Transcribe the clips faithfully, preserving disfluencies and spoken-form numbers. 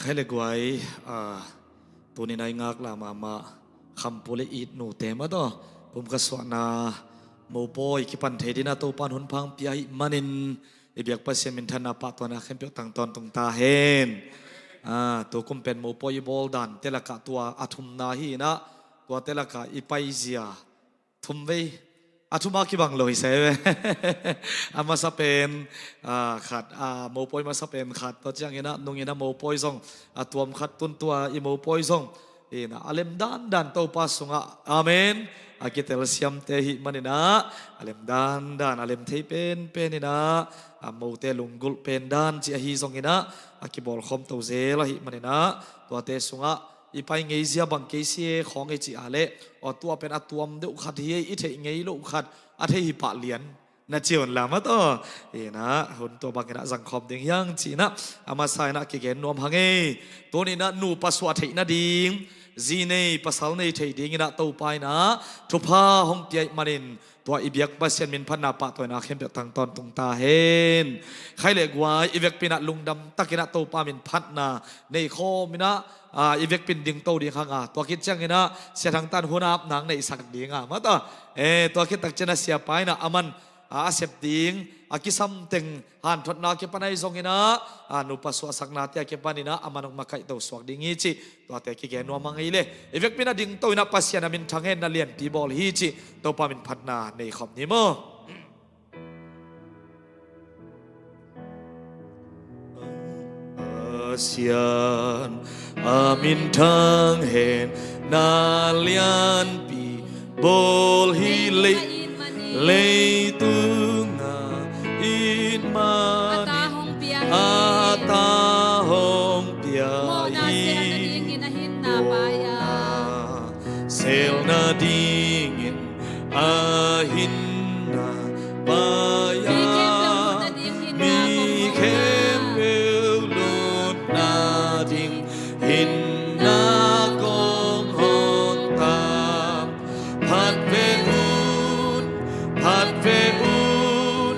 Khai le guai, a, tuni-in a i ngaklah mahmah Khampu le It nute mah tawh pumkhat suahna mopawi kipan thei dingin a Topa'n hun pha hong pia ahih manin i biak Pasian minthanna pahtawina khempeuh tang tawntung ta hen. A, tu kum pen mopawi i bawl dante lakah tua a thumna hi-in ah, tuate lakah i paizia thum vei, a thum a kibang lo hi se ve. A masa pen, a, khat, a, mopawi masa pen khat, tua ciangin ah nungin ah mopawi zong a tuam khat, tun tua i mopawi zong in ah a lem dandan Topa sungah, amen, a kitelsiamte ahih manin ah a lem dandan, a lem thei penpen in ah a mote lunggulh pen dan cih ahi zongin ah a kibawlkhawm to zel ahih manin ah tuate sungah i pai ngeizia bang kei si e khawng i cih a leh, aw, tua pen a tuam deuh khat hi e, i theih ngei loh khat a thei hi pah lian na ci un la mah tawh. In ah hun tua bangin ah zangkhawm ding hi hang ci-in ah a masa in ah kigen nuam hang e. Tuni-in ah nupa suah theih nading, zi nei pasal nei theih dingin ah Topa in ah thupha hong pia ahih manin tua i biak Pasian minthanna pahtawina khempeuh tang tawntung ta hen. Khai le guai, i vekpi in ah lungdam takin ah Topa minthanna nei khawm in ah, a, i vekpi in dingto ding hang a, tua khit ciangin ah Sia Thang Tan hun a ap nang neihsak ding a mah tawh. E, tua khit tak ciangin ah siapa in ah aman, a, a sep ding a kisam teng hanthotna a kipan ahi zongin ah, a, nupa suahsaknate a kipan in ah aman hong makaihto suak ding hi cih tuate kigen nuam hang ei le. I vekpi in ah dingto in ah Pasian a min thang hen, na lianpi bawl hi cih Topa minthanna nei khawm ni maw. Pasian a min thang hen, na lianpi bawl hi le. Leitung a it manin a ta hong pia hi. Mawhna sel nadingin a hinna paai a, selna dingin a hinna paai a, mi khempeuh lutna ding hinna kong hong ta. Phat ve un, phat ve un,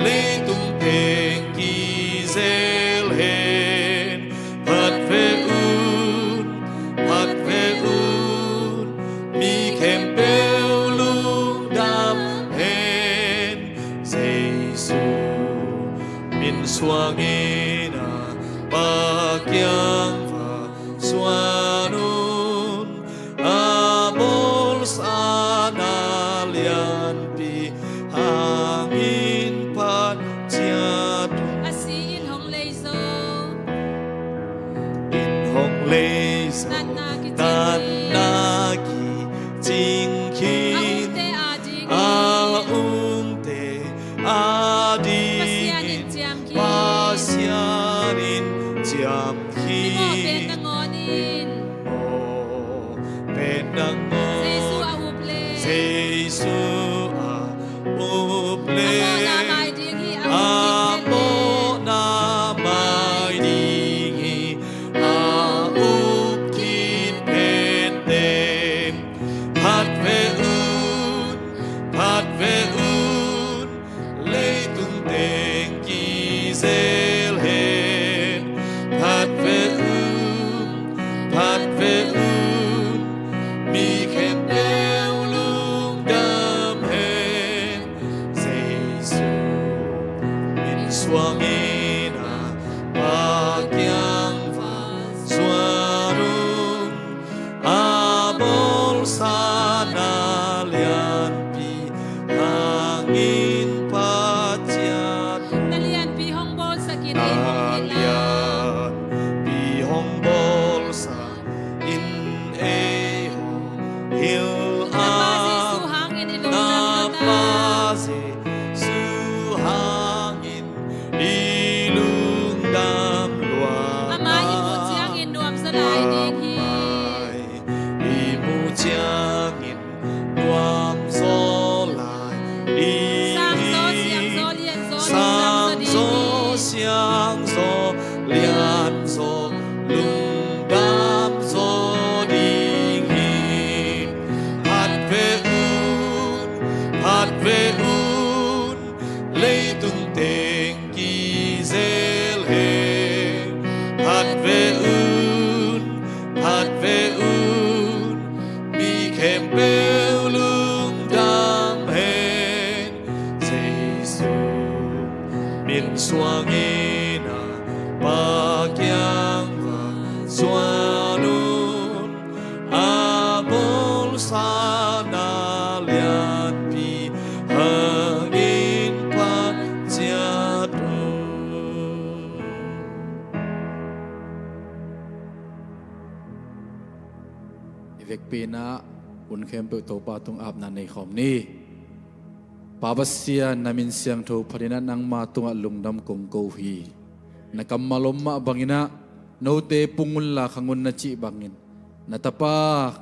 leitung teng kizel hen. Phat ve un, phat ve un, mi khempeuh lungdam hen. Jesu min suangin a Pa kiang va suan un, a bawlsa na lianpi hangin phat ciat un. A si in hong lei zo, in hong lei zo, natna kicing khin, a umte a ding, a umte a ding Pasian in ciam khin. Pasian in ciam khin. Mawh pen nangawn in. Mawh pen nangawn. Jesu a up le. Jesu a up le. A mawhna mai ding hi, a mawhna mai ding hi, a up khin phet teng. Phat ve Vekpi-in ah hun khempeuh Topa tung apna nei khawm ni. Pa Pasian, na min siangtho phatin ah nangma tungah lungdam kong ko hi. Na kammal om mah bangin ah note pung unla khang un na cih bangin, na tapa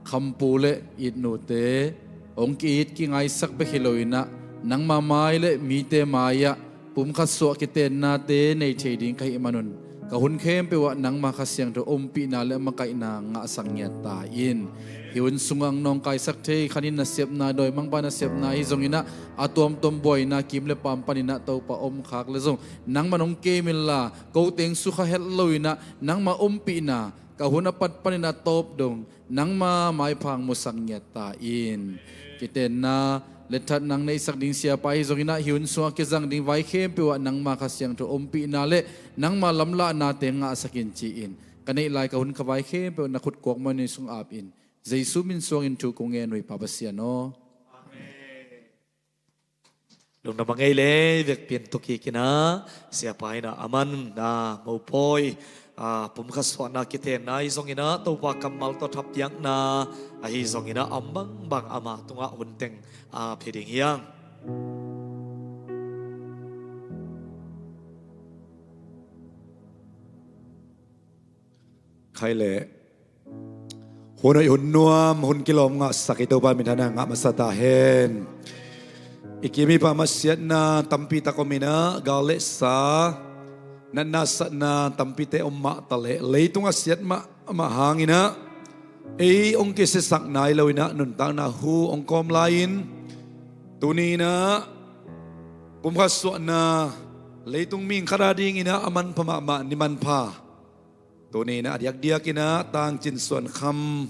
Khampu le Itnute hong ki-it kingaisak bek hi loin ah nangma mai le mite mai-ah pumkhat suah kitennate nei thei ding ka hih manun, ka hun khempeuh ah nangma Kha Siangtho ompihna le makaihna ngahsak ngiat ta in. Hih hun sungah hong nawngkaisak thei khanin na sepna, dawimangpa na sepna hi zongin ah a tuamtuam buaina kim le paam panin ah Topa om khak le zong nangman hong kem inla, ko teng sukha het loin ah nangma ompihna ka hun a pat panin a tawp dong nangma maipha hong musak ngiat ta in. Kitenna le that nang neihsak ding siapa hi zongin ah hih hun sungah kizang ding vai khempeuh ah nangma Kha Siangtho ompihna le nangma lamlahnate ngahsak in ci-in, ka neih lai ka hun ka vai khempeuh na khut kuakmah in sung ap in. Jesu min suangin thu kong ngen uh hi, Pa Pasian aw. Amen. Lungdam a ngei le vekpi-in tu kik in ah, siapa in ah a man a mopawi a pumkhat suahna kitenna hi zongin ah Topa kammal tawh thapiakna ahi zongin ah a om bangbang ama tungah hun teng a ap hi ding hi hang. Khai leh hun hoih, hun nuam, hun kilawm ngahsak i Topa minthanna ngah masa ta hen. I kim i pam a siatna tampi tak om in ah, gal le sa, natna satna tampite om mah taleh, leitung a siat mahmah hangin ah ei hong kisiasak nai loin ah nuntakna hu hong kawm lai-in, tuni in ah pumkhat suahna, leitung mi khat a dingin ah a manpha mahmah ni manpha, tuni in ah a diakdiakin ah Tangcin Suan Kham,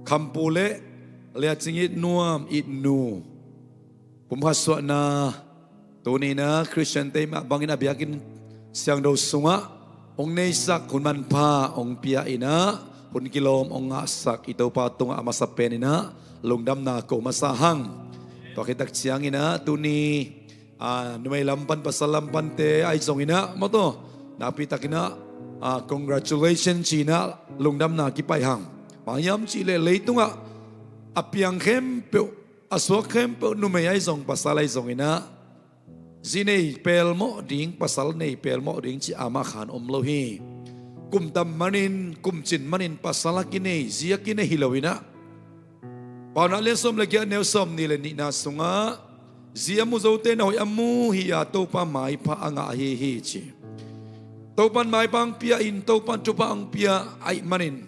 Khampu le Lia Cing It Nuam, Itnu pumkhat suahna, tuni in ah Khristiante mah bangin a biakinn siangtho sungah hong neisak, hun manpha hong pia in ah hun kilawm hong ngahsak i Topa tungah a masa pen in ah lungdamna ko masa hang. Tua khit tak ciangin ah tuni a, numei lam pan pasal lam pante ahi zongin ah, maw taw, nakpi takin ah, a, congratulation ci-in ah lungdamna kipai hang. Bang hiam cih leh leitungah a piang khempeuh, a suak khempeuh, numei ahi zong pasal ahi zongin ah, zi nei pelmawh ding, pasal nei pelmawh ding cih amah khan om lo hi. Kum tam manin, kum cin manin pasal a kinei, zi a kinei hi loin ah, Paunak lian sawm le giat, neu sawmnih le nihna sungah, zi a mu zote na hoih a mu hi-a Topa maipha a ngah ahi hi, ci. Topan maipha hong pia in, Topan thupha hong pia ahih manin,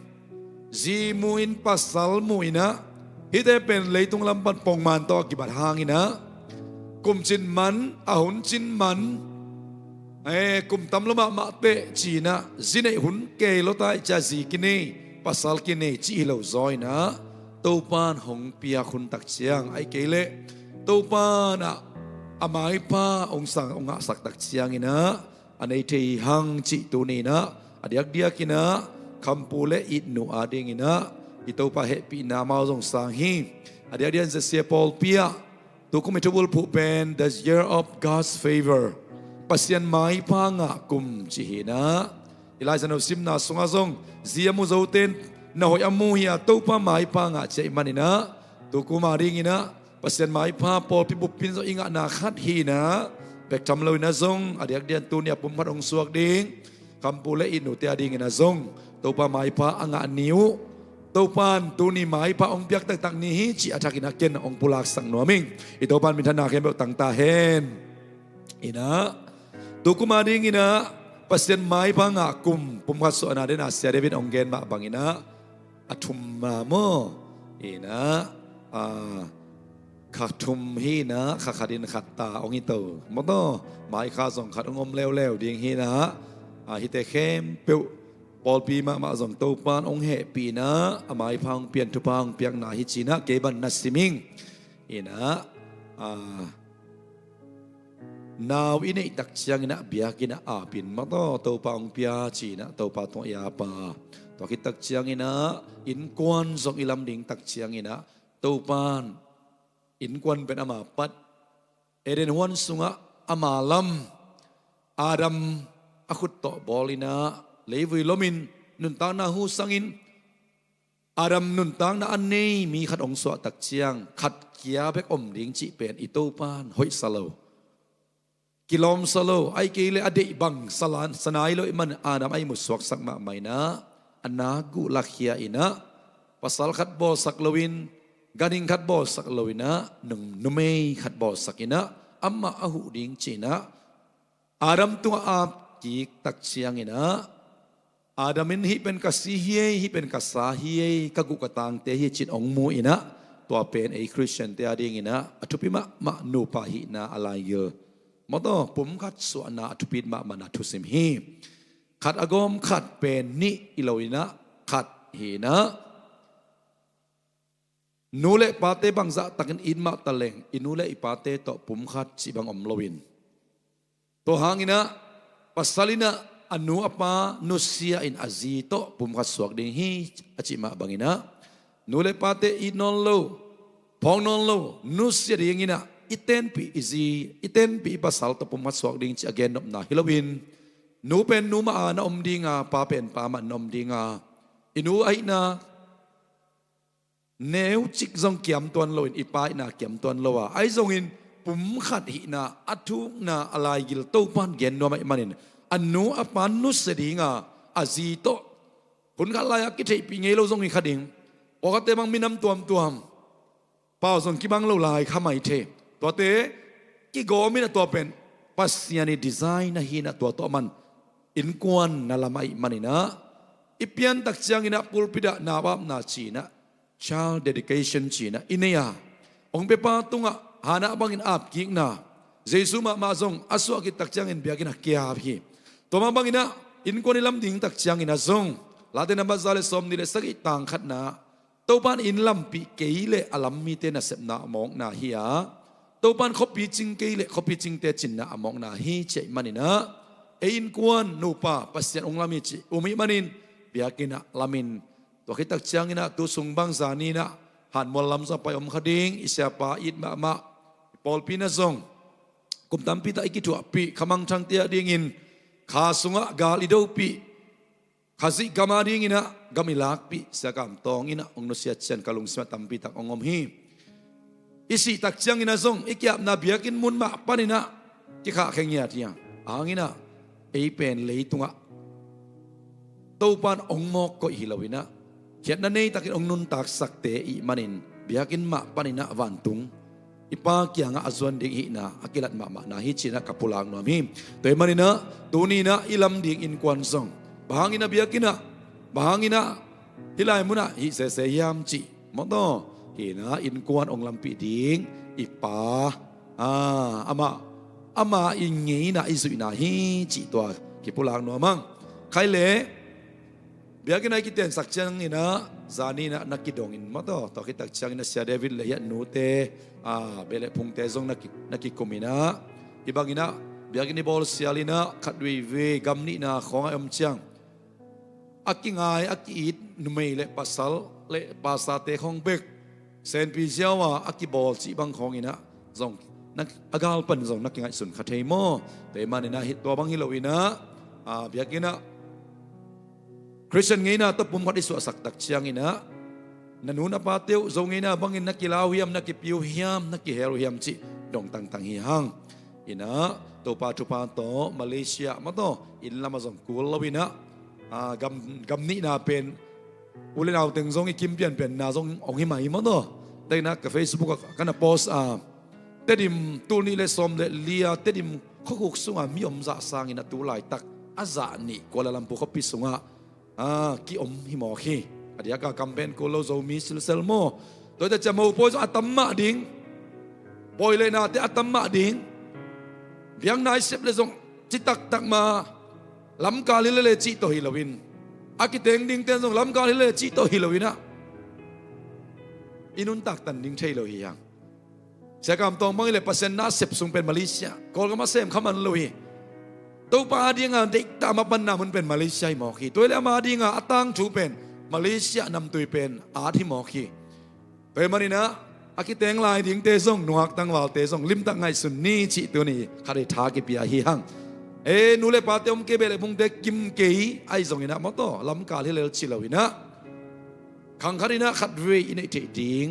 zi mu in, pasal mu in ah, hihte pen leitung lam pan pongman tawh a kibat hangin ah, kum cin man, a hun cin man, e, kum tam lo mahmah teh ci-in ah, zi neih hun kei lo ta, i cia zi kinei, pasal kinei cih hi lo zaw in ah, Topan hong piak hun tak ciang, ahih kei leh Topan ah a maipha hong sang, hong ngahsak tak ciangin ah, a nei thei hang cih tuni in ah, a diakdiakin ah Khampu le Itnu a dingin ah i Topa hehpihna amau zong sang hi. A diakdiakin ZCA pawlpi ah, tukum i thubulphuh pen, The Year of God's Favor, Pasian maipha ngah kum, ci hi in ah, i Lai Siangtho simna sungah zong, zi a mu zote na hoih a mu hi-a Topa maipha ngah, ci ahih manin ah, tukum a dingin ah Pasian maipha pawlpi bup in zong i ngahna khat hi in ah, bek tham loin ah zong a diakdiakin tuni a pumkhat hong suak ding Khampu le Itnute a dingin ah zong Topa maipha a ngah ni uh. Topan tuni maipha hong piak taktak ni hi, cih a thakin ah ken hong pulaksak nuam ing. I Topan minthanna khempeuh tang ta hen. In ah, tukum a dingin ah Pasian maipha ngah kum, pumkhat suahna den a Sia David hong gen mah bangin ah, a thum ma maw? In ah, a, kha thum hi in ah, kha khat in khat ta hong hi to, maw taw. Mai kha zong khat hong om leuleu ding hi in ah, a, hihte khempeuh pawlpi mahmah zong Topan hong hehpih in ah, a maipha hong pian, thupha hong piakna hi, ci-in ah kei bang na sim ing. In ah, a, nau i neih tak ciangin ah biakinn ah ap in, maw taw, Topa hong pia, ci-in ah Topa tungah i ap a. Tua khit tak ciangin ah innkuan zong i lam ding tak ciangin ah, Topan innkuan pen ama pat, Eden huan sungah ama lam, Adam a khut tawh bawl in ah, leivui lomin, nuntakna hu sangin, Adam nuntakna a nei mi khat hong suah tak ciang khat kia bek om ding cih pen i Topan hoihsa lo, kilawmsa lo, ahih kei leh a deih bang sa nai lo ahih man Adam a ihmut suaksak mahmah in ah, a nakguh lakhia in ah, pasal khat bawlsak loin, ganhing khat bawlsak loin ah, nung- numei khat bawlsak in ah, amah a huh ding ci in ah, Adam tungah ap kik tak ciangin ah, Adam in hih pen ka si hi ei, hih pen ka sa hi ei, ka guh ka tangte hi ci-in hong mu in ah, tua pen ei Khristiante a dingin ah a thupi mahmah nupa hihna a laigil. Mawtaw, pum khat suahna a thupi mahmahna thusim hi. Khat a gawm khat pen nih hi lo in ah, khat hi in ah, nu le pate bangzah takin it mah ta leng, i nu le i pate tawh pum khat cih bang om loin, tua hangin ah pasal in ah a nu a pa nusia in a zi tawh pum khat suak ding hi a cih mah bangin ah, nu le pate it nawn lo, phawk nawn lo, nusia dingin ah i tenpih i zi, i tenpih i pasal tawh pum khat suak ding cih a gennopna hi loin, nu pen nu mah a na om ding a, pa pen pa mah na om ding a, i nu ahihna neucik zong kiam tuan loin, i pa ahihna kiam tuan lo a, ahi zongin pum khat hihna a thukna a laigil Topan gen nuam ahih manin, a nu a pa nusia ding a, a zi tawh hun khat lai-a kitheihpih ngei lo zong hi kha ding. Pawlkhatte bang minam tuamtuam, pau zong kibang lo lai kha mai thei. Tuate kigawm in ah, tua pen Pasian ii design ahi in ah, tua tawh man innkuan na lam ahih manin ah, i piantak ciangin ah pulpit ah nau apna ci in ah, child dedication ci in ah i nei a, hong piapa tungah Hannah bangin ap kikna, Jesu mahmah zong a suah khit tak ciangin biakinn ah ki-ap hi. Tua mah bangin ah innkuan i lam ding tak ciangin ah zong, Late nambat za le sawmnih le sagih, tang khatna, Topan inn lampih kei leh a lam mite nasepna a mawkna hi a, Topan khuapi cing kei leh khuapi cingte cinna a mawkna hi ci ahih manin ah, ei innkuan nupa Pasian hong lam hi cih um ahih manin, biakinn ah lamin, tua khit tak ciangin ah tu sung bang zani in ah Hanmual lam zong a pai om kha ding, i siapa it mahmah, i pawlpi in ah zong kum tampi tak i kithuahpih, kha mangthangte a dingin kha sungah gal i dopih, Khazih gam a dingin ah gam i lakpih, Sia Kam Tawng in ah hong nusiat ciang ka lungsim ah tampi tak hong om hi. I sih tak ciangin ah zong i ki-apna biakinn mun mah panin ah kikhahkhia ngiat hi a, a hang in ah ei pen leitungah Topan hong mawk koih hi loin ah, khiatna nei takin hong nuntaksakte ahih manin, biakinn mah panin ah vantung i Pa kiangah a zuan ding hihna a kilat mahmahna hi ci in ah ka pulak nuam hi. Tua ahih manin ah tuni in ah i lam ding innkuan zong, bang hangin ah biakinn ah, bang hangin ah hih lai munah hih sese hiam cih, mawtaw, hi in ah innkuan hong lampih ding i Pa, ah, amah, ama i ngeina, i zuihna hi cih tua kipulak nuam hang. Khai leh biakinn ah i kitensak ciangin ah, zani in ah na kidongin, mawtaw, tua khit tak ciangin ah Sia David le hiah nute, ah, beh le phungte zong na ki, na kikum in ah, hih bangin ah biakinn i bawl sial in ah, khat veivei gam nihna khawng a om ciang, a kingai, a ki-it numei le pasal le pasate khawng bek senpi ziau a a kibawl cih bang khawng in ah zong na, a gal pan zong na kingaihsun kha thei maw? Tua ahih manin ah hih tua bang hi loin ah, ah, biakinn ah Khristian ngeina tawh pum khat i suahsak tak ciangin ah, na nu na pate uh Zo ngeina bangin na kilau hiam, na kipiu hiam, na kihel uh hiam cih dong tangtang hi hang. In ah Topa thupha tawh Malaysia, mawtaw, inn lam ah zong kul lo in ah, ah, gam, gam nihna pen u le nau teng zong i kim pianpianna zong hong hi mai, mawtaw. Tua in ah ka Facebook ah ka na post a, Tedim, tul nih le sawm le li a Tedim khuakhuk sungah mi om zah sangin ah tu laitak a zah nih Kuala Lumpur khuapi sungah, ah, ki-om hi mawk hi. A diak a kam pen kul lo, Zomi silsel maw? Tua hi tak ciang mopawi zong a tam mah ding, pawi le nate a tam mah ding. Biakna i sep leh zong citak tak mah, lamkal hi lel e cih tawh hi loin, a kiteng dingte zong lamkal hi lel e cih tawh hi loin ah, i nuntak tan ding thei lo hi hang. Sia Kam Tawng bang hi leh Pasian na a sep sung pen Malaysia, Kawlgam a sem kha man lo hi. Topa a dinga deihtak a mapanna mun pen Malaysia hi mawk hi. Tua hi leh ama a dinga a tangthu pen Malaysia namtui pen at hi mawk hi. Tua ahih manin ah, a kiteng lai dingte zong, nungak tangvalte zong limtak ngaihsun ni cih tuni khat i tha kipia hi hang. E, nu le pate om kei, beh le phungte kim kei ahi zongin ah, mawtaw, lamkal hi lel ci loin ah, Khang khat inah khatvei i neih theih ding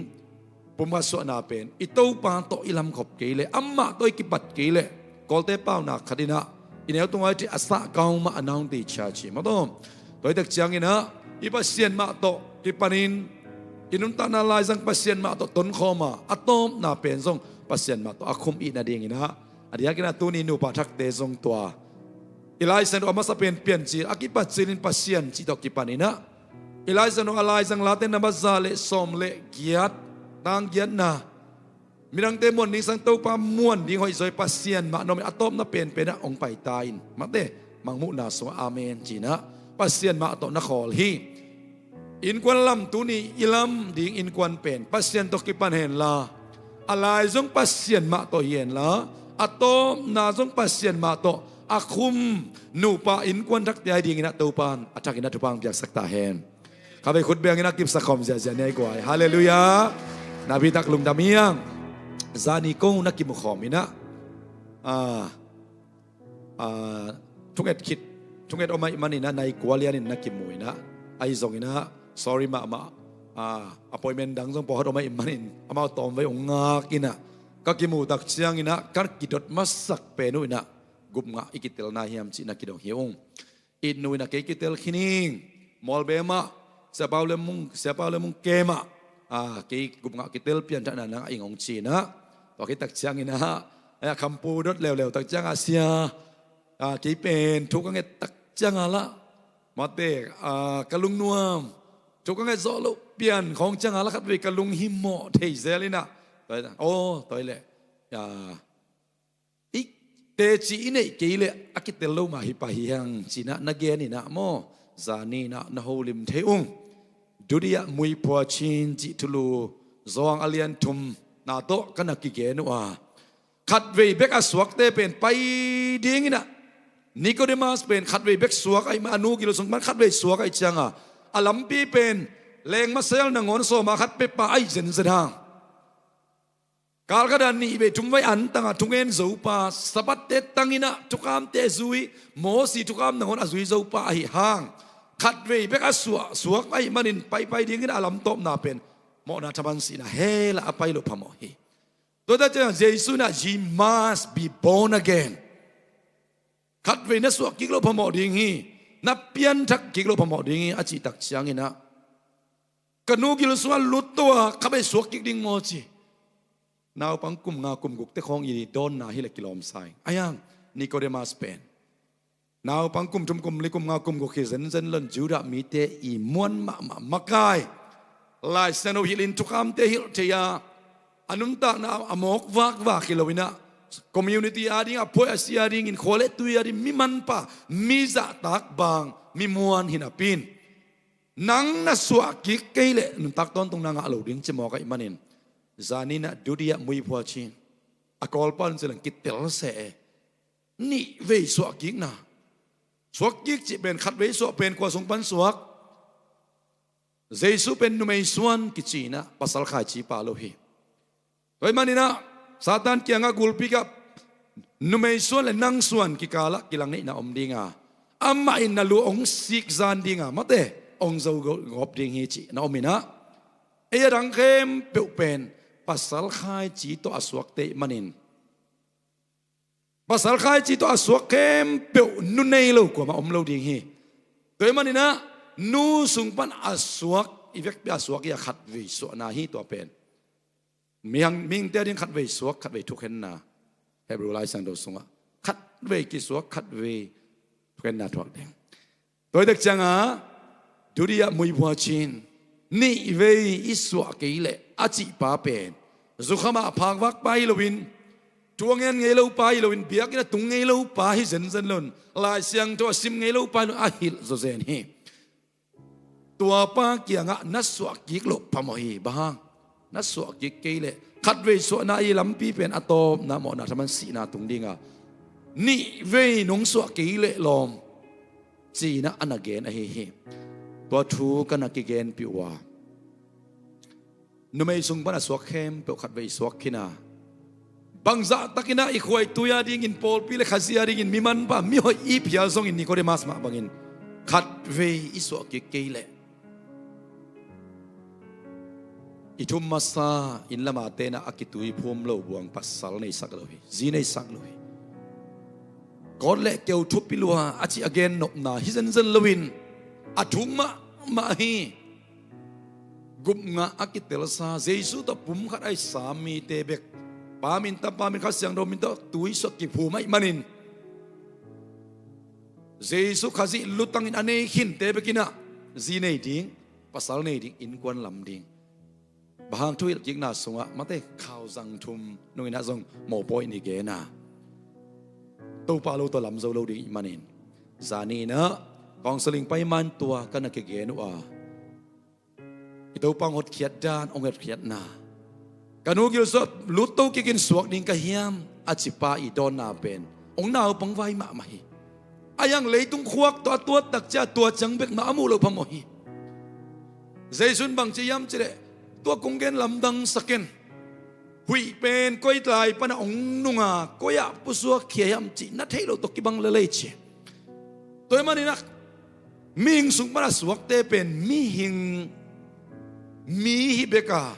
pumkhat suahna pen i Topa tawh i lamkhop kei leh, amah tawh i kipat kei leh, Kawlte paunak khat inah i neu tungah i theih a sahkau mah a naungte i chia ci mah tawh. Tua hi tak cianginah i Pasian mah tawh kipanin i nuntakna laizang Pasian mah tawh tonkhawm a, a tawpna pen zong Pasian mah tawh a khum ihna dinginah, a diakinah tuni nupa thakte zong tua i Lai Siangtho a masa pen Piancil, a kipat cilin Pasian cih tawh kipaninah i Lai Siangtho a laizang late number za le sawm le giat, tang giatna, midangte muan ding sang Topa muan ding hoih zaw hi, Pasian mah na om in a tawpna penpenah hong paita in, mate, mangmuhna sungah amen cinah Pasian mah tawh na khawl hi. Innkuan lam, tuni i lam ding innkuan pen Pasian tawh kipan henla, a lai zong Pasian mah tawh hi henla, a tawpna zong Pasian mah tawh a khum nupa innkuan thakte ahi dinginah Topa in a thakinah thupha hong piaksak ta hen. Khatvei khut bengin a kipsak khawm ziahziah ni a i guai. Halleluiah. Napitak lungdam hi hang. Zani ko na kimu khawm inah, a, a, thunget khit, thunget om ahih maninah nai kua lianin na kimu inah, ahi zonginah sorry mahmah. A, appointment dang zong pawlkhat om ahih manin amau tawmvei hong ngak inah ka kimu tak cianginah ka kidot masak pen uh inah gupngah i kitelna hiam cih na kidong hi ung. Itnu inah kei kitel khin ing. Mawlbe mah Siapau le Mung, Siapau le Mung kemah, a, kei gupngah kitel pianthakna nang a ing hong cinah. Tua kei tak cianginah, a, khampu dot leuleu tak ciangah sia, a, kei pen thu ka nget tak ciangah lah, mate, a, ka lungnuam, thu ka nget zawh loh pian khawng ciangah lah khatvei ka lunghimawh thei zel inah. Tua hi, aw, tua hi leh, a, i teci i neih kei leh a kitel lo mah hi pah hi hang cinah na gen inah maw, zani inah na holim thei ung. Dudiah muiphua cin cih thulu Zawng a lian thumna tawh ka na kigen uh a, khatvei bek a suakte pen pai dinginah, Nikodemas pen khatvei bek suak ahih ma, a nu gil sung pan khatvei suak ahih cianga a lampi pen lengmasel nangawn sawma khat pekpa ahih zenzen hang. Kalkhat a nihvei thumvei antanga thungen zopa, Sabbath-te tanginah thukamte zui, Mosi thukam nangawn a zui zopa ahi hang, khatvei bek a suah, suak ahih manin paipai dingin a lamtawpna pen mawhna thaman sihna hell ah a pai loh phamawh hi. Tua ta ciang Jesu inah, "Ye must be born again." Khatvei na suah kik loh phamawh ding hi, na pianthak kik loh phamawh ding hi a cih tak cianginah, ka nu gil sungah lut tua khatvei suak kik ding maw ci. Naupang kum nga kum gukte khawng i dawnna hileh kilawm sa ing. Ahi hang Nikodemas pen naupang kum thum kum li kum nga kum guk hi zenzen lon, Judah mite i muan mahmah makai, Lai Siangtho hilhin thukamte hilh thei a, a nuntakna a mawk vakvak hi loinah, community ading a phuai a si adingin, khua le tui ading mi manpha, mi zahtak bang, mi muan hi napi in, nang na suah kik kei leh nuntak tawntung na ngah lo ding ci mawk ahih manin, zaninah dudiah muiphua cin, a Kawlpau in ci leng kitel seh e. Nihvei suah kikna. Suak kik cih pen khatvei suah pen kua sung pan suak? Jesu pen numei suan kici inah, pasal khaici pha lo hi. Tua ahih maninah Satan kiangah gulpi kah, numei suan le nang suan kikalah kilangneihna om dinga, amah in na lu hong sik zan dinga, mate, hong zo gawp ding hi cih na om inah, ei a dang khempeuh pen pasal khaici tawh a suakte ahih manin, pasal khaici tawh a suak khempeuh nu nei lo kuamah om lo ding hi. Tua ahih maninah nu sung pan a suak, i vekpi a suak hi a, khatvei suahna hi tua pen. Mihing, mihingte ading khatvei suak, khatvei thukhenna. Hebrew Lai Siangtho sungah khatvei kisuak, khatvei thukhenna thuak ding. Tua hi tak cianga dudiah muiphua cin, nihvei i suah kei leh a cihpa pen zukhamah phakvakpa hi loin, thu a ngen ngei lopa hi loin, biakinn a tung ngei lopa hi zenzen lon, Lai Siangtho a sim ngei lopa hi loin, a hilh zawzen hi. Tuapa kiangah na suah kik loh phamawh hi. Bang hang? Na suah kik kei leh khatvei suahna i lampi pen a tawpna mawhna thaman sihna tung dinga, nihvei nong suah kei leh lawm, ci-inah a na gen ahi hi. Tua thu ka na kigenpih uh a, numei sung pan a suak khempeuh khatvei suak khin a, bangzahtakinah i khuaitui adingin, pawlpi le Khazih adingin, mi manpha, mihoih i phial zongin, Nikodemas mah bangin khatvei i suah kik kei leh I thum masa inn lama tenah a kitui phum lo buang pasal neisak lo hi, zi neisak lo hi. Kawt le keu thupi lua a cih a gen nopna hi zenzen loin a thuk mahmah hi. Gupngah a kitelsa Jesu tawh pumkhat a i sam mite bek Pa min, Tapa min, Kha Siangtho min tawh tui suak kiphum ahih manin Jesu Khazih lutangin a nei khinte bekinah zi nei ding, pasal nei ding, innkuan lam ding. Bang hang thuhilh kikna sungah mate khau zang thum nunginah zong mawpawi ni gena Topa lo tawh lam zo lo ding ih manin zani inah counseling paiman tua ka na kigen uh a, i Topa hong hotkhiat dan, hong hotkhiatna, ka nu gilsuah lutto kikin suak ding ka hiam a cipa i dawnna pen hong naupang vai mahmah hi. A hiang leitung khuak tawh a tuat takcia tua ciang bek mah a muh loh phamawh hi. Jesu in bangci hiam cileh tua kong gen lamdang saken. Huih pen koi tlai pana hong nunga koi ah pusuak khia hiam cih na theih loh tawh kibang lelei ci. Tua ih maninah mihing sung pana suakte pen mihing mi hi beka,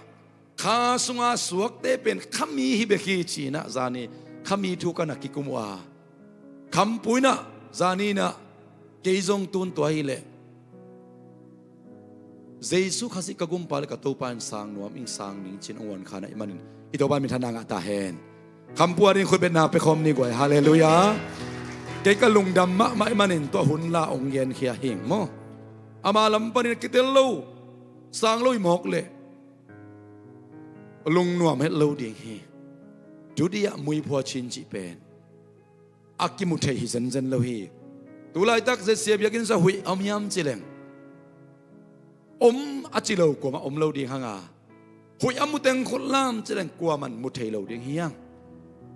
kha sunga suakte pen khami hi bek hi cinah zani khami thu ka na kikum uh a, Khampu inah zani inah kei zong tun tua hileh Jesu Khazih ka gumpa le ka Topa in sang nuam ing, sang ning cin hong uan khanah ih manin i Topa minthanna ngah ta hen. Khampu a ding khutbetna pekhawm ni guai. Halleluiah. Kei ka lungdam mahmah ih manin tua hun la hong genkhia hing maw. Ama lam panin kitel lo, sang lo i mawk leh lungnuam het lo ding hi. Tudiah muiphua cin cih pen a kimu thei hi zenzen lo hi. Tulaitak zesia biakinn sa huih a om hiam cileng om a ci lo kuamah om lo ding hanga, huih a muteng khutlam cileng kuaman mu thei lo ding hiang.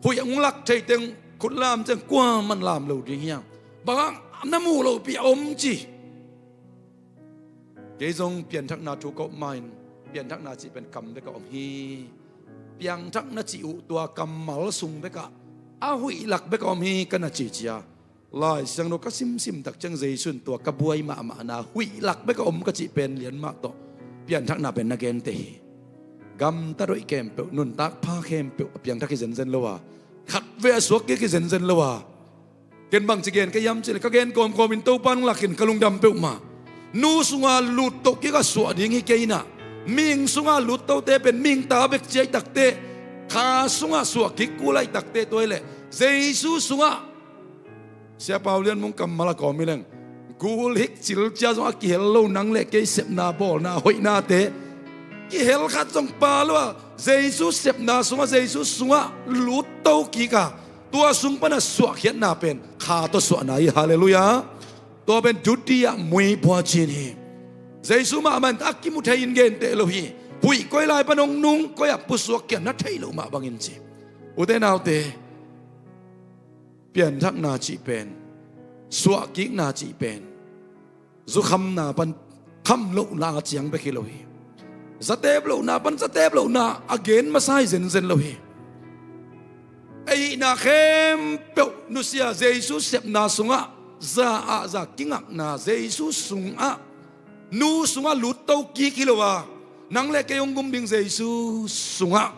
Huih a hong lak theiteng khutlam cileng kuaman lam lo ding hiang. Bang hang na muh lohpi a om ci. Kei zong pianthakna thu ka up mahin pianthakna cih pen kam beka om hi. Piangthakna cih uh tua kammal sung bekah a huih lak beka om hi ka na cicia. Lai Siangtho ka simsim tak ciang Jesu in tua ka buai mahmahna huih lak beka om ka cih pen lian mah tawh pianthakna pen na gente hi. Gamtat hoih khempeuh, nuntak pha khempeuh a piangthak hi zenzen lo a, khatvei a suak kik hi zenzen lo a, ken bangci gen ka hiam cileh ka gen kawmkawmin Topa nung lakin ka lungdam peuhmah. Nu sunga lutto kik a suah ding hi kei inah, mihing sunga luttote pen mihing ta bek ciai takte, kha sunga suah kik kul aih takte tua hileh Jesu sungah Sia Pau Lian Mung kammal a kawm hileng gul hik cil cia zong a kihel lo nang le kei sepna bawlna hoihnate kihel khat zong pa lo a Jesu sepna sungah Jesu sungah lutto kik a tua sung pana suahkhiatna pen kha tawh suahna hi. Halleluiah. Tua pen tudiah muiphua cin hi. Jesu mahmah in a kimu thei in genteh lo hi. Huih koi lai pan hong nung koi ah pusuak khia na thei lo mah bangin ci. Ute naute, pianthakna cih pen, suahkikna cih pen zukhamna pan kham lohna ciang bek hi lo hi. Zatep lohna pan zatep lohna a gen masa hi zenzen lo hi. Ei hihna khempeuh nusia Jesu sepna sungah za ah za kingakna, Jesu sungah nu sungah lutto kik hi lo a, nang le kei hong gum ding Jesu sungah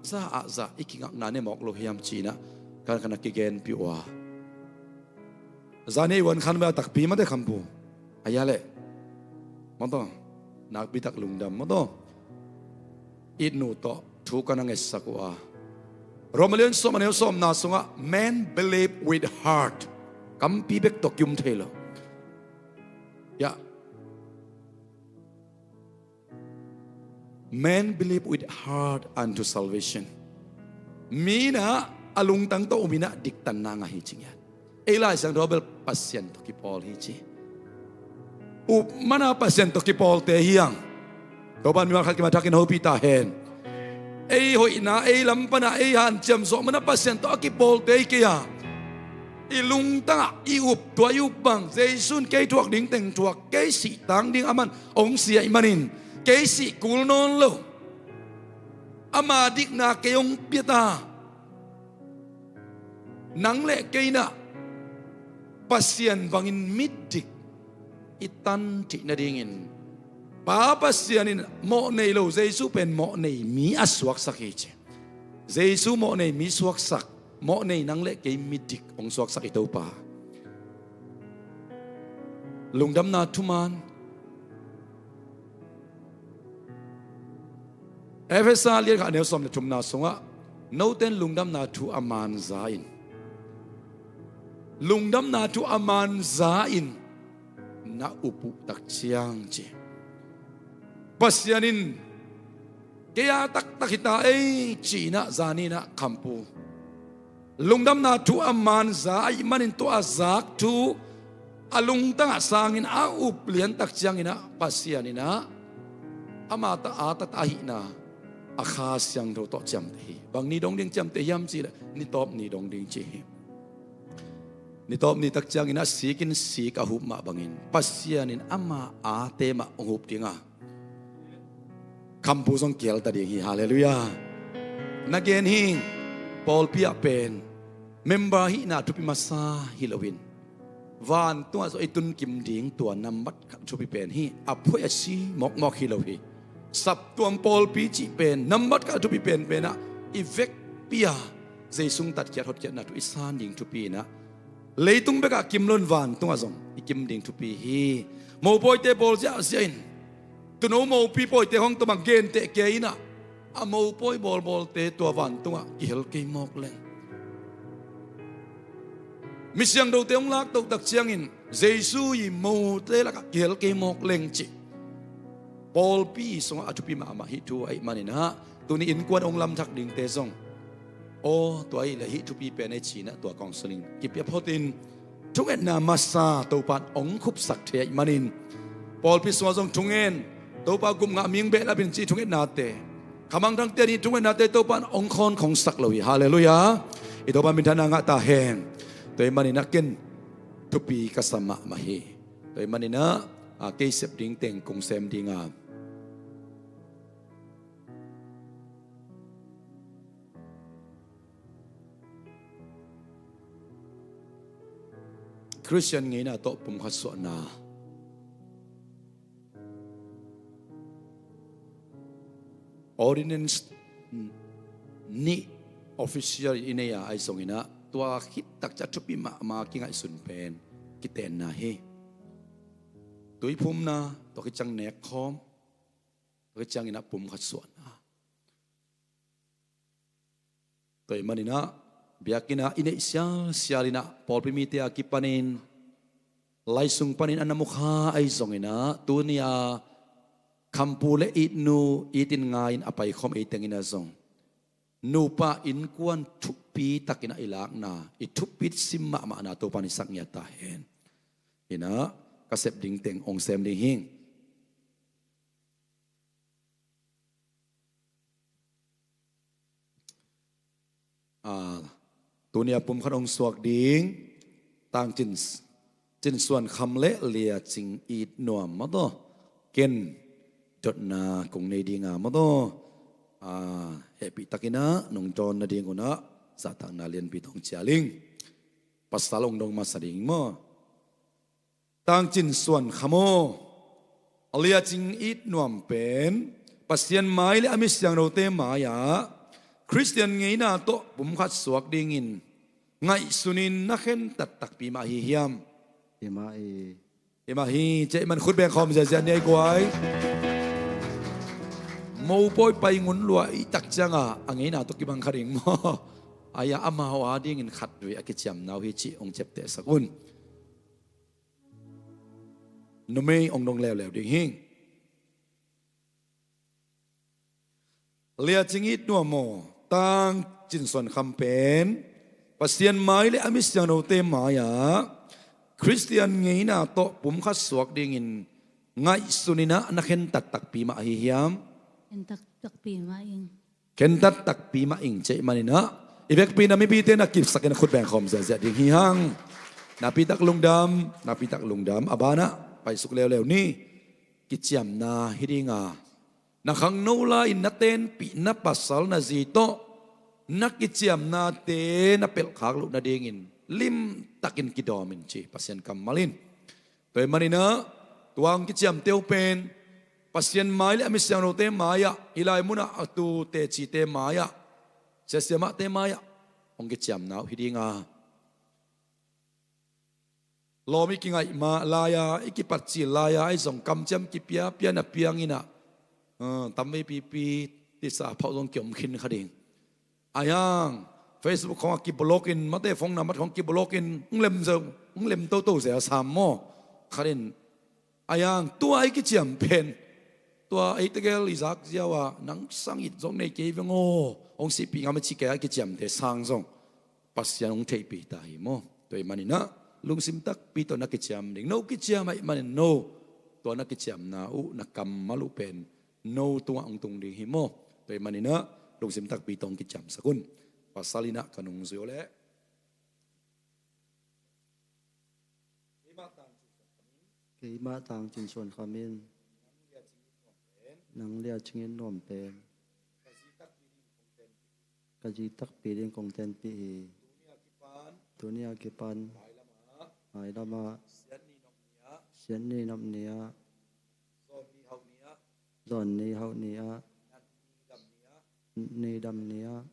za ah za i kingakna ne mawk lo hiam cinah kan kan a kigenpih uh a. Zani i uan khan ve a takpi mate Khampu. A ya leh mawtaw, nakpi tak lungdam mawtaw. Itnu tawh thu kan a ngetsak uh a, Rom a lian sawm a neu sawmna sungah man believe with heart, kampi bek tawh kium thei lo. Ya. Man believe with heart unto salvation. Mi inah a lungtang tawh um inah diktanna ngah hi ci ngiat. Ei Lai Siangtho bel Pasian tawh kipawl hi ci. Up mana Pasian tawh kipawlte hiang. Topan mimal khat kimah thakin hopih ta hen. Ei hoihna, ei lam pana ei hanciam zawh mana Pasian tawh a kipawlte hi kei a, i lungtangah i up, tua i up bang Jesu in kei thuak ding teng thuak, kei sih tang ding aman hong si ahih manin kei sih kul nawn lo. Ama dikna kei hong pia ta. Nang le kei inah Pasian bangin mitdik i tan theih nadingin Pa Pasian in mawh nei lo Jesu pen mawh nei mi a suaksak hi ci. Jesu mawh nei mi suaksak, mawh nei nang le kei midik hong suaksak i Topa. Lungdamna thuman. Efesa lian khat neu sawm le thumna sungah, note in lungdamna thu a man za in, lungdamna thu a man za in na up uh tak ciang ci. Pasian in kei a taktak hi ta ei ci-in ah zani-in ah khampu lungdamna thu a man za ahih manin tua a zak thu a lungtang ah sangin a up lian tak ciangin ah Pasian in ah ama ta a tata ahihna a Kha Siangtho tawh ciamteh hi. Bang ni dong ding ciamteh hiam cih leh ni tawp ni dong ding ci hi. Ni tawp ni tak ciangin ah sik in sik a hup mah bangin Pasian in ama ate mah hong hup ding a, khampu zong kial ta ding hi. Halleluiah. Na gen hi. Pawlpi ah pen member hihna thupi masa hi loin, vantung ah zong i tun kim ding tua nambat khat thupi pen hi. A phuai a si mawkmawk hi lo hi. Saptuam pawlpi cih pen nambat khat thupi penpen ah i vekpi a Jesu tatkhiat hotkhiatna thu i san ding thupi in ah, leitung bekah kim loin vantung ah zong i kim ding thupi hi. Mopawite bawl ziahziah in, tuuno mopi pawite hong tawh bang genteh kei in ah, a mopawi bawlbawlte tua vantung ah kihel kei mawk leng, mi siangthote hong lak toh tak ciangin Jesu i mote lakah kihel kei mawk leng cih pawlpi sungah a thupi mahmah hi thu ahih manin ah, tuni innkuan hong lamthak dingte zong, aw, tua ahih leh hih thupi pen ei ci-in ah tua counseling kipia phot in, thungetna masa Topa in hong khupsak thei ahih manin, pawlpi sungah zong thungen, Topa gupna ming behlap in cih thungetnate, khamangthangte ni thungetnate Topa in hong khawnkhongsak lo hi. Halleluiah. I Topa minthanna ngah ta hen. Tua ahih manin ah ken thupi ka sa mahmah hi. Tua ahih manin ah, a, kei sep ding teng kong sem ding a, Khristian ngeina tawh pumkhat suahna. Ordinance nih official i nei a, ahi zongin ah tua khit tak ciang thupi mahmah kingaihsun pen kitenna hi. Tuiphumna, tua khit ciang nekkhawm, tua khit ciangin ah pumkhat suahna. Tua ahih manin ah biakinn ah i neih sialsial in ah pawlpi mite a kipanin, lai sung panin a na mukha ahi zongin ah, tuni a khampu le itnu itin ngai-in a paikhawm ei tengin ah zong, nupa innkuan thupi takin ah i lakna, i thupi sim mahmahna Topa in i sak ngiat ta hen. In ah ka sep ding teng hong sem ding hi. A, tuni a pumkhat hong suak ding Tang Cin, Cin Suan Kham le Lia Cing It Nuam maw taw, ken dotna kong nei ding a maw taw, a, hehpih takin ah nong dawn nading un ah zahtakna lianpi tawh hong cial ing. Pasal hong dong masa ding maw? Tang Cin Suan Kham aw, Lia Cing It Nuam pen Pasian mai le a mi siangthote mai-ah Khristian ngeina tawh pumkhat suak dingin ngaihsun in na khentat takpi mah hi hiam? Hi mah hi. Hi mah hi. Cih man khut beng khawm ziahziah ni ei guai. Mopawi pai ngun lua i tak ciangah a ngeina tawh kibang kha ding maw? Ai-ah amau a dingin khatvei a kiciamna uh hi cih hong ciaptehsak un. Numei hong dong leuleu ding hi. Lia Cing It Nuam aw, Tang Cin Suan Kham pen Pasian mai le a mi siangthote mai-ah Khristian ngeina tawh pumkhat suak dingin ngaihsun in ah na khentat takpi mah hi hiam? Khentat takpi mah ing. Khentat takpi mah ing cih manin ah, i vekpi-in a mipite na kipsak in a khut beng khawm ziahziah ding hi hang. Nakpi tak lungdam, nakpi tak lungdam. A banah paisuk leuleu ni. Kiciamna hi ding a, na khangno lai-in na tenpih na pasal na zi tawh na kiciamnate na pelhkhak loh nadingin limtakin kidawm in ci Pasian kammal in. Tua ahih manin ah tua hong kiciamte uh pen Pasian mai le a misiangthote mai-ah, hih lai munah a tu tecite mai-ah, siasiamahte mai-ah hong kiciamna uh hi dinga, lawm i kingaih ma lai-a, i kipatcil lai-a, i zong kamciam kipiapia na piang inah, uh, tamvei pipi tisa phauh zong kiom khin kha ding. Ahi hang Facebook khawngah kiblock in, mate phone number khawng kiblock in, hong lem zo, hong lem toto zel sam maw? Khat in, ahi hang tua i kiciam pen, tua ei tegel i zak ziau a, nang sang it zong nei kei veng aw, hong sihpih ngam a ci kei a i kiciamte sang zong Pasian hong theihpih ta hi maw? Tua ahih maninah lungsim takpi tawh na kiciam ding. No kiciam ahih manin no, tua na kiciamna uh, na kammal uh pen no tungah hong tung ding hi maw? Tua ahih maninah lungsim takpi tawh hong kiciamsak un. Pasal inah ka nungzui uh leh, keimah tangcin suan khamin, nang lia cingin nuam pen ka zi takpi ding kong tenpih hi. Tuni a kipan mailamah siatni nop ni-ah, zawn ni hauh ni-ah, ni dam ni-ah,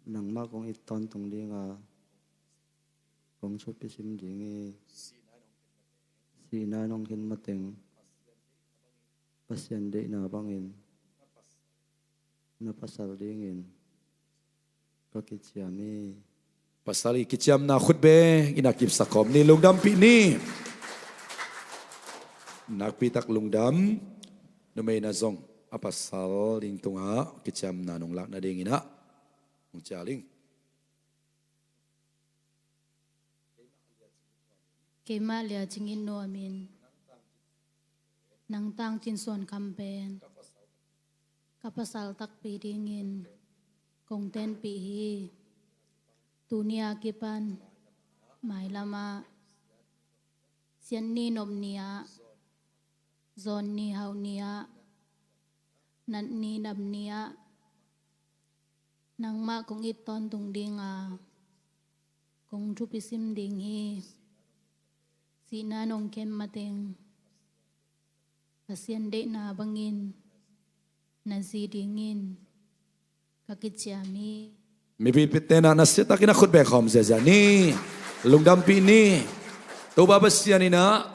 nangmah kong it tawntung dinga, kong thupi sim ding hi. Sihna in hong khen mateng Pasian deihna bangin na pasal dingin ka kiciam hi. Pasal i kiciamna khut beng inah kipsak khawm ni, lungdampih ni. Nakpitak lungdam. Numei na zong a pasal ding tungah kiciamna nong lak nadinginah hong cial ing. Keimah lia cingin nuamin, nang tangcin suan kham pen ka pasal takpi dingin kong tenpih hi. Tuni a kipan mailamah siatni nop ni-ah, zawn ni hauh ni-ah, nat ni dam ni-ah, nangmah kong it tawntung dinga, kong thupi sim ding hi. Sihna in hong khen mateng Pasian deihna bangin na zi dingin ka kiciam hi. Mipi tenah na siatakin a khut beng khawm ziazia ni. Lungdampih ni. Topa Pasian inah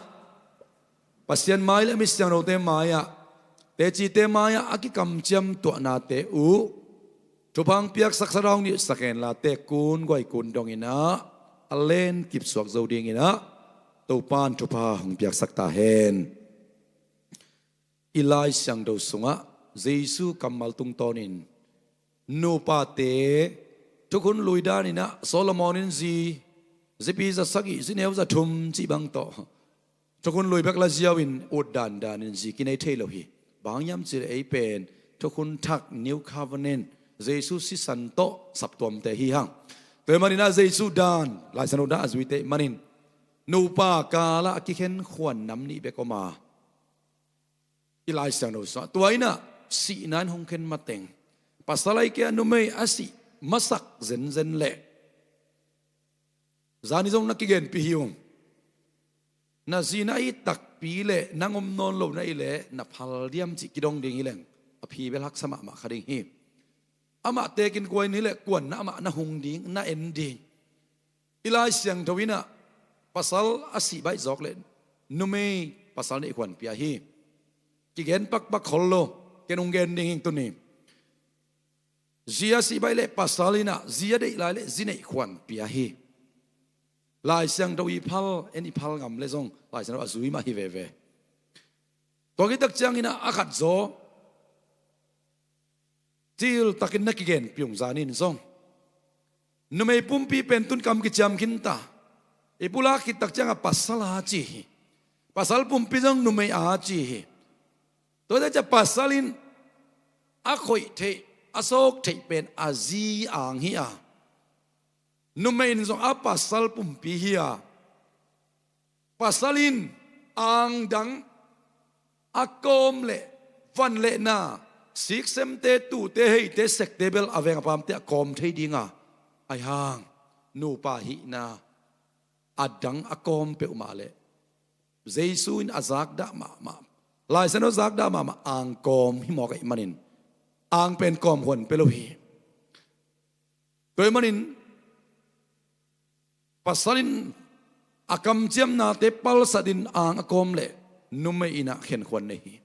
Pasian mai le a misiangthote mai-ah, tecite mai-ah a kikamciam tuahnate uh thupha hong piaksak Sathau nih sakenla tekun guaikun donginah a len kipsuak zo dinginah Topa in thupha hong piaksak ta hen. I Lai Siangtho sungah Jesu kammal tungtawnin nupate thukhun lui daninah Solomon in zi, zipi za sagih, zineu za thum cih bang tawh thukhun lui bek la ziau in ut dandanin zi kinei thei lo hi. Bang hiam cih leh ei pen thukhun thak, New Covenant, Jesu sisan tawh saptuamte hi hang. Tua ahih maninah Jesu dan, Lai Siangtho dan a zuite ahih manin nupa kalah a kikhenkhuan nam nih bek om a, i Lai Siangtho sungah tua inah sihna in hong khen mateng, pasal ahih kei a numei a sih masak zenzen leh zani zong na kigenpih hi ung. Na zi na it takpi leh nang om nawn lo na hih leh na phal diam cih kidong ding hi leng a phi bel haksa mahmah kha ding hi. Amah tekin kua in hi leh kuan na amah na hung ding, na en ding. I Lai Siangtho inah pasal a sih baih zawk leh numei pasal neih khuan pia hi. Kigen pakpak khol lo, ken hong gen ding hing tuni. Zi a sih baih leh pasal inah zi a deih lai leh zi neih khuan pia hi. Lai Siangtho i phal, en i phal ngam leh zong Lai Siangtho a zui mah hi veve. Tua khit tak cianginah a khat zaw cil takin na kigenpih ung, zanin zong numei pumpi pen tun kam kiciam khinta. I pulak khit tak ciangah pasal a ci hi. Pasal pumpi zong numei a ci hi. Tua tak ciang pasal in a khoih theih, a sawk theih pen a zi ang hi a, numei in zong a pasal pumpi hi a, pasal in angdang a kawm leh van leh na, siksemte, tuute, heite, sekte bel a veng a pamte a kawm thei dinga, ahi hang nupa hihna a dang a kawm peuhmah leh Jesu in a zakdah mahmah Lai Siangtho zakdah mahmah angkawm hi mawk ahih manin, ang pen kawmhuan pia lo hi. Tua ahih manin pasal in a kamciamnate palsat in ang a kawm leh numei in ah khenkhuan nei hi.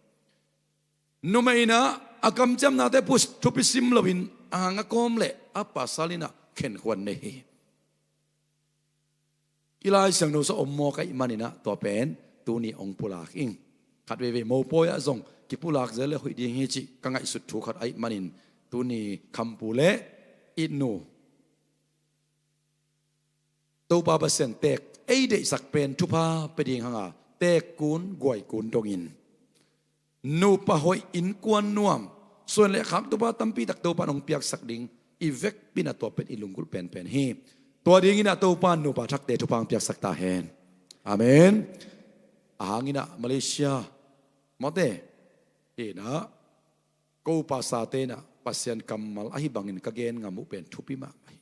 Numei in ah a kamciamnate pus thupi sim loin ang a kawm leh a pasal in ah khenkhuan nei hi. I Lai Siangtho sung om mawk ahih manin ah tua pen tuni hong pulak ing. Khat veivei mopawi ah zong kipulak zel le hoih ding hi cih ka ngaihsut thu khat ahih manin tuni Khampu le Itnu Topa Pasian teek ei deihsak pen thupha pia ding hanga teek kun guai kun dongin nupa hoih innkuan nuam suan le khak Topa tampi tak Topa in hong piaksak ding i vekpi in ah tua pen i lunggulh penpen hi. Tua dingin ah Topa in nupa thakte thupha hong piaksak ta hen. Amen. A hang in ah Malaysia mawte in ah ko pasate in ah Pasian kammal ahi bangin ka gen ngam uh pen thupi mahmah hi.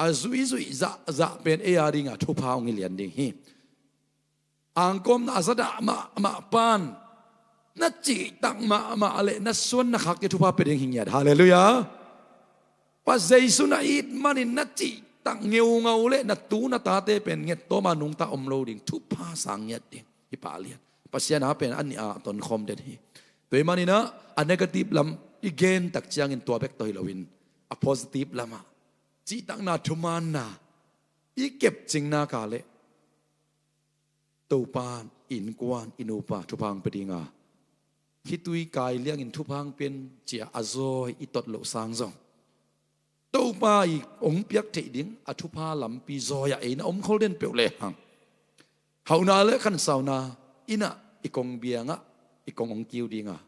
A zuihzuih zahzah pen ei a dingah thupha hong hi lian ding hi. Angkawmna a zadah mahmah pan na cihtak mahmah le na suan na khakte thupha pia ding hi ngiat. Halleluiah. Pa Jesu na it manin na cihtak ngeungau le na tu na tate pen ngettawma nungta om lo ding, thupha sang ngiat ding. Hi pah lian. Pasian a pen a nih a tonkhawm den hi. Tua ahih manin ah a negative lam i gen tak ciangin tua bek tawh hi loin a positive lamah cihtakna thumaanna i kepcing nak leh Topa in innkuan i nupa thupha hong pia ding a, khitui kai liangin thupha hong pia in ci-a a zawi i tot loh sang zong Topa i hong piak theih ding a thupha lampi zawi-ah ei na om khol den peuh lehang hauhna le khansauna in ah i kong biangah i kong hong kiu ding a,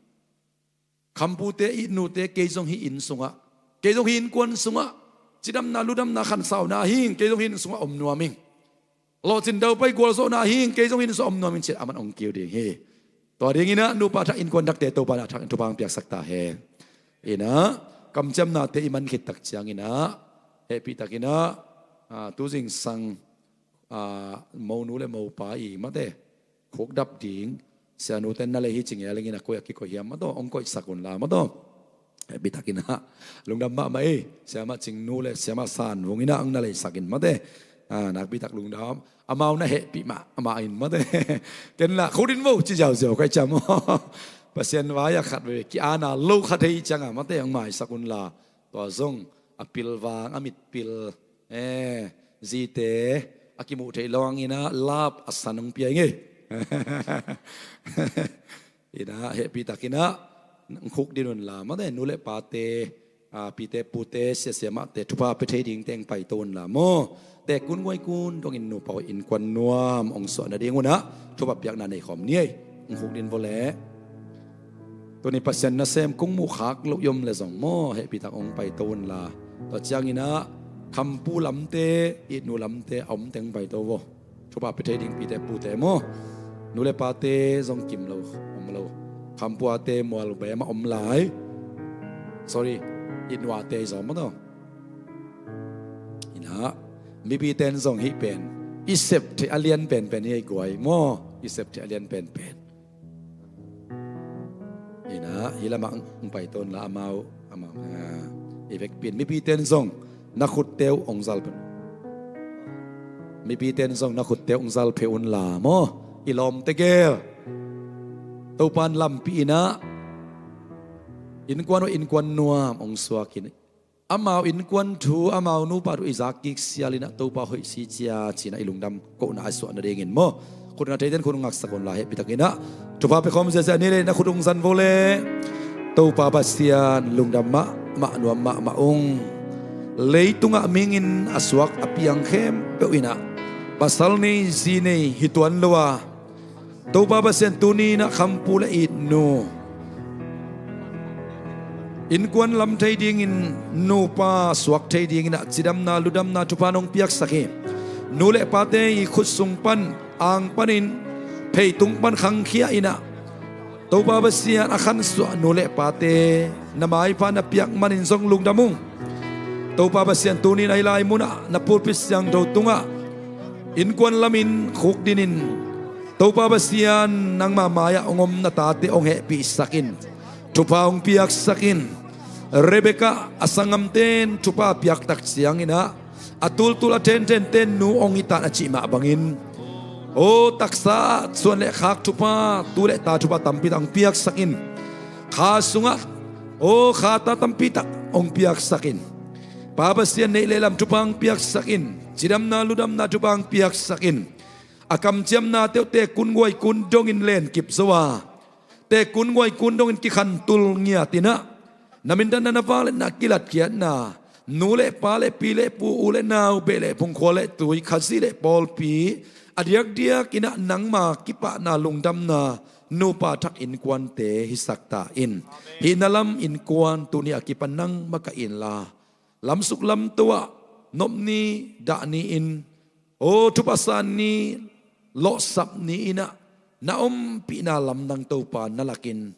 Khampute, Itnute, kei zong hih inn sungah, kei zong hih innkuan sungah cidamna, ludamna, khansauna hi ing, kei zong hih inn sungah om nuam ing. Lawhcin daupai gualzawhna hi ing, kei zong hih inn sungah om nuam ing ci-in aman hong kiu ding hi. Tua dingin ah nupa thak, innkuan thakte Topa in ah thak in thupha hong piaksak ta hen. In ah kamciamnate i man khit tak ciangin ah hehpih takin ah, ah, tu zingsang, ah, monu le mopa i mate khukdap ding sianute na lei hi ci ngeleng in ah koi a kikoih hiam maw taw, hong koihsak un la maw taw. Hehpih takin ah lungdam mahmah ei, Siamah Cingnu le Siamah San Vung in ah hong na leisak in mate. Ah, nakpi tak lungdam. Amau na hehpih mahmah in mate. Ken lah khut in vo ci ziauziau ka hih ciang maw. Pasian vai-ah khat veve ki-ana lo kha thei ciangah mate hong maisak un la. Tua zong a pilvang, a mitpil, eh, zite a kimuh theih lawngin ah lap a san hong pia ing ei. In ah hehpih takin ah hong khukdin un la mate, nu le pate, ah, pite pute, siasia mahte thupha pia thei dingte hong paito un la maw. Teek kun guai kun dongin nupa hoih innkuan nuam hong suah nadingun ah thupha piakna nei khawm ni ei. Hong khukdin vo leh. Tuni Pasian nasem kong muh khak loh i om leh zong maw, hehpih tak hong paito un la. Tua ciangin ah Khampu lamte, Itnu lamte a omte hong paito vo. Thupha pia thei ding pite pute maw. Nu le pate zong kim lo, om lo. Khampu ate Mualbem ah om lai. Sorry, Itnu ate i zawm maw taw. In ah mipite in zong hih pen i sep theih a lian penpen hi ei guai maw. I sep theih a lian penpen. In ah hih lamah hong paito un la amau, amau, ah, i vekpi in mipite in zong na khutte uh hong zal peuh. Mipite in zong na khutte uh hong zal peuh un la maw. I lawmte gel Topa in lampi in ah innkuan hoih innkuan nuam hong suak in, amau innkuan thu, amau nupa thu i zak kik sial in ah Topa hoih si cia ci-in ah i lungdam kohna a suah nadingin maw. Khut nga theite in khut hong ngaksak un la, hehpih takin ah thupha pia khawm ziazia ni leh na khut hong zan vo leh. Topa Pasian lungdam mahmah, nuam mahmah ung. Leitungah mihing in a suak a piang khempeuh in ah pasal nei zi nei hi tuan lo a, Topa Pasian tuni in ah Khampu le Itnu innkuan lam thei dingin, nupa suak thei dingin ah cidamna, ludamna thupha nong piaksak hi. Nu le pate i khut sung pan, ang panin, pheitung pan khangkhia in ah Topa Pasian a khansuah nu le pate na maipha na piak manin zong lungdam ung. Topa Pasian tuni in ah hih lai munah na pulpit siangtho tungah innkuan lamin khukdinin Topa Pasian, nangma mai-ah hong om na tate hong hehpihsak in. Thupha hong piaksak in. Rebekah a sanggamte in thupha piaktak cianginah a tultul a thenthen ten nu hong hi ta na cih mah bangin, aw taksa ah suan le khak thupha, tu le ta thupha tampi tak hong piaksak in. Kha sungah aw kha ta tampi tak hong piaksak in. Pa Pasian, neih le lam thupha hong piaksak in. Cidamna ludamna thupha hong piaksak in. A kamciamnate uh tekun guaikun dongin lenkip zo a, tekun guaikun dongin kikhantul ngiat inah, na minthana na vangliatna kilatkhiatna, nu le pa le pi le pu, u le nau, beh le phungkhua le tui, Khazih le pawlpi, a diakdiak inah nangma kipahna lungdamna nupa thak innkuante hisak ta in. Hihna lam innkuan tuni a kipan nang makaih inla, lamsuk lamto ah nop ni, dah ni-in, aw thupha san ni, lawhsap ni inah na ompihna lamdang Topa na lakin,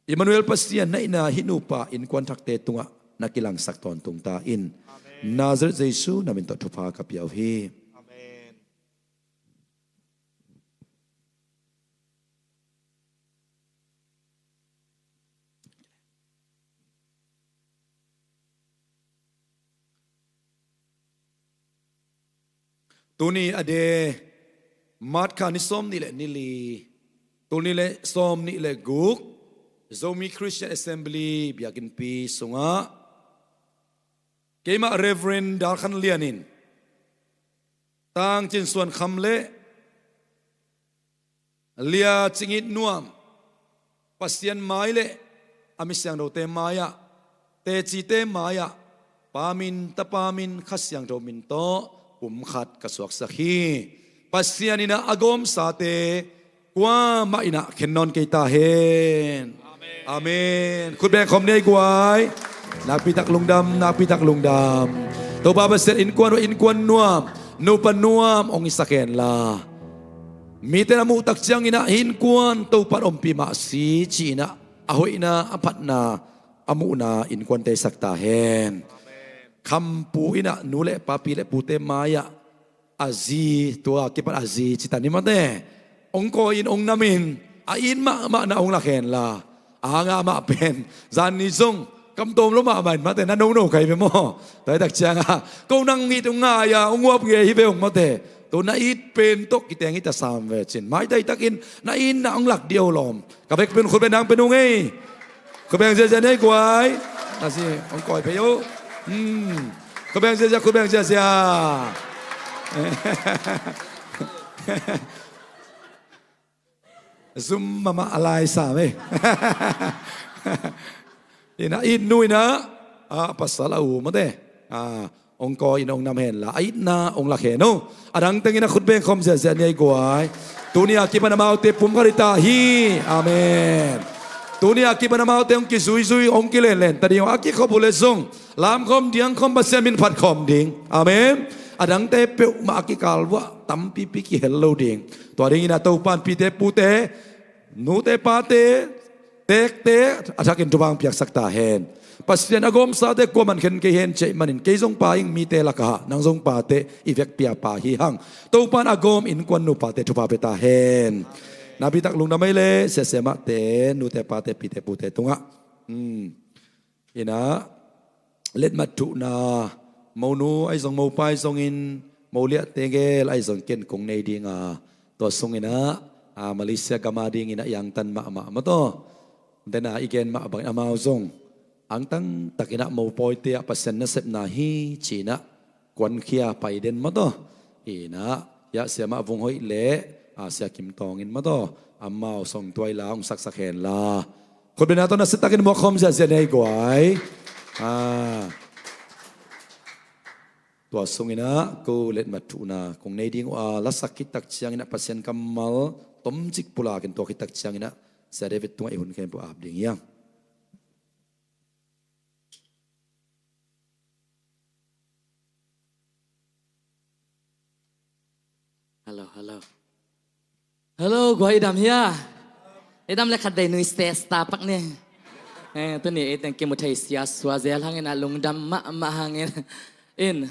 Emmanuel Pasian na hihna hih nupa innkuan thakte tungah na kilangsak tawntung ta in. Amen. Nazareth Jesu na min tawh thupha ka pia uh hi. Amen. Tuni a de March kha ni sawm nih le ni li, tul nih le sawm nih le guk, Zomi Christian Assembly biakinnpi sungah keimah Reverend Dal Khan Lian in Tang Cin Suan Kham le Lia Cingit Nuam, Pasian mai le a mi siangthote mai-ah, tecite mai-ah, Pa min, Tapa min, Kha Siangtho min tawh pumkhat ka suaksak hi. Pasian inah a gawmsate kuamah inah khen nawn kei ta hen. Amen. Amen. Khut beng khawm ni ei guai. Nakpi tak lungdam, nakpi tak lungdam. Topa Pasian innkuan uh innkuan nuam, nupa nuam hong hisak henla, mite na muhtak cianginah hih innkuan Topa in ompih mah si ci-inah a hoihna a phatna a muhna innkuante hisak ta hen. Khampu inah nu le pa, pi le pute mai-ah a zi, tua kipan a zi ci ta ni mate, hong kawi in hong nam in, a it mahmah na hong lak henla, a nga mah pen zan ni zong kam tawm lo mahmah in mate, na nono kai ve maw? Tua hi tak ciangah ko nang it hong ngai-a hong uap ngei hi ve hong mate. Tua na it pen tawh kiteng hi ta sam ve cin, maitai takin na itna hong lak dih o lawm. Ka vekpi un khut beng nang pen ung ei. Khut beng ziazia ni ei guai. Na si hong kawi phei o. Hmm. Khut beng ziazia, khut beng ziazia. Zum mahmah a lai sam ei. Inah it nu inah a pasal a u mate, a hong kawi in hong nam henla, a itna hong lak hen o. A dang teng inah khut beng khawm ziazia ni ei guai. Tuni a kipan amaute pumkhat hi ta hi. Amen. Tuni a kipan amaute hong kizuizui, hong kilenlen ta ding, a kikhop uh le zong lam khawm diang khawm Pasian min phat khawm ding. Amen. A dangte peuhmah a kikal vuah tampipi kihel lo ding. Tua dingin a Topa in pite pute, nute pate, tekte a thakin thupha hong piaksak ta hen. Pasian a gawmsate kuaman khen kei hen cih manin kei zong pa ing mite lakah, nang zong pate i vekpi a pa hi hang. Topa in a gawm innkuan nupate thupha pia ta hen. Nakpi tak lungdam ei le, siasiamahte, nute pate, pite pute tungah. Hmm. Inah letmat thuhna, monu ahi zong, mopa ahi zongin, moliahte gel ahi zong ken kong nei dinga, tua sunginah a Malaysia gam a dinginah i angtan mahmah mataw. Dena i gen mah bangin amau zong angtang takinah mopawite ah Pasian nasepna hi ci-inah kuankhia pai den mataw. Inah hiah siamah Vung Hoih le a Sia Kim Tawng in mataw, amau song tuai la hong saksak henla, khutbetna tawh nasiatakin muak khawm ziahziah ni ei guai. Tua sunginah ko letmat thuhna kong nei ding uh a, lasak khit tak cianginah Pasian kammal tomcik pulakin tua khit tak cianginah Sia David tungah i hun khempeuh ap ding hiang. Hello, hello. Hello, guai, i dam hia? I dam le khat vei nui stage ta pak ni. Eh, tuni ei teng kimu thei sia sua zel hangin a lungdam mahmah hangin. In.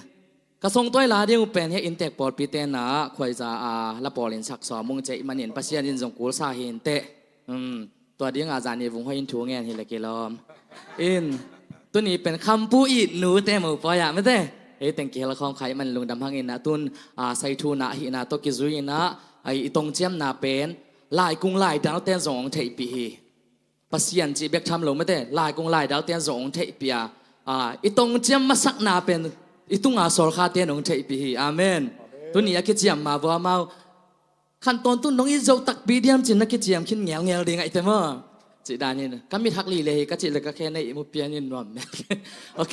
Ka sungtawi la ding uh pen hih inntek pawlpi te na khuaiza a la pawl in sak sawm ung cih manin Pasian in zong kulsa hi inteh. Tua dingah zani vung hoih in thu ngen hi le kilawm. In tuni pen khampu it nu te mopawi ah mete, hei teng kihel khawm khai man lungdam hang in ah tun, a, saithuna ahihna tawh kizui in ah, ai, i tongciamna pen laikung laidal ten zong hong theihpih hi. Pasian cih bek tham lo mete, laikung laidal ten zong hong theihpih a, a, i tongciam masakna pen i tunga sawlkha ten hong theihpih hi. Amen. Tuni a kiciam ma vua mau. Khan tawntung nong it zo takpi diam cin na kiciam khin ngelngel ding ahi te maw? Cih dan hin ka mit hak lile hi ka cih le ka khe nei i mu pian in nuam mek. Ok.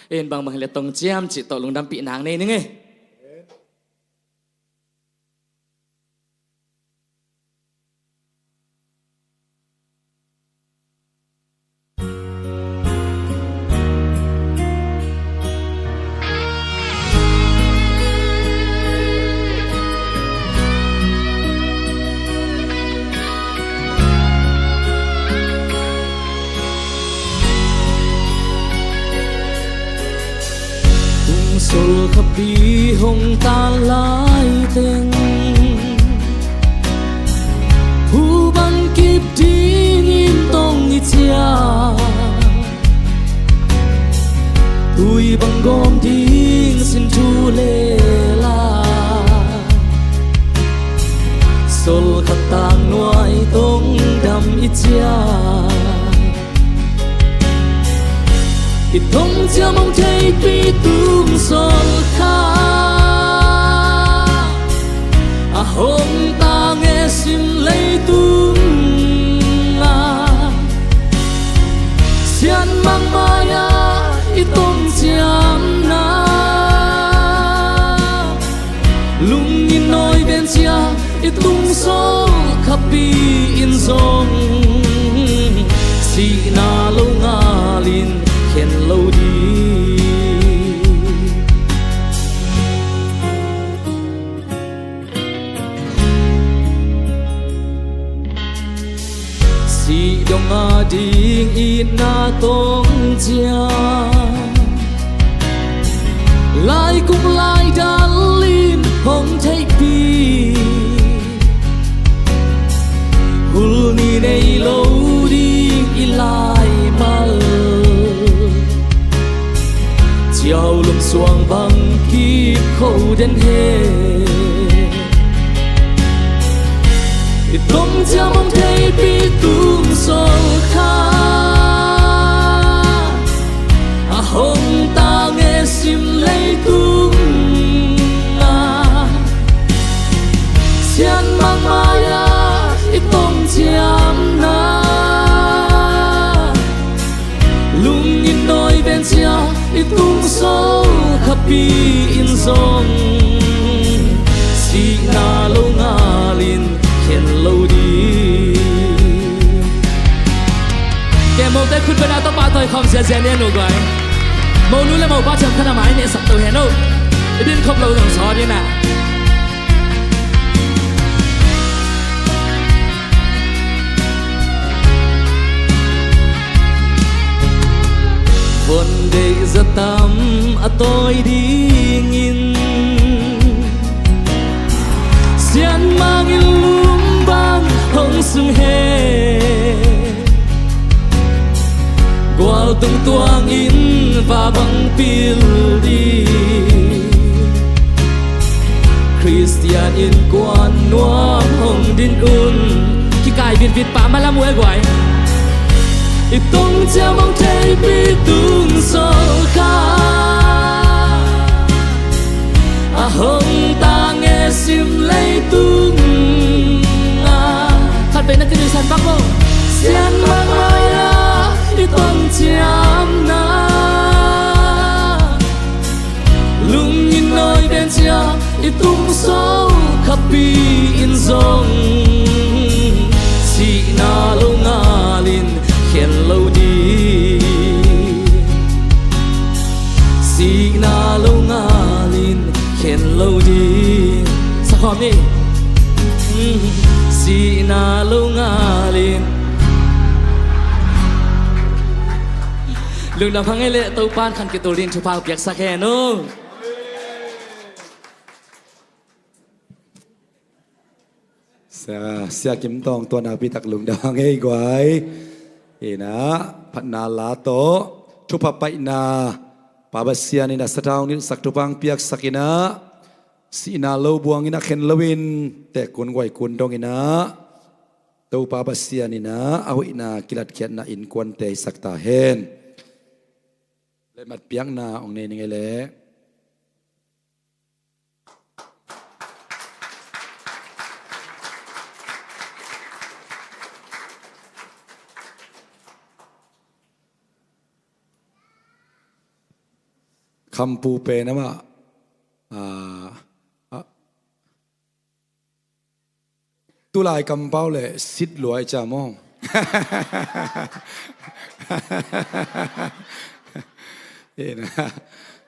In bangbang hi le tongciam cih tawh lungdampih nang nei ning e. Tungsawl khapi hong tan lai teng phu bang kip dingin tong i ciah, tui bang gawm ding sin thu le la, sawl khat tang nuai tong dam i ciah, i tongciam hong theihpih tungsawl kha a hong tang e sim leitung a, sianmang mai-ah i tongciamna lungin nawi ven cia i tungsawl khapi in zong sihna lo ngalin khen lo ding. Sih dong a ding itna tong ciang laikung laidal in hong theihpih, hul ni nei lo ding i laimal, ciau lum suang bang kip kho den he. I tongciam hong theihpih tungsawl kha a hong tang e sim leitung a, sianmang mai-ah i tongciamna lungin nawi ven cia i tungsawl khapi in zong sihna lo ngalin khen lo ding. Kei mote khut bena tawh pahtawi khawm ziazia ni a nu guai. Monu le mopa thiam khat a mai ne sak to hen o. I din khop lo zong saw dina. Von deih zatam a tawi dingin sianmang in lum bang hong sung he. Gualtung tuangin va bang pil ding. Khristian innkuan nuam hong din un. Kikai vitvit pah malam uh e guai. I tongciam hong theihpih tungsawl kha a hong tang e sim leitung a. Khat vei na kinuisan bang maw. Sianmang mai-ah i tongciamna lungin nawi ven cia i tungsawl khapi in zong sihna lo ngalin khen lo ding. Sihna lo ngalin khen lo ding. Sakhawm ni. Sihna lo ngalin. Lungdam hang e leh Topan khan kitul ding thupha piaksak hen o. Sia, Sia Kim Tawng, tua nakpi tak lungdam hang ei guai. Ina, phatna la tawh thupha paihna, Pa Pasian in a sathau nilhsak thupha hong piaksak ina, sihna lo buang ina khen loin tekkun guaikun dong ina, Topa Pasian ina a hoihna kilatkhiatna innkuante hisak ta hen. Letmat piakna hong nei ning ei leh. Khampu pen amah, ah, ah, tulai kampau le sit luai ca maw? Ina,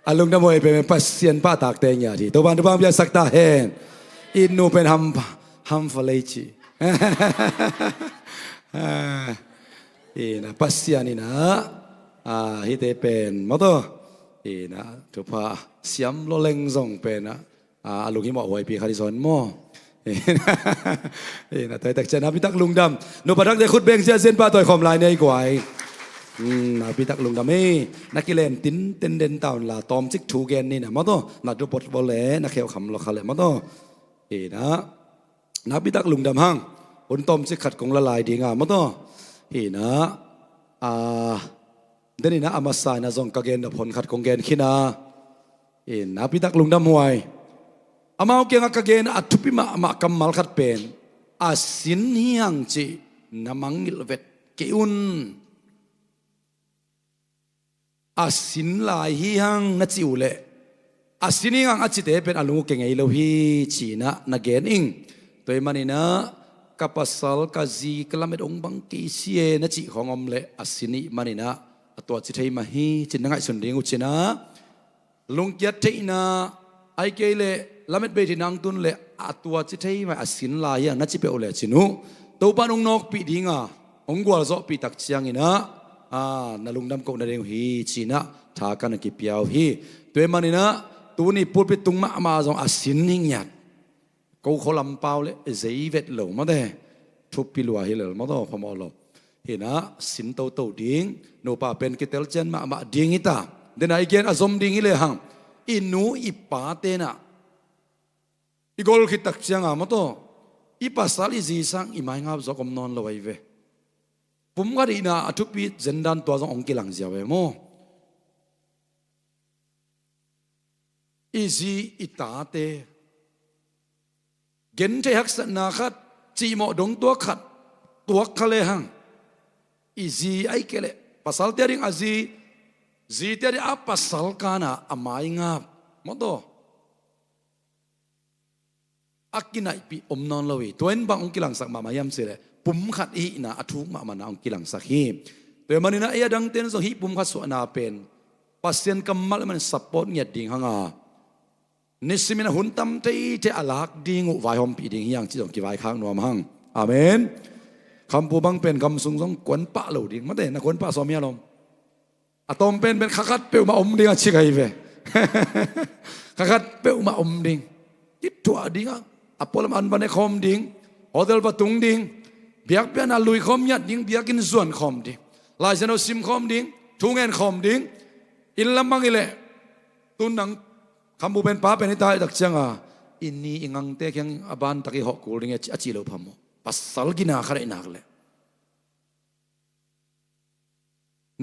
a lungdam huai pen Pasian pahtakte ngiat hi. Topan thupha hong piaksak ta hen. Inn nu pen ham, ham fa lei ci. Ina, Pasian ina, ah, hihte pen maw taw. Ina, thupha siam lo leng zong pen a, a, a lunghimawh huaipi khat hi zaw maw. Ina, tua hi tak ciang nakpi tak lungdam. Nupa thakte khut beng ziahziah in pahtawi khawm lai ni ei guai. Hmm, nakpi tak lungdam ei. Na kilen tinten den ta un la, tawmcik thu gen ni na maw taw. Na dupot bol le na kheukham lo kha le maw taw. Ina, nakpi tak lungdam hang. Hun tawmcik khat kong la lai ding a maw taw. Ina, a, den ina a masa ina zong ka gen nop hun khat kong gen khin a. Ina, nakpi tak lungdam huai. Amau kiangah ka gen a thupi mahmah kammal khat pen, a sin hi hang cih na mangngilh vet kei un. A sin lai hi hang na cih uh leh, a sin hi hang a cihte pen a lung uh kia ngei lo hi ci-in ah na gen ing. Tua ahih manin ah ka pasal ka zi ka lamet hong bang kei si e na cih khawng om leh a sin ahih manin ah a tua ci thei mah hi ci-in na ngaihsun ding uh ci-in ah lungkiat theihna, ahih kei leh lamet bei theihna hong tun leh a tua ci thei mah a sin lai hi hang na ci peuh leh cin uh, Topa in hong nawkpih ding a, hong gualzawhpih tak ciangin ah, a, na lungdam koh nading uh hi ci-in ah tha ka na kipia uh hi. Tua ahih manin ah tuni pulpit tung mahmah zong a sin hi ngiat. Ko khua lam pau leh zei vet lo mawte. Thupi lua hi lel mawtaw, phamawh lo. Hi-in ah sin toto ding, nupa pen kitel cian mahmah ding hi ta. Den a i gen a zom ding hi lehang, i nu i pate in ah i gol khit tak ciang a mawtaw, i pasal i zi sang i maingap zawk om nawn lo ahi ve. Pumkhat hihna a thupi zendan tua zong hong kilang ziau e maw? I zi i tate genthei haksatna khat, cihmawh dong tuak khat tuak kha lehang, i zi ahih kei leh pasalte ading a zi, zite ading a pasal kan a a maingap mawtaw a kinaihpih om nawn lo hi. Tua in bang hong kilangsak mahmah hiam cih leh pumkhat i hihna a thuk mahmahna hong kilangsak hi. Tua ahih manin ah ei a dangte in zong hih pumkhat suahna pen Pasian kammal ahih manin support ngiat ding hang a, nisimin a hun tam teitei a lak ding uh vaihawmpih ding hi hang cih zong kivaikhak nuam hang. Amen. Khampu bang pen gam sung zong kuan pah lo ding mawte, na kuan pah sawm hi a lom. A tawm pen pen kha khat peuhmah om ding a cik ahi ve. Kha khat peuhmah om ding. Kithuah ding a, a pualam an va ne khawm ding, hotel va tung ding, biakpiakna lui khawm ngiat ding, biakinn zuan khawm ding, Laisiangtho sim khawm ding, thu ngen khawm ding. Inn lam bang hi leh, tun nang Khampu pen pa pen hi ta hi tak ciang a, i ni i ngangte kiang a ban tak i hawh kul ding hi a ci, a cih loh phamawh. Pasal gina kha daih nak leh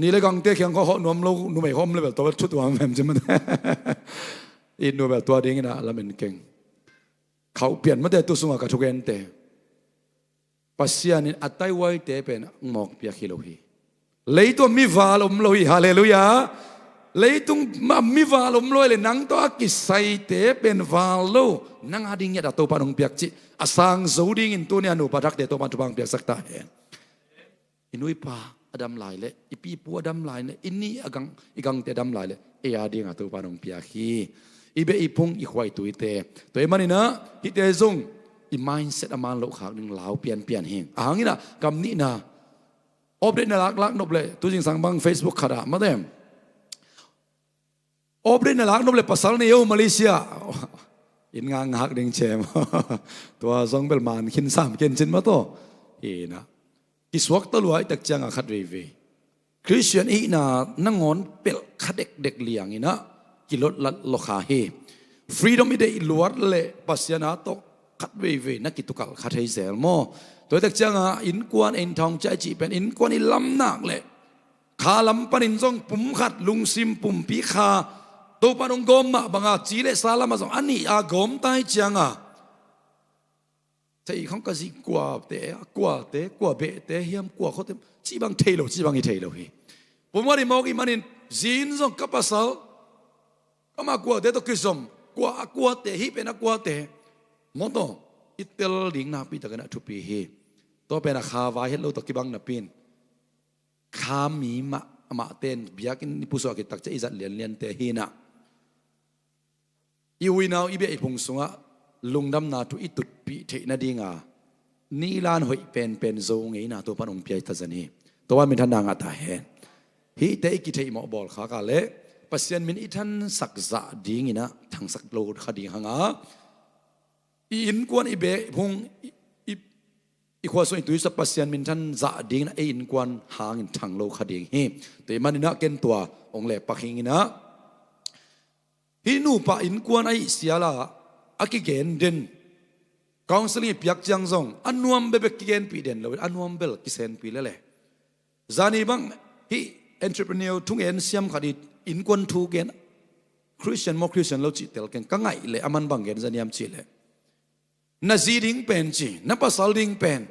ni le gangte kiang khaw hawh nuam lo numei khawm le bel tua bel thutuam vem ci mawte. I nu bel tua dingin a lamen keng. Khauh pian mawte tu sungah ka thugente. Pasian in a taihuaite pen hong mawkpiak hi lo hi. Leitung a mi val om lo hi. Halleluiah. Leitung a mi val om lo hi le nang tawh a kisaite pen val lo. Nang a ding ngiat a Topa in hong piak cih a sang zo dingin tuni a nupa thakte Topa in thupha hong piaksak ta hen. I nu i pa a dam lai leh, i pi i pu a dam lai leh, i ni a gang, i gangte a dam lai leh, ei a dingah Topa in hong piak hi. I beh i phung i khua i tuite. Tua ahih manin ah hihte zong i mindset a man loh khak ding lau pianpian hi. A hang in ah gam nihna, update na laklak nop leh, tu zingsang bang Facebook khat ah mawte, update na lak nop leh pasal nei o Malaysia. In ngakngak ding cem. Tua zong bel man khin sam ken cin mah tawh. Hi na. Kisuak tawh luai tak cianga khat veivei Khristian ihna nangawn pelh kha dekdek lianginah kilotlat lawkha hi. Freedom i deih luat le Pasian a tawh khat veivei na kitukalh kha thei zel maw? Tua tak cianga innkuan ei in thawng ciah i cih pen innkuan i lamnak le kha lam panin zong pum khat lungsim pumpi kha Topa nong gawm mah banga ci le sa lamah zong a nih a gawm tai cianga thei khong ka zih kuate, a kuate, kua behte hiam, kua khawte, cih bang thei lo, cih bang i thei lo hi. Pumkhat i mawk i manin zin zong ka pasal, kama kuate tawh kizom, kua a kuate, hih pen a kuate, mawtaw i tel ding nakpi takin a thupi hi. Tua pen a kha vai het lo tawh kibang napin kha mi mah, mahten biakinn i pusuah kitak ciah i zat lianliante hinah i uinau i bia i phung sungah lungdamna thu i tutpih theih nadinga nilan hoih penpen zo ngeina Topan hong piaita zan hi. Topan minthanna ngah ta hen. Hihte i kitheih mawh bawlkhak a le Pasian min i thansak zah dinginah thangsak lo kha ding hanga i innkuan i beh phung i, i, i khua sung i tuisa Pasian minthan zah dinginah ei innkuan hangin thang lo kha ding hi. Tua i maninah ken tua hong lepak hinginah hih nupa innkuan a ih siala a kigen den counseling i piak ciang zong a nuam bebek kigenpih den loin a nuam bel kisenpi lele. Zani bang hih entrepreneur thungen siam khat i innkuan thu gen Christian maw Christian lo cih tel keng ka ngaih le a man bang gen zaniam cih le na zi ding pen ci, na pasal ding pen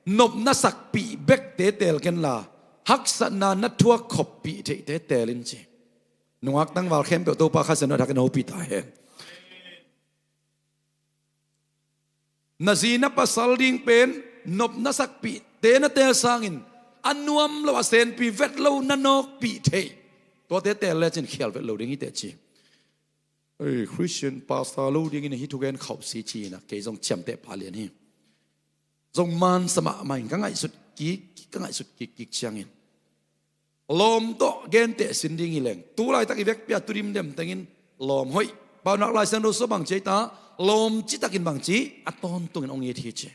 nop na sakpih bekte tel kenla haksatna na thuak khoppih theihte tel in ci. Nungak tangval khempeuh Topa Kha Siangtho a thakin hopih ta hen. Na zi na pasal ding pen nop na sakpihte na tel sangin a nuam lo a senpi vet lo na nawkpih theih tuate tel lecin khial vet lo ding hi teh ci. Ei, Christian pastor lo dingin hih thugen khauh si ci-inah kei zong ciamteh pah lian hi. Zong mansa mahmah in ka ngaihsut kik, ka ngaihsut kikkik ciangin lawm tawh genteh sin ding hi leng tu laitak i vekpi a tu dimdem tengin lawm hoih. Paunak Lai Siangtho sua bang ci ei ta, lawm citakin bang ci a tawntungin hong it hi ci.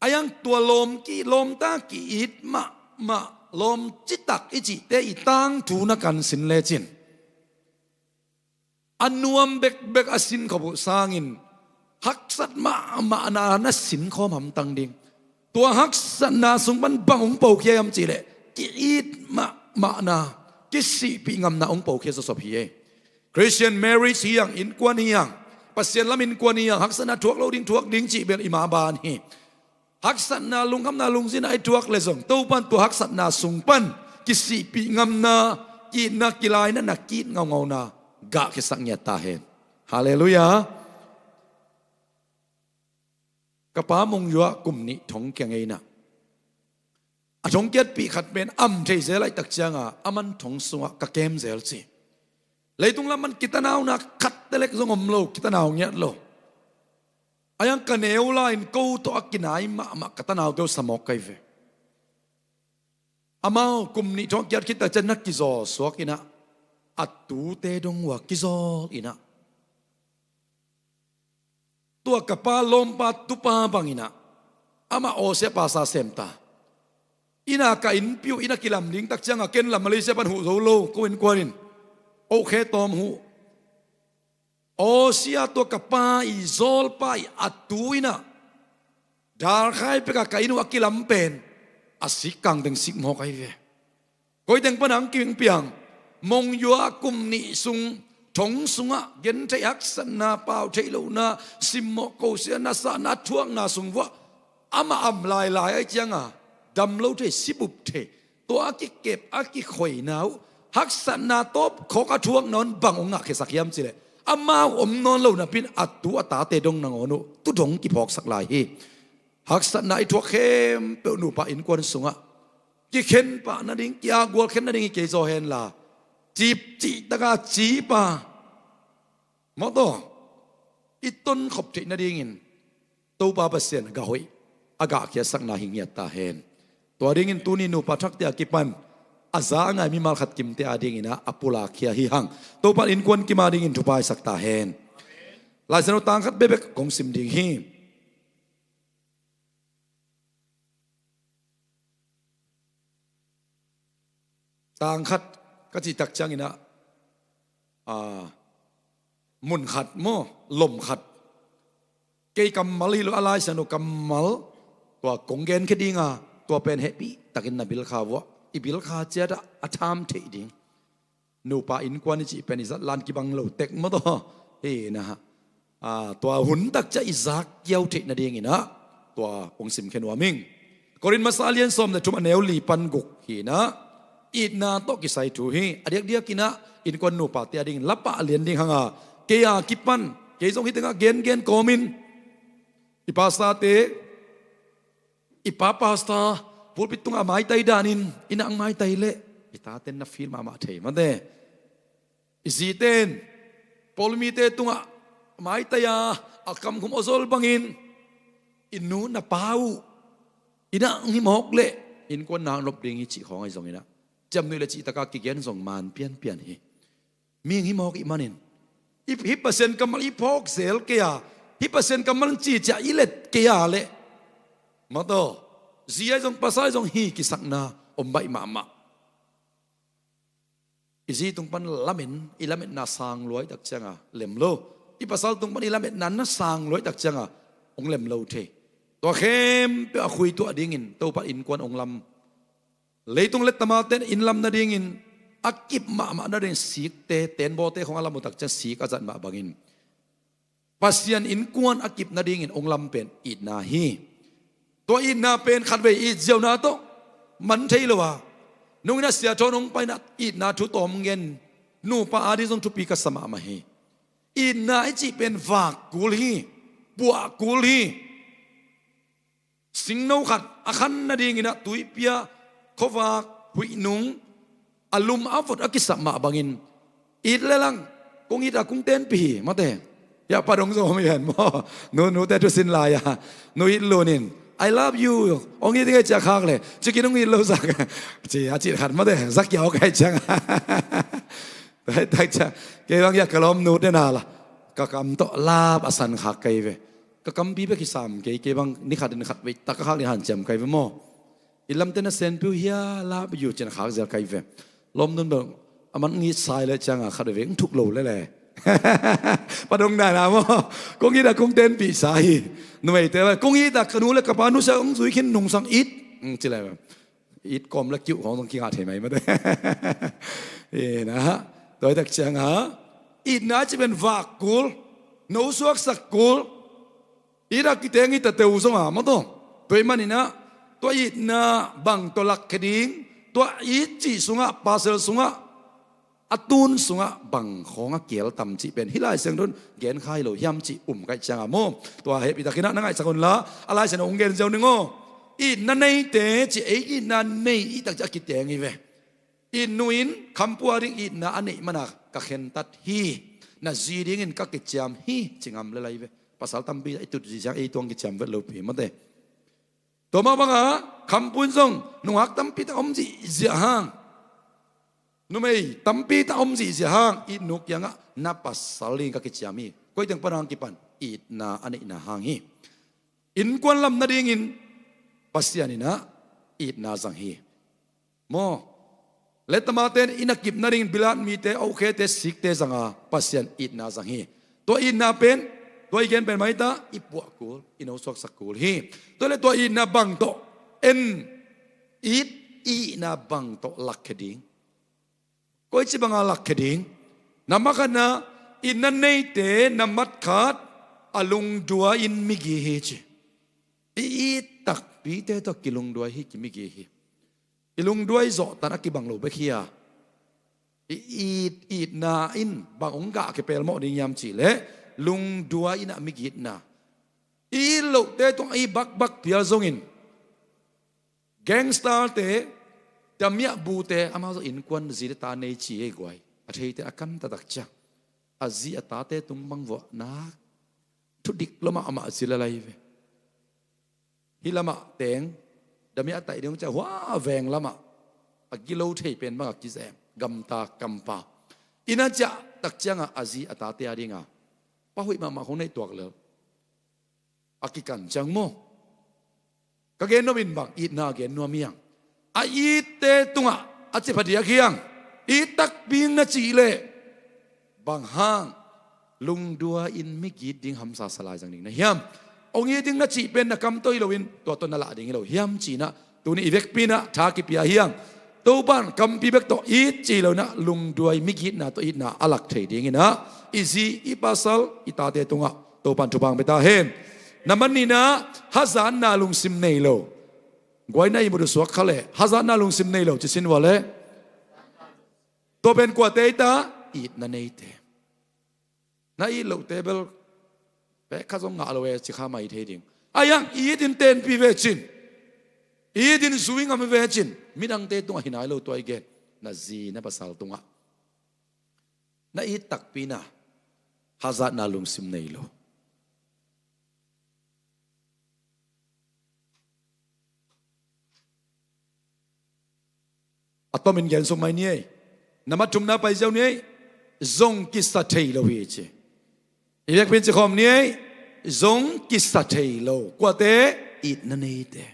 A iang tua lawm ki, lawmta ki-it mahmah lawm citak i cihte i tangthu na kan sin lecin a nuam bekbek a sin khop uh sangin haksat mahmahna na sin khawm hamtang ding. Tua haksatna sung pan bang hong pokhia hiam cihleh ki-it mahmahna, kisihpih ngamna hong pokhia sawsop hi ei. Christian marriage hi ang, innkuan hi ang, Pasian lam innkuan hi ang, haksatna thuak lo ding thuak ding cih bel i mah ban hi. Haksatna lungkhamna lungzinna i thuak le zong Topan tua haksatna sung pan kisihpih ngamna, ki-itna, kilaina na ki-it ngaungauna gahkhiasak ngiat ta hen. Halleluiah. Ka pa Mong Yua kum nih thong kiang ei inah a thong kiatpih khat pen am thei zel aih tak cianga a man thong sungah ka kem zel ci. Leitung lam man kitanauna khat telek zong om lo, kitanau ngiat lo. A iang ka neu lai-in ko tawh a kinai mahmah ka tanau teu samawk kai ve. Amau kum nih thong kiat khit tak cian na kizawl suak inah a tute dong uh a kizawl inah tua ka pa lawmpa tupa banginah amah awsia pasa semta. Ina ka innpi uh ina kilam ding tak cianga ken lam Malaysia pan huh zo lo ko innkuan in oh khe tawm huh. Awsia tua ka pa i zawlpa i a tu inah dalkhai peka ka inn uh a kilam pen a sik kangteng sik mawk ahi ve. Koiteng pana ang kiping piang Mong Yua kum nih sung thong sungah gentheih haksatna, pau theih lohna, simmawh kosia nasahna a thuakna sung vuah amah am lailai aih cianga dam lo thei, sibup thei, tua a kikep a kikhoina uh haksatna tawpkhawk a thuakna un bang hong ngahkhiasak hiam cileh amau om nawn lo napin a tu a tate dong nangawn uh tu dong kiphawksak lai hi. Haksatna i thuak khempeuh nupa innkuan sungah kikhen pah nading, ki-akgual khen nading i kei zaw henla, cipcihtaka cipa mawtaw i tonkhop theih nadingin Topa Pasian a gah hoih, a gahkhiatsakna hi ngiat ta hen. Tua dingin tuni nupa thakte a kipan a za a ngai mimal khat kimte a dinginah a pulakkhia hi hang. Topa innkuan kim a dingin thupaisak ta hen. Laisiangtho tang khat bekbek kong sim ding hi. Tang khat ka cih tak ciangin ah, a, mun khat maw, lom khat. Kei kammal hi lo a, Laisiangtho kammal, tua kong genkhia ding a, tua pen hehpih takin na bilkha vuah. I bilkha ciat ah a tham theih ding. Nupa innkuan i cih pen i zat lan kibang lo tek maw taw. Hi na. A, tua hun tak ciah i zak kiau theih nadingin ah tua hong simkhia nuam ing. Korin masa a lian sawm le thum, a neu li pan guk hi na. Itna tawh kisai thu hi. A diakdiakin ah innkuan nupate a dingin lapah lian ding hang a, kei a kipan, kei zong hih tengah gengen kawmin, i pastorte, i pa pastor pulpit tungah maitai danin i nak maitai leh i taten na feel mahmah thei mate. I zite in pawlmite tungah maitai a, a kamkhum awzol bangin i nu na pa uh i nak himawk leh innkuan nak nop ding hi cih khawng ahi zongin ah, ciamnuih le cihtak a kigen zong man pianpian hi. Mihing himawk ih manin, hih Pasian kammal i phawk zel kei a, hih Pasian kammal in ci ciah i let kei a leh, maw taw, zi ahi zong pasal ahi zong hi kisakna om baih mahmah. I zi tung pan lamen, i lametna sang lua i tak ciang a lem lo. I pasal tung pan i lametna na sang lua i tak ciang a hong lem lo thei. Tua khempeuh a khuituah dingin Topa innkuan hong lam. Leitung lettamaten inn lam nadingin a kip mahmah nading sikte, tenbawte khong a lam uh tak ciang sik a zat mah bangin Pasian innkuan a kip nadingin hong lam pen itna hi. Tua itna pen khatvei it ziauna tawh man thei lo a, nungin a sia thawn hong paina itna thu tawm ngen nupa ading zong thupi ka sa mahmah hi. Itna i cih pen vak kul hi, puah kul hi. Singno khat a khan nadingin ah tuipi a khuavak huih nung a lum a vot a kisap mah bangin it le lang, kong it a kong tenpih hi mate. Hiah pa dong zong om hi hen maw? Nu, nute thusin lai a, nu it lunin, "I love you," hong it ding ei ci a khak le, cikin hong it lo zak ci a cih khat mate, zak kia hong kai ciang. Tua hi tak ciang kei bang hiah ka lawm nute na la, ka kam tawh lap a san khak kai ve. Ka kampi bek hi sam kei, kei bang ni khat in khat vei tak ka khak ding hanciam kai ve maw? I lamte na senpiu hia, love you ci-in khak zel kai ve. Lawmnun bel a man ngit sai le ciang a khat vei hong thuk lo lele. Pa dong na na maw? Kong it a kong tenpih sa hi. Numeite, kong it a ka nu le ka pa nusia hong zui khin nungsang it, hong ci le. It kawm le kiuh khawng zong kingah thei mai mate. Ina, tua hi tak ciang a itna ci pen vak kul, no suaksak kul. It a kiteng i tateu zong a maw taw. Tua ahih manin ah tua itna bang tawh lakkhia ding, tua it cih sungah, pasal sungah, a tun sungah bang khawng a kial tam cih pen hih Lai Siangtho in gen kha hi lo hiam cih um kaih ciang a maw? Tua hehpih takin ah na ngaihsak un la, a Lai Siangtho hong gen ziau ning aw. Itna neite ci, ei itna nei i tak ciah a kiteng hi ve. I nu in khampu a ding itna a neih man a ka khentat hi. Na zi dingin ka kiciam hi ci ngam le lai ve. Pasal tampi i tut zi ciang ei tuang kiciam vet lopi mate. Tua mah bangah khampu in zong nungak tampi tak om zihziah hang, numei tampi tak om zihziah hang, i nu kiangah na pasal ding ka kiciam hi. Koi teng pan hang kipan? Itna a neihna hang hi. Innkuan lam nadingin Pasian in ah itna zang hi. Maw? Lettamaten inn a kip nadingin bilat mite, okhete, sikte zanga Pasian itna zang hi. Tua itna pen, tua i gen pen maita, i puah kul, i no suaksak kul hi. Tua le tua itna bang tawh en, it, itna bang tawh lakkhia ding? Koici banga lakkhia ding? Nambat khatna, itna neite nambat khat a lungduai in migi hi ci. I it takpite tawh kilungduai hi, kimigi hi. I lungduai zawhtan a kibang lo bek hi a, i it, itna in bang hong gah kipelmawh ding hiam cihleh lungduai in a migitna. I it lohte tungah i bakbak pial zongin, gangsterte, damiah bute, amau zong innkuan zi le ta nei ci ei guai. A theite a kan taktak ciang a zi a tate tung bang vuah nak thudik lua mahmah ci le lai ve. Hih lamah teng damiah taih ding ciah hua veng lamah a gilo thei pen bangah kizem gamta kampa. Inn a ciah tak ciangah a zi a tate a dinga Pa hoih mahmah khong neih tuak lel. A kikan ciang maw? Ka gen nuam in bang, itna a gen nuam hiang. A itte tungah a ci phadiak hiang. It takpi ing na cih leh bang hang lungduai-in migit ding hamsa sa lai zang ding na hiam? Hong it ding na cih pen na kam tawh hi loin tua tawh na lah ding hi lo hiam ci-in ah tuni i vekpi-in ah tha kipia hiang. Topa'n kampi bek tawh it ci hi lo-in ah lungduai migitna tawh itna a lak thei dingin ah i zi, i pasal, i tate tungah Topa'n thupha hong pia ta hen. Nambat nihna, hazatna lungsim nei lo. Guai na ihmut uh suak kha leh hazatna lungsim nei lo ci sin ua leh tua pen kuate hi ta? Itna neite. Na it lohte bel pek khat zong ngah lo e ci kha mai thei ding. Ahi hang it in tenpih ve cin, it in zui ngam ve cin, midangte tungah hi nai lo tua i gen. Na zi na pasal tungah na it takpi-in ah hazatna lungsim nei lo. A tomin gen suk mai ni ei. Nambat thumna pai ziau ni ei. Zong kisa thei lo hi ci. I vekpi-in ci khawm ni ei. Zong kisa thei lo. Kuate? Itna neite.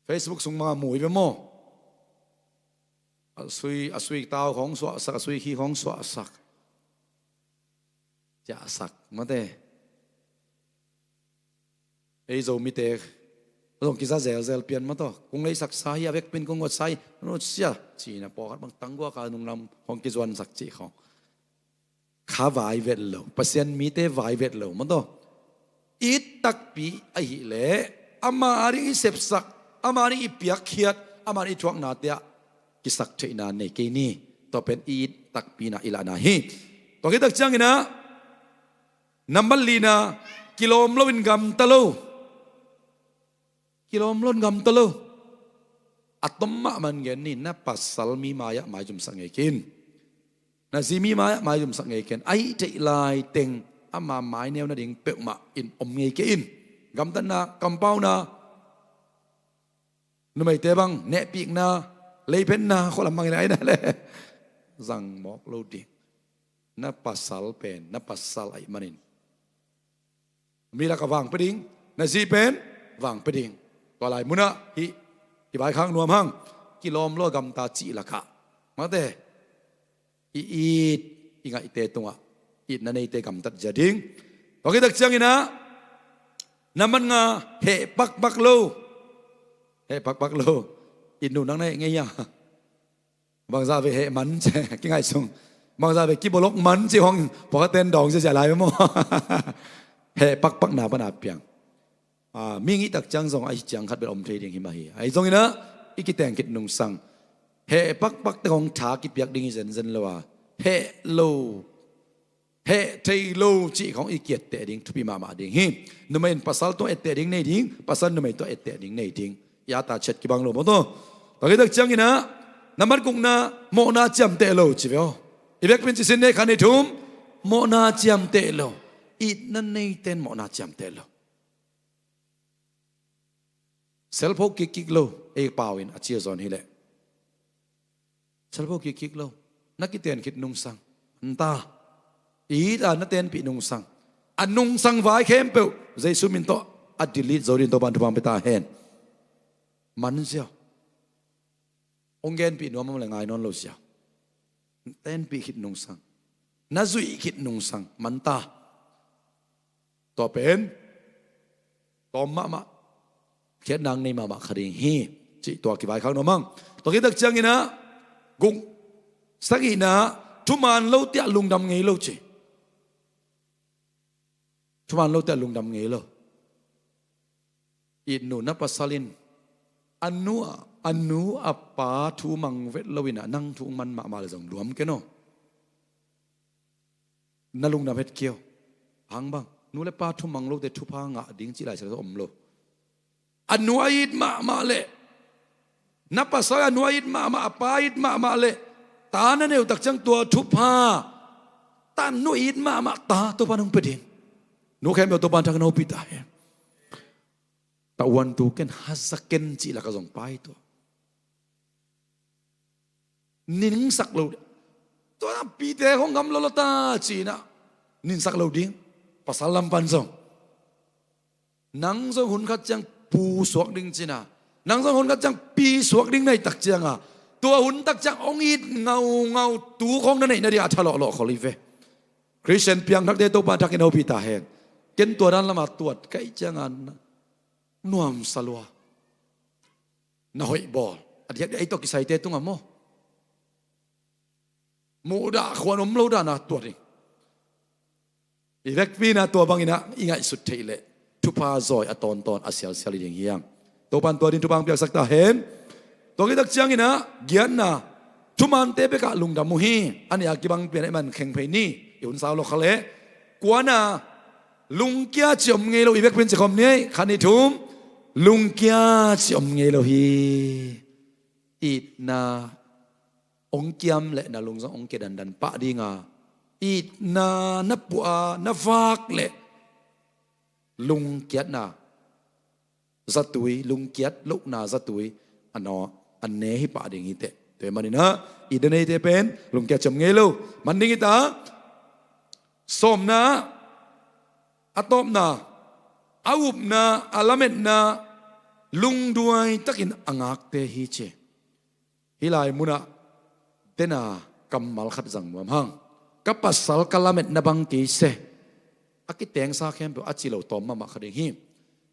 Facebook sung mah mu hi ve maw? A sui, a sui tau khong suahsak, a sui khi khong suahsak. Ciahsak mate. Ei Zomite zong kiza zelzel pian maw taw. Kong leisaksa hi, a vekpi-in kong guatsa hi, nusia ci-in a pawlkhat bang tangguak a nunglam khong kizuansak cih khong. Kha vai vet lo, Pasian mite vai vet lo maw taw. It takpi ahih leh ama ading i sepsak, ama ading i piakkhiat, ama ading i thuaknate ah kisak theihna nei kei ni. Tua pen it takpi-in ah i lahna hi. Tua khit tak ciangin ah nambat lina, kilawm loin gamta lo. Kilawm loin gamta lo. A tom mahmah in gen ni, na pasal mi mai-ah maizumsak ngei kei in. Na zi mi mai-ah maizumsak ngei kei in. A hih theih laiteng ama maineu nading peuhmah in om ngei kei in. Gamtatna, kampauna, numeite bang nehpikna, leiphenna, khualam bang i lai na le zang mawk lo ding. Na pasal pen na pasal ahih manin mi lakah vang pia ding, na zi pen vang pia ding. Tua lai munah hih i vaikhak nuam hang, kilawm lo a gamta cih lakah mate, i it, i ngaihte tungah itna neite gamtat zia ding. Tua khit tak ciangin ah nambat nga, heh pakpak lo. Heh pakpak lo. Itnu nang na heh ngei a? Bangzah vei heh man ci, kingaih sung. Bangzah vei kibolok man ci hong pawlkhatte in dawng ziazia lai ve maw? Heh pakpakna pan a piang. A, mi ngih tak ciang zong a hi ciang khat bel om thei ding hi mah hi. Ahi zongin ah i kiteng khit nungsang, heh pakpakte hong tha kipiak ding hi zenzen lo a, heh lo, heh thei lo cih khong i ki-etteh ding thupi mahmah ding hi. Numei in pasal tawh etteh ding nei ding, pasal numei tawh etteh ding nei ding. I ata ciat kibang lo maw taw. Tua khit tak ciangin ah nambat gukna, mawhna ciamteh lo ci ve aw. I vekpi-in ci sin ni ei, khat nih thum. Mawhna ciamteh lo. Itna neite in mawhna ciamteh lo. Selpho kikkik lo, ei pau in a cia zawn hileh. Selpho kikkik lo. Na kiten khit nungsang. Anta. It a na tenpih nungsang. A nungsang vai khempeuh Jesu min tawh a delete zo ding, Topa'n thupha hong pia ta hen. Man ziau. Hong genpih nuam om le ngai nawn lo ziau. Tenpih khit nungsang. Na zuih khit nungsang. Manta. Tua pen tawm mahmah, khiatna nei mahmah kha ding hi. Cih tua kivaikhak nuam hang. Tua khit tak ciangin ah guk, sagihna, thuman lote ah lungdam ngei lo ci. Thuman lote ah lungdam ngei lo. Itnu na pasal in a nu a, a nu a pa thu mang vet lo in ah nang thu hong man mahmah le zong luam ken aw. Na lungdam het kei aw. Hang bang, nu le pa thu mang lote thupha ngah ding cih laisiangtho om lo. A nu a it mahmah leh, na pasal a nu a it mahmah, a pa a it mahmah leh, ta na neu tak ciang tua thupha, ta nu it mahmah ta Topa'n hong pia ding. Nu khempeuh Topa'n thakna hong pia ta hen. Ta uantu ken, haza ken cih lakah zong pai tua. Ningsak lo. Tua na pite hong gam lolo ta cinah ninsak lo ding. Pasal lam pan zong nang zong hun khat ciang pu suak ding cina, nang zong hun khat ciang pi suak ding na hih tak cianga, tua hun tak ciang hong it ngaungau tu khong na neih nading a thalawhlawh khol hi ve. Khristian piangthakte Topa thakin hopih ta hen. Ken tua dan lama tuat ka hih cianga nuamsa lua, na hoih bawl a diakdiak ei tawh kisaite tungah maw, muhdah khuan om lo dana tuat ding. I vekpi-in ah tua banginah i ngaihsut theih leh thupha zawi a tawntawn a sialsial hi ding hiang. Topan tua ding thupha hong piaksak ta hen. Tua khit tak cianginah giatna, thumante bekah lungdam uh hi. A nih a kibang pian a i man kheng phei ni. I hun sau lo kha leh, kuana, lungkia cih om ngei lo. I vekpi-in ci khawm ni ei. Khat, nih, thum. Lungkia cih om ngei lo hi. Itna hong kiam leh na lung zong hong kia dandan pah dinga, itna na puah a na vak leh lungkiatna zatui, lungkiat lohna zatui a naw, a ne hi pah ding hi teh. Tua hi maninah itna neite pen lungkia cih om ngei lo. Man ding hi ta. Sawmna, a tawpna, a upna, a lametna, lungduai takin a ngakte hi ci. Hih lai munah dena kammal khat zang nuam hang. Ka pasal ka lametna bang kei se, a kitengsa khempeuh a ci lo tawm mahmah kha ding hi.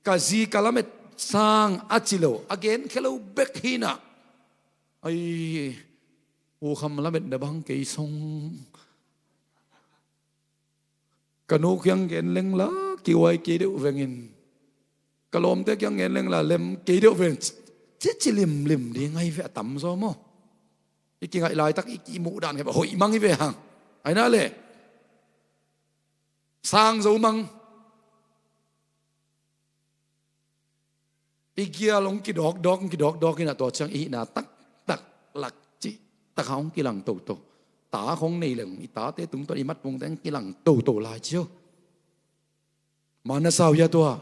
Ka zi ka lamet sang a ci lo, a genkhia lo bek hinah. Ai, U Kham lametna bang kei song. Ka nu kiang gen lengla kiuai kei deuh vengin, ka lawmte kiang gen lengla lem kei deuh veng. Ci, ci limlim ding ahi ve, a tamzaw maw. I kingaih laitak i, i muh dan khempeuh hoih mang hi ve hang. Aina le sang zo mang. I gial hong kidawkdawk, hong kidawkdawk inah tua ciang i hihna taktak lak cih takah hong kilang toto. Ta khong nei leng i tate tungtawn i matpungte hong kilang toto lai cio. Maan na sa uh hia tua?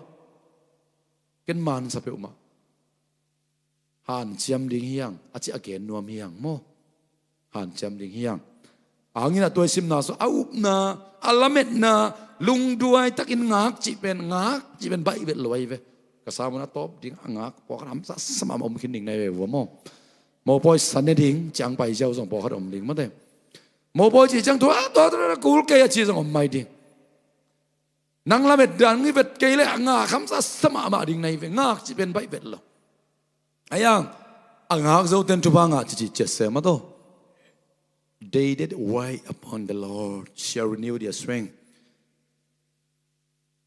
Ken maan sa peuhmah. Hanciam ding hiang a ci a gen nuam hiang maw. Hanciam ding hiang. Hangin a tua i simna sung a upna, a lametna, lungduai takin ngak cih pen, ngak cih pen baih vet lo ahi ve. Ka samun a tawp ding a ngak pawlkhat hamsa samah om khin ding na hi ve vua maw. Mopawi sa ne ding ciang pai ziau zong pawlkhat om ding mate. Mopawi cih ciang tua, tua, tua, tua, kul kei a ci zong om mai ding. Nang lamet dan i vet kei leh a ngak hamsa sa mahmah ding na hi ve, ngak cih pen baih vet lo. Ahi hang a ngak zoten thupha ngah cici ciat se mah tawh. They that wait upon the Lord shall renew their strength.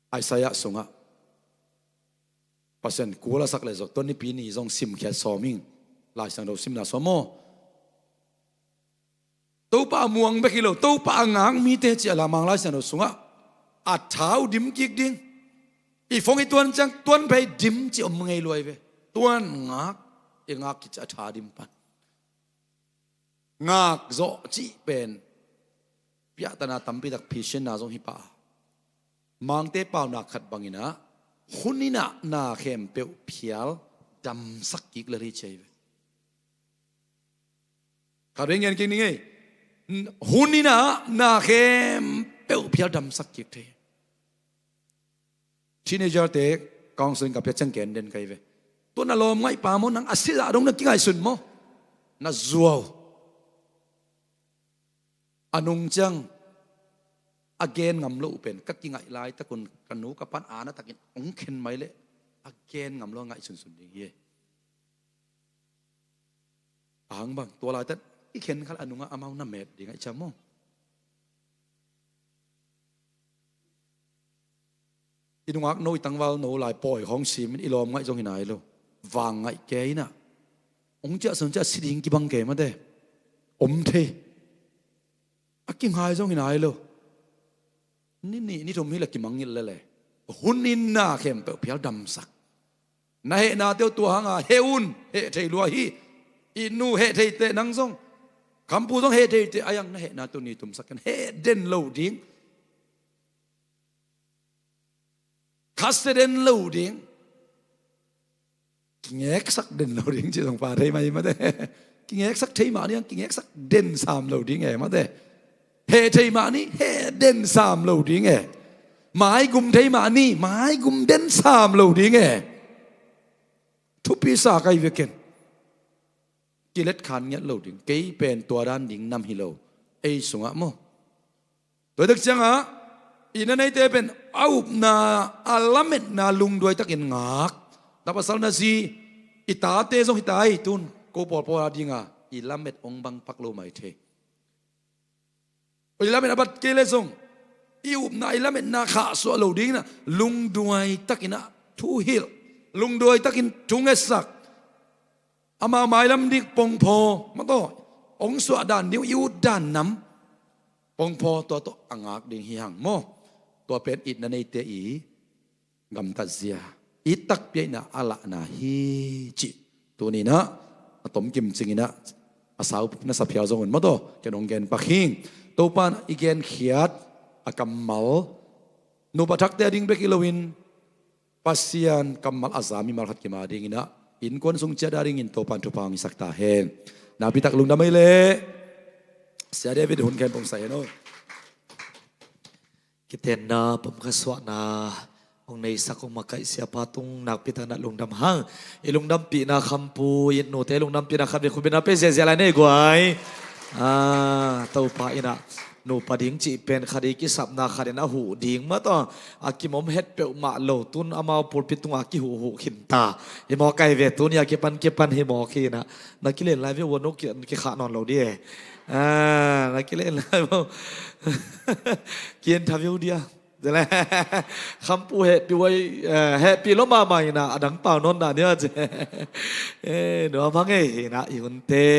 Isaiah sungah Pasian kul a sak le zong tua nipi ni zong simkhiat sawm ing. Lai Siangtho simna sawm maw. Topa a muang bek hi lo, Topa a ngak mite ci a la Mang Lai Siangtho sungah a tha uh dim kik ding. I fong i tuan ciang tuan phei dim ci om ngei luai ve. Tuan ngak, i ngak kik ci a tha dim pan. Ngak zawh cih pen piahtana tampitak phisinna zong hi pah a, Mangte paunak khat banginah hun inah na khempeuh phial damsak kik lel hi ci ahi ve. Khat vei ngen kik ni ngei. Hun inah na khempeuh phial damsak kik thei. Teenager te counseling ka pia ciang gen den ka hi ve. Tua na lawm ngaih pa maw, nang a sizah dong na kingaihsun maw? Na zuau. A nung ciang a gen ngam lo uh pen ka kingaih laitakun ka nu ka pan ana takin hong khen mai leh a gen ngam lo a ngaihsunsun ding hi. Ahang bang tua laitat i khen khal a nungah amau na met ding ahi ciam maw? I nungak no, i tangval no lai pawi khawng simin i lawm ngaih zong hi nai lo. Vang ngaih kei inah hong ciahsun ciah si ding kibang kei mate. Om thei. A kingai zong hi nai lo. Ni nih ni thum hi le kimangngilh lele. Hun in na khempeuh phial damsak. Na hehnate uh tua hanga heh un, heh thei lua hi. I nu heh thei teh nang zong, khampu zong heh thei teh, a iang na hehnate uh ni tumsak ken, heh den lo ding. Khasia den lo ding. Kingeksak den lo ding ci zong pha thei mah hi mate. Kingeksak thei mah niang, kingeksak den sam lo ding e mate. Heh thei mah ni, heh den sam lo ding e. Maigum thei mah ni, maigum den sam lo ding e. Thupi sa ka hi ve ken. Kilet khan ngiat lo ding. Kei pen tua dan ding nam hi lo. Ei sungah maw. Tua tak ciangah itna neite pen a upna, a lametna lungduai takin ngak. Na pasal na zi, i tate zong hi ta hi tun, ko pawlpawl a dinga i lamet hong bang pak lo mai thei. I lamet a bat kei le zong i upna, i lametna khahsuah lo dingin ah lungduai takin ah thu hilh, lungduai takin thu ngetsak. Amau mailam dik pongphaw, maw taw, hong suah dan ding, i ut dan nam. Pongphaw tua tawh a ngak ding hi hang maw. Tua pen itna neite i gamtat zia, i takpi ahihna a lahna hi cih tuni-in ah a tomkim cingin ah a sau na sa phial zong un maw taw, ken hong gen pak hing. Topa'n i genkhiat a kammal, nupa thakte a ding bek hi loin Pasian kammal a za mimal khat kim a dingin ah innkuan sung ciat a dingin Topa'n thupha hong hisak ta hen. Nakpi tak lungdam ei leh. Sia David hun khen pongsa hen aw. Kitenna, pamkhat suahna hong neisak, hong makaih siapa tung nakpi takin ah lungdam hang. I lungdampihna khampu, i nute lungdampihna khat vei khut bengna pia ziahziah lai nei guai. Ah, Topa in ah nupa ding cih pen khat i kisapna khat in a huh ding maw taw. A kimawm het peuhmah lo, tun amau pulpit tungah kihuhhuh khin ta. Hi mawk hi ve, tuni a kipan kipan hi mawk hi in ah. Na kilen lai ve ua, no ki, kikhah nawn lo di e. Ah, na kilen lai ve. Kientha ve uh dia. Khampu hehpih uai, eh, hehpih lo mahmah in ah, a dang pau nawn dah ni a ci. Eh, nuam hang ei, hi in ah i hunte,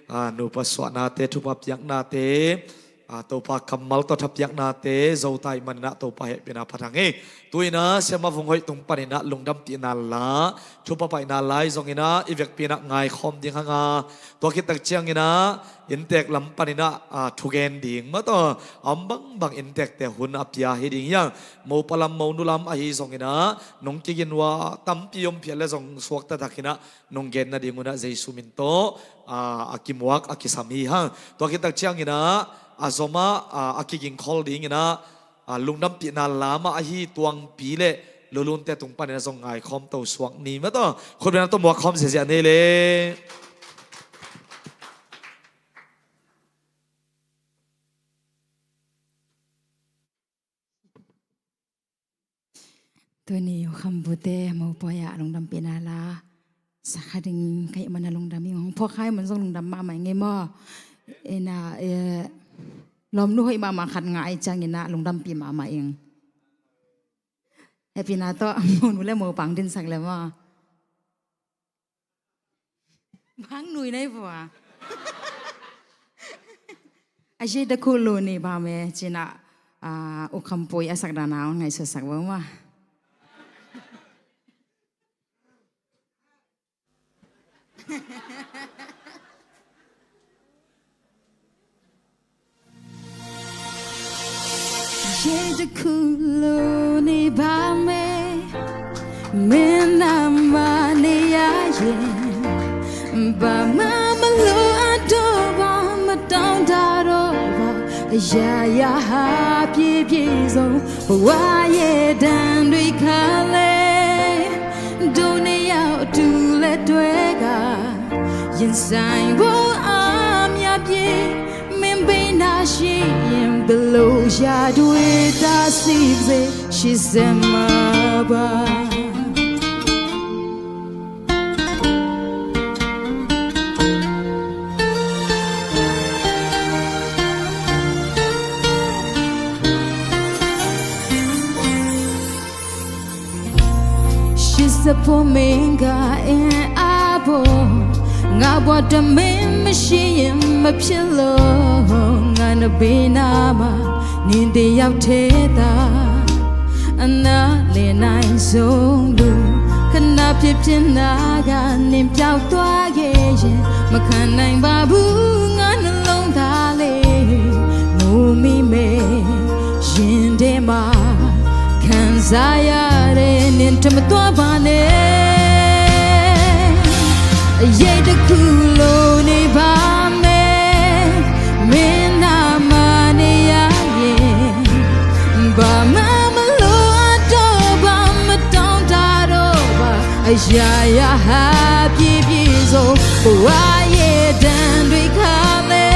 ah, nupa suahnate, thupha piaknate, ah, Topa kammal tawh thapiaknate zo ta ahih manin ah Topa hehpihna phat hang ei. Tu-in ah siamah Vung Hoih tung panin ah lungdampihna la, thupha paina lai zongin ah i vekpi-in ah ngaikhawm ding hang a, tua khit tak ciangin ah inntek lam panin ah, ah, thugen ding maw taw, a om bangbang inntekte hun a pia hi ding hi hang. Mopa lam, monu lam ahi zongin ah nong kigin uh a, tampi om phial le zong suakta takin ah nong gen nading un ah Jesu min tawh, ah, a kimuak, a kisam hi hang. Tua khit tak ciangin ah a zom ah, ah, a kigingkhol dingin ah, ah, lungdampihna la mah ahi Tuangpi le Lulunte tung panin ah zong ngaikhawm to suak ni maw taw. Khut bengna tawh muak khawm ziahziah ni le. Tuni uh khampute mopawi ah lungdampihna la sa kha ding ka hih man a lungdam ing. Hong phuak kha ahih man zong lungdam mahmah ing ei maw. Ina, eh, lawmnu hoih mahmah khat ngah ahih ciangin ah lungdampih mahmah ing. Hehpihna tawh monu le mopa hong dinsak le maw. Bang nui nai vua. Aje da khu lo ni ba me cina, ah, u khampui a sak dana ngaihsutsak vua ma. Ye da khu lo ni ba me, min na ma ni ya yin. Ba ma ma lo a do ba ma dong da do ba. Ya ya ha pie pie zo wa ye dan dui ka le. Do ni ya tu le dui ka. Yin sai bo am ya pie. မင်းဘိနာရှိရင်ဘလို့ရတွေ့တာစီစေရှိစမှာပါ ရှစ်ဆယ့်ဖို့မင်းကအင်အားဖို့ငါဘဝတမင်းမရှိရင်မဖြစ်လို့ငါနဘေးနားမှာနင်တယောက်ထဲသာအနားလည်နိုင်ဆုံးလို့ခဏဖြစ်ဖြစ်နားကနင်ပြောက်သွားခဲ့ရင်မခံနိုင်ပါဘူးငါနှလုံးသားလေးငိုမိမယ် ရင်ထဲမှာခံစားရတဲ့နင်တမသွားပါနဲ့အရေးတစ်ခုလိုနေပါမယ်မင်းနာမနေ အရာရာဟာပြည့်ပြည့်စုံ ဘဝရဲ့တန်တွေခါလဲ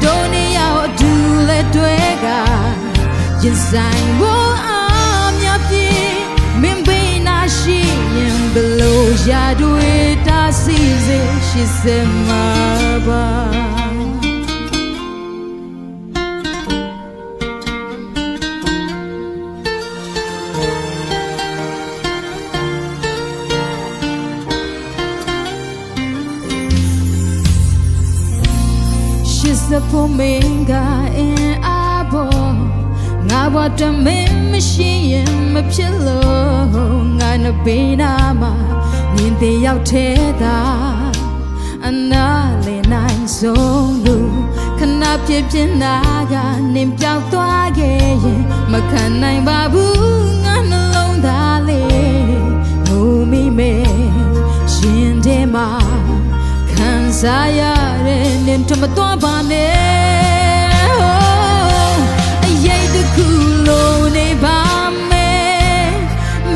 တို့နှစ်ယောက်အတူလက်တွဲက ရင်ဆိုင်ဖို့အများပြည့် မင်းပေးနာရှိရင် ဘယ်လိုရာတွေတားဆီးစေ ရှေ့ဆက်မှာပါ။ ရှေ့ဆက်ဖို့မင်းကအင်အားပေါ်ငါဘဝအတွက်မင်းမရှိရင်မဖြစ်လို့ ငါနှစ်ပေနားမှာနင်တစ်ယောက်ထဲသာ အနားလည်နိုင်ဆုံးလို့ ခဏဖြစ်ဖြစ်နားကနင်ပျောက်သွားခဲ့ရင် မခံနိုင်ပါဘူး ငါနှလုံးသားလေး ငိုမိမယ် ရင်ထဲမှာ ခံစားရတဲ့နင်ထွက်မသွားပါနဲ့ အရိပ်တစ်ခုလိုနေပါမယ်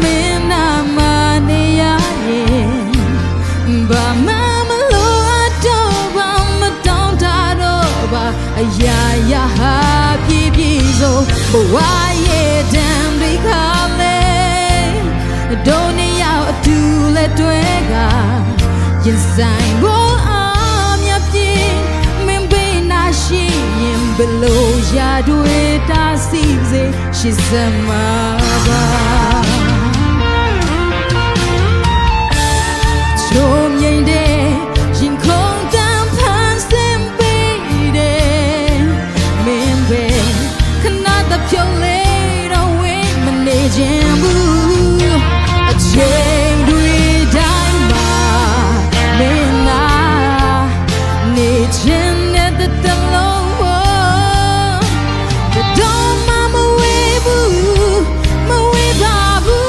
မင်းနားမှာနေရရင် ဘာမှမလိုအပ်တော့ပါ မတောင်းတတော့ပါ အရာရာဟာပြည့်ပြည့်စုံ ဘဝရဲ့တန်တွေခါလဲ တို့နှစ်ယောက်အတူလက်တွဲက ရင်ဆိုင်ဖို့အများပြည့် မင်းပေးနာရှိရင် ဘယ်လိုရာတွေတားဆီးစေ ရှေ့ဆက်မှာပါ။ ချိုးမြိတ်တဲ့ရင်ခုန်သံဖန်ဆင်းပေးတဲ့ မင်းပဲ ခဏသာဖြုတ်လေတော့ ဝေးမနေချင်ဘူး အချိန်တွေတိုင်းမှာ မင်းနား နေချင်တဲ့တစ်သက်လုံးကို ဘယ်တော့မှမဝေးဘူး မဝေးပါဘူး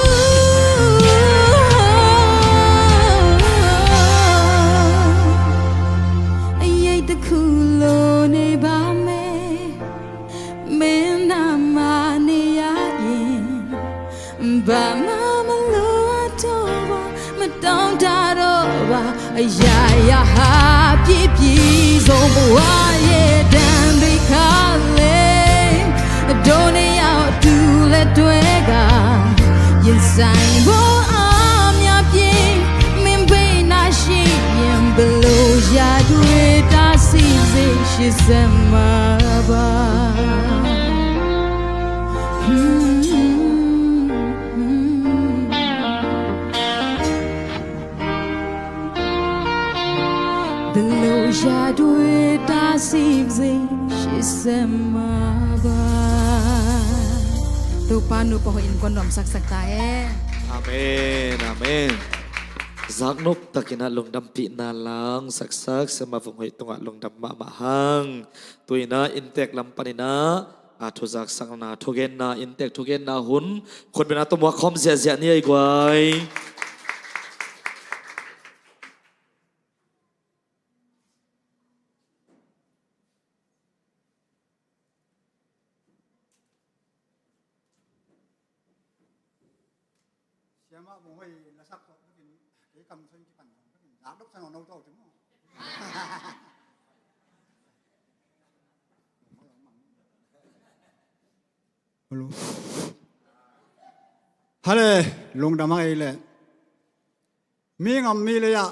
အရိပ်တစ်ခုလိုနေပါမယ် မင်းနားမှာနေရရင် ဘာမှမလိုအပ်တော့ပါ မတောင်းတတော့ပါ အရာရာဟာပြည့်ပြည့်စုံ ဘဝရဲ့တန်တွေခါလဲ တို့နှစ်ယောက်အတူလက်တွဲက ရင်ဆိုင်ဖို့အများပြည့် မင်းပေးနာရှိရင် ဘယ်လိုရာတွေတားဆီးစေ ရှေ့ဆက်မှာပါ။ ဘယ်လိုရာတွေတားဆီးစေ ရှေ့ဆက်မှာပါ။ Topa nuntakna in kong nuamsaksak ta hen. Amen, amen. Zaknop takin a lungdampihna langsaksak Siamah Vung Hoih tungah lungdam mahmah hang. Tu-in a inntek lam panin a, a thuzaksakna, thugenna, inntek thugenna hun khutbetna tawh muak khawm ziahziah ni ei guai. Siamah Vung Hoih lasak tawh bekin kei kam soi kipan bekin zakdok sa nawnno tawh cih maw. Hello. Hale, lungdam hang ei leh. Mi ngam mi lei ah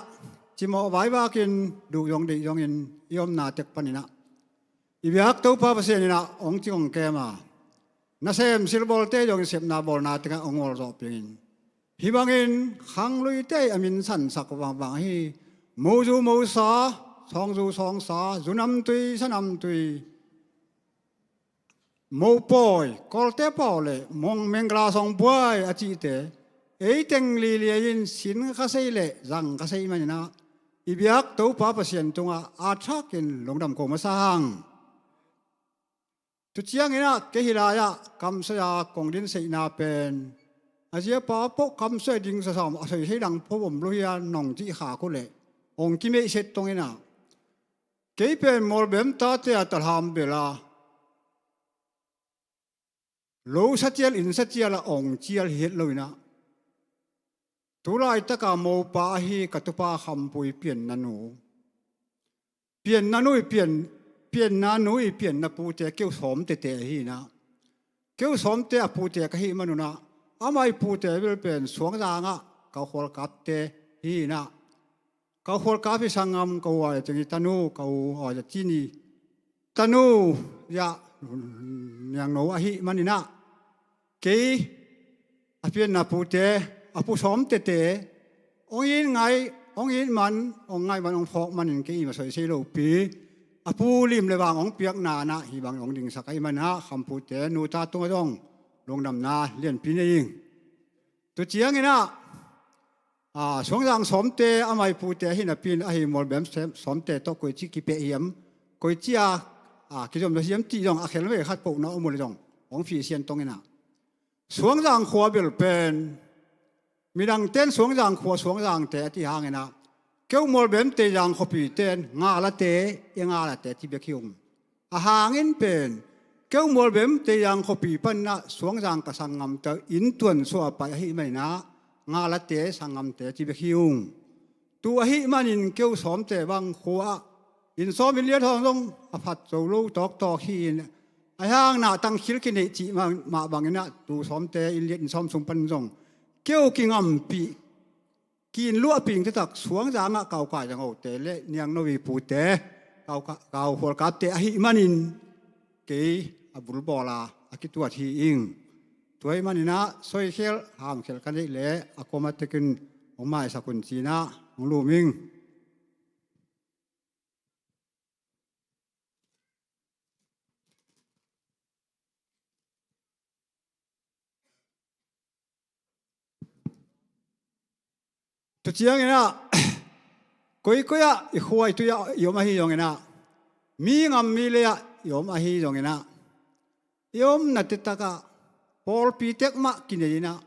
cimawh vaivakin duh zong deih zongin i omna tek panin ah i biak Topa Pasian in ah hong cing hong kem a, nasem silbawlte zongin sepna bawlna tengah hong awlzawh pingin, hih bangin khangluite a min sansak vangvang ahi mozu mosa, sawngzu sawngsa, zu namtui sa namtui, mopawi, Kawlte pau le mong mengla sawngbuai a cihte ei teng liliai in sin kha sei le zang kha sei manin ah i biak Topa Pasian tungah a thakin lungdam ko masa hang. Tu ciangin ah kei hih lai-ah kamsoi a kong dinseihna pen a ziapa pawh kamsoi a ding sasam a soi sei dang pho om lo hi a nong cih khak uh leh hong kimeihset tongin ah kei pen Mawlbem tate a talham bel a lo sa cial inn sa cial a ong cial hi het loin ah Tu laitaka mopa ahi ka tupa Khampui pianna nu, pianna nu i pian, pianna nu i pianna pute keu sawm tete ahi inah, keu sawmte a pute ka hih manunah, amah i pute bel pen Suangzangah ka khualkapte hi inah, ka khualkap hi sanggam, ka huai teng i tanu, ka huai a cini tanu, ya, niangno ahih maninah, kei a pianna pute, a pu sawm tete hong it ngai, hong it man, hong ngai man, hong phawk manin kei i ma soi sei lopi, a pu lim le vang hong piakna inah hih bang hong dingsak ahih manah Khampute nuta tungah zong lungdamna lianpi nei ing. Tu cianginah, a, Suangzang sawmte amah i pute ahi napi-in ahi Mualbem sawmte tawh koici kipeh hiam, koici a, a, kizom lo hiam cih zong a khelme khat pohna om uh le zong hong fisian tonginah, Suangzang khua bel pen midangten Suangzang khua, Suangzangte a cih hanginah, keu Mualbem Teizang khuapiten Ngalate, i Ngalate ci bek hi ung. A hangin pen keu Mualbem Teizang khuapi paninah Suangzang ka sanggamte inn tuan suah a pai ahih maninah Ngalate, sanggamte ci bek hi ung. Tu ahih manin keu sawmte bang khua ah inn sawm inn liat hawng zong a phat zo lo tawktawk hi-in, a hang nahtang khil kineih cih mah, mah banginah tu sawmte inn liat inn sawm sung pan zong keu kingampih, ki-inn luahpih ing taktak Suangzangah ka ukai zangote le niangno i pute, ka u, ka u khualkapte ahih manin kei a bulbawl a, a kituat hi ing. Tua ahih maninah soikhel hamkhel ka neih leh a kuama tekin hong maisak un ci-inah hong lum ing. Tu cianginah, koikoi ah i khua i tui ah i om ahi zonginah, mi ngam mi lei ah i om ahi zonginah, i omna tektakah pawlpi tek mah kinei inah,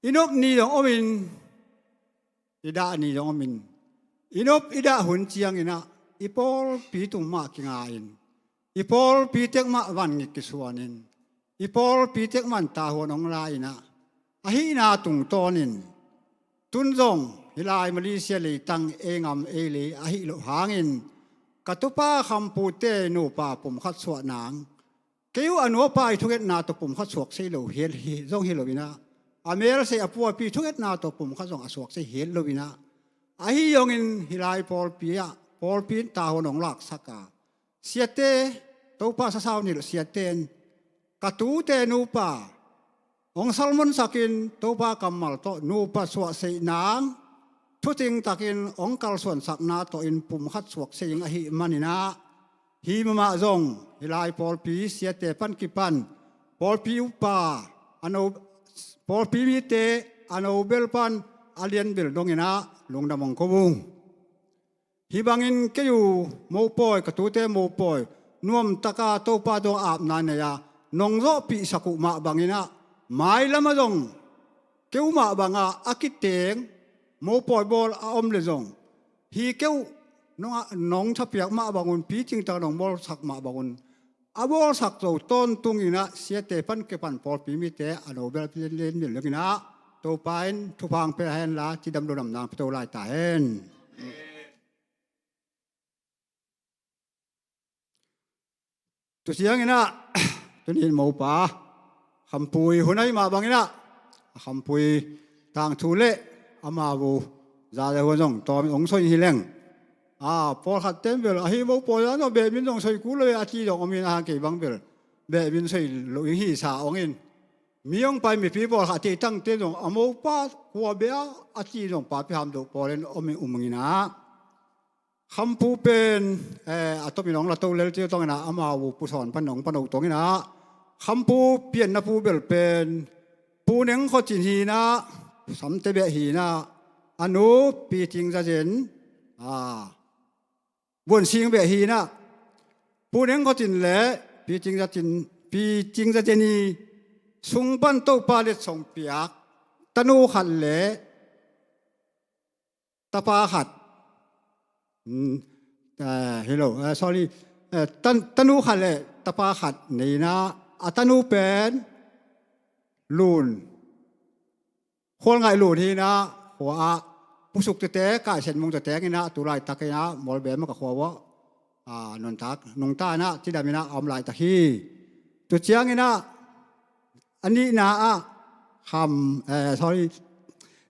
i nop ni zong omin, i dah ni zong omin, i nop i dah hun cianginah i pawlpi tung mah kinga-in, i pawlpi tek mah vangik kisuanin, i pawlpi tek mah tahuan hong la inah, ahihna tungtawnin tun zong hih lai Malaysia leitang ei ngam ei lei ahih loh hangin ka tupa Khampute nupa pumkhat suah nang, kei uh a nuapa i thungetna tawh pumkhat suak sei lo hial hi, zong hi lo inah, a mel sei a puapi thungetna tawh pumkhat zong a suak sei hial lo inah, ahi zongin hih lai pawlpi ah pawlpi in tahuan hong laksak a, siate, Topa sasau nilh siate in ka tute nupa hong salmonsakin Topa kammal tawh nupa suah seih nang, thuting takin hong kalsuansakna tawh in pumkhat suak sei ing ahih maninah, hih mahmah zong hih lai pawlpi siate pan kipan pawlpi upa, a no, pawlpi mite a no bel pan a lian bel donginah lungdam hong ko ung. Hih bangin kei uh mopawi, ka tute mopawi nuamtaka Topa tawh apna nei-a nong zawhpihsak uh mah banginah, mailamah zong kei uh mah banga a kiteng mopawi bawl a om le zong, hih kei uh nong, nong thapiak mah bangun, piting tak nong bawlsak mah bangun, a bawlsak zo tawntunginah siate pan kipan pawlpi mite a no bel pi len len mil lenginah Topa in thupha hong pia henla, cidam lungdam nang pia to lai ta hen. Tu cianginah, tuni in mopa Khampui hun ahih mah banginah, a Khampui tangthu le amau uh zazahuan zong tawmin hong soi hi leng. A, pawlkhat ten bel ahi mopawi zong beh min zong soi kul lo e a ci zong om in, a hang kei bang bel beh min soi lo ing hi sa ong in. Mi hong pai mipi pawlkhat teitangte zong a mopa kua beh a a ci zong papi hamdoh pawl in om in um inginah, Khampu pen, eh, a tomin hong la to lel tiu tonginah amau uh Pu Sawn pan hong pano tonginah, Khampu pianna pu bel pen Pu Neng Khua Cin hinah, Samte beh hinah, a nu Pi Ting Za Zen, a, Buan Sing beh hinah, Pu Neng Khua Cin le Pi Ting Za Cin, Pi Ting Za Zen i sung pan Topa letsong piak tanu khat le tapa khat, mm, eh, hi lo, eh, sorry, eh, tan-, tanu khat le tapa khat nei inah, a tanu pen Lun Khualngaih lun hi inah, khua ah pusuk tete, kaisen mung tete inah, tu laitak inah Mawlbem ah ka khua uah, a, nuntak nungta inah cidam inah a om laitak hi. Tu ciang inah a nihna ah Kham, eh, sorry,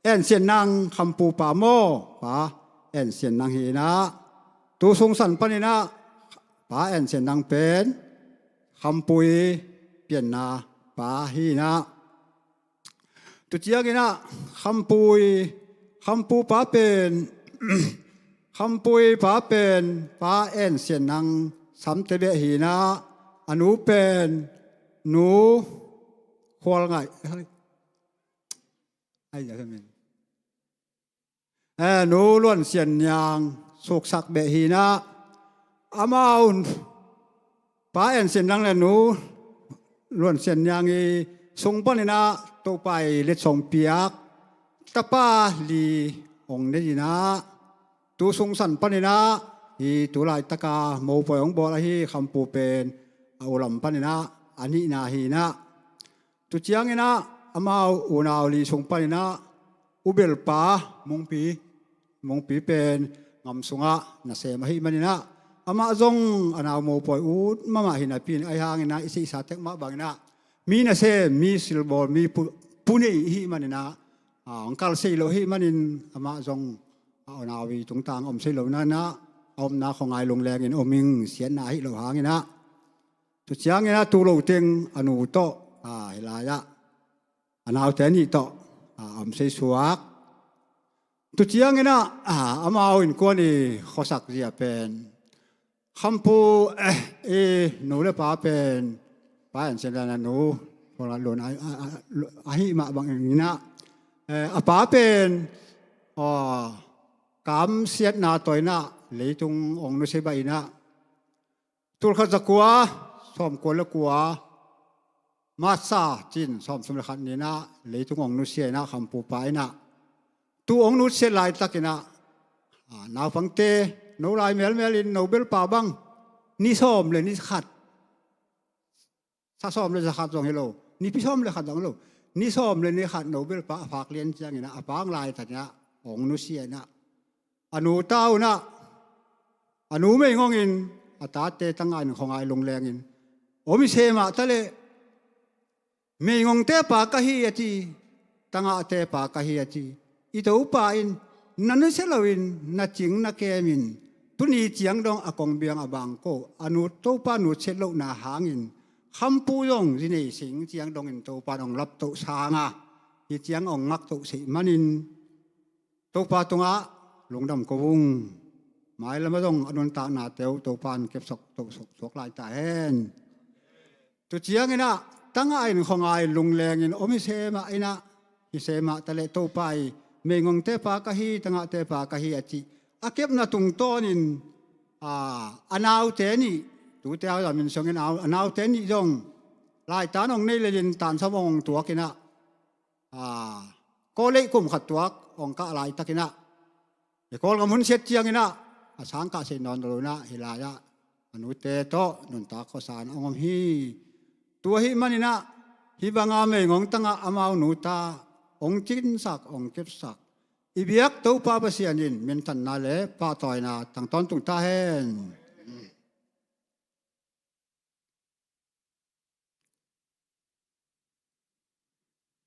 En Sian Nang, Khampu pa maw, pa En Sian Nang hi inah, tu sung san pan inah pa En Sian Nang pen Khampu i pianna pa hi inah. Tu ciang inah Khampu i, Khampu pa pen, Khampu i pa pen pa En Sian Nang Samte beh hi inah, a nu pen Nu Khualngaih, ai, ai, ai, ai, eh, Nu Luan Sian Niang Suksak beh hi inah, amau pa En Sian Nang le Nu Luan Sian Niang i sung pan inah Topa i letsong piak tapa li hong nei inah, tu sung san pan inah hi tu laitak a mopawi hong bawl ahi Khampu pen a ulam pan inah a nihna hi inah. Tu ciang inah amau unau li sung pan inah u belpa Mungpi, Mungpi pen ngam sungah nasem ahih man inah, amah zong a nau mopawi ut mahmah hi napi in, ahi hang inah i sihsa tek mah bang inah mi nasem, mi silbawl, mi pu, pu nei i hih man inah, a, hong kal sei lo ahih manin amah zong a unau i tungtang om sei lo inah, a omna khuangai lungleng in om ing, siatna ahih loh hang inah. Tu ciang inah tu lo teng a nu tawh, a, hi lai-ah a naute nih tawh, a, om sei suak. Tu ciang inah, a, amau innkuan i khuasak zia pen Khampu, eh, i nu le pa pen pa En Sian Nang le Nu Khualngaih lun a, a, a, ahih mah bang inah, eh, a pa pen, a, kamsiatna tawh inah leitung hong nusia bah inah, tulkhat zakua sawmkua le kua, March kha cin sawmthum le khat ni inah leitung hong nusia inah, Khampu pa inah tu hong nusia laitak inah, a, naupangte, no lai melmel in no belpa bang ni sawm le ni khat, sa sawm le sa khat zong hi lo, nipi sawm le khat zong hi lo, ni sawm le ni khat no belpa a phak lian ciang inah a pa hong laitat inah hong nusia inah, a nu ta uh inah, a nu meingong in, a tate tangah in khuangai lungleng in om i se mah taleh, meingongte pa ka hi a ci, tangahte pa ka hi a ci. I Topa in na nusia loin na cing na kem in, tuni ciang dong a kong biang a bang ko, a nu Topa nutsiat lohna hangin Khampu zong zi nei sing ciang dongin Topa in hong laptoh sang a, hih ciang hong ngaktoh sih manin Topa tungah lungdam ko ung. Mailam ah zong a nuntaknate uh Topa in kepsak tohsak suak lai ta hen. Tu ciang inah tangah in khuangai lungleng in om hi se mah inah, hi se mah taleh Topa i meingongte pa ka hi, tangahte pa ka hi a cih a kepna tungtawnin, a, a naute nih, tute a zamin sungin a, a naute nih zong laitan hong nei lelin tansam hong tuak inah, a, Kawlei kum khat tuak hong kah laitak inah, i Kawlgam hun siat ciang inah a sangkah sei nawn lo inah, hi lai-ah a nute tawh nuntak khuasa in hong om hi. Tua ahih man inah hih banga meingong tangah amau nu ta hong cinsak, hong kepsak i biak Topa Pasian in minthanna le pahtawina tang tawntung ta hen.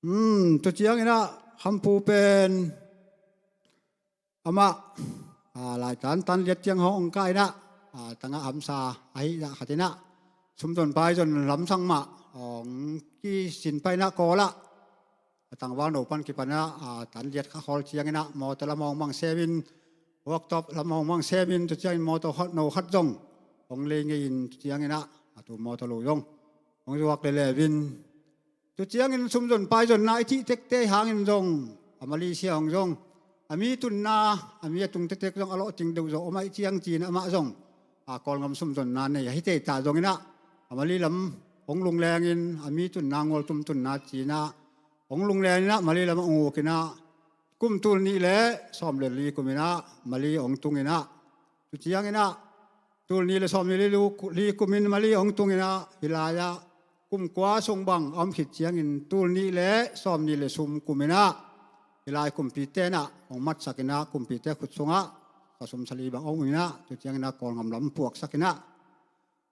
Hmm, tu ciang inah Khampu pen amah, a, laitan tan liat ciang hong kah inah, a, tangah hamsa ahih zah khat inah sumzon paizon lamsang mah hong kisin pah inah Kawl ah, a tangval no pan kipan inah, a, tan liat kha khawl ciang inah mawtaw lam hong mang semin, workshop lam hong mang semin, tu ciangin mawtaw khat no khat zong hong lei ngei in, tu ciang inah a tu mawtaw lo zong hong zuak leleu in, tu ciangin sumzon paizonna i cih tekte hangin zong a Malaysia hong zong a mi tunna, a mi a tung tektek zong a lawhcing deuh zawh om ahih ciang ci-in amah zong, a, Kawlgam sumzonna nei ahi teitah zong inah a Malay lam hong lungleng in, a mi tunna, Ngualtum tunna ci-in ah hong lungleng inah Malay lam ah hong uk inah kum tul nih le sawm le li kum inah Malay hong tung inah, tu ciang inah tul nih le sawm nih le li, li kum in Malay hong tung inah, hi lai-ah kum kua sung bang a om khit ciangin tul nih le sawm nih le sum kum inah hih lai kumpite in ah hong matsak in ah, kumpite khut sungah sasum sali bang om in ah, tu ciangin ah Kawlngam lam puaksak in ah,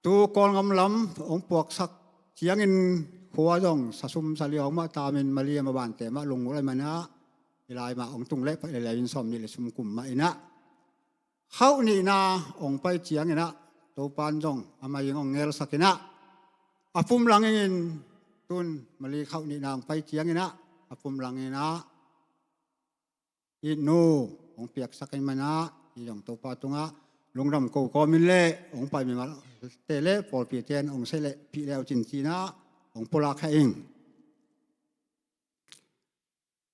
tu Kawlngam lam hong puaksak ciangin khua zong sasum sali hong mah taamin, mali a mabante mah lunggulh ahih manin ah, hih lai mah hong tung leh pah leh lei in sawmnih le sum kum mah in ah, khauh nihna hong pai ciangin ah, Topa'n zong a mai-ing hong ngelsak in ah, a pumlangin, tun mali khauh nihna hong pai ciangin ah, a pumlangin ah, hih nu hong piaksak ahih manin ah, hih zong Topa tungah lungdam ko kawmin leh hong pai mimalte leh pawlpite in hong seilehpih le uh cin ci-in ah hong pulak kha ing.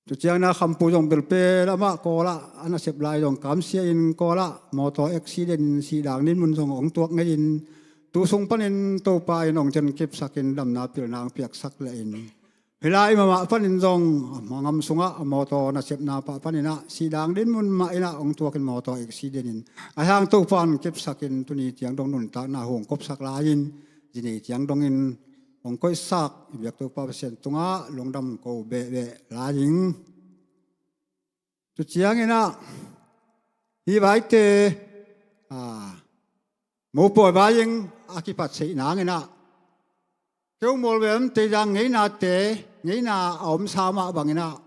Tu ciangin ah Khampu zong belpel amah Kawlah a nasep lai zong kamsia in, Kawlah mawtaw accident in sih dang dinmun zong hong tuak ngei in, tu sung panin Topa in hong cian kipsak in, damna pilna hong piaksak leh in, hih lai mahmah panin zong a ngam sungah a mawtaw nasepna pah panin ah sih dang dinmun mah in ah hong tuak in, mawtaw accident in, ahi hang Topa in kipsak in, tuni ciang dong nuntakna hong kopsak lai in, zini ciang dongin hong koihsak i biak Topa Pasian tungah lungdam ko behbeh lai ing. Tu ciangin ah hih vaite, a, mopawi vai-ing a kipat seih nangin ah, keu mual vei om Teizang ngeinate, ngeina a omsa mah bangin ah,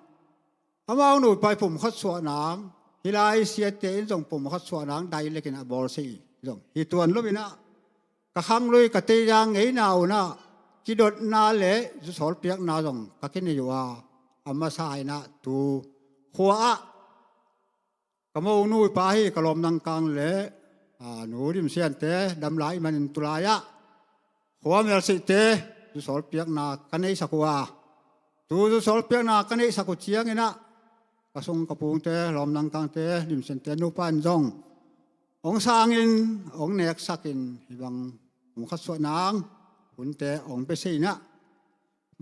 amau nupa i pumkhat suah nang, hih lai siate in zong pumkhat suah nang dai lekin a bawl sei zong hi tuan lo in ah, ka khanglui ka Teizang ngeina un ah kidotna le zusawl piakna zong ka kinei uh a, a masa in ah tu khua ah ka monu i pa hi, ka lawm Nangkang le, a, nu Dim Sian te dam lai ahih manin tu lai ah khua melseihte zusawl piakna ka neihsak uh a, tu zusawl piakna ka neihsak uh ciangin ah ka sung ka pungte, lawm Nangkangte, Dim Siante nupa in zong hong sangin, hong neksakin, hih bang pumkhat suah nang hunte hong pia sei in ah,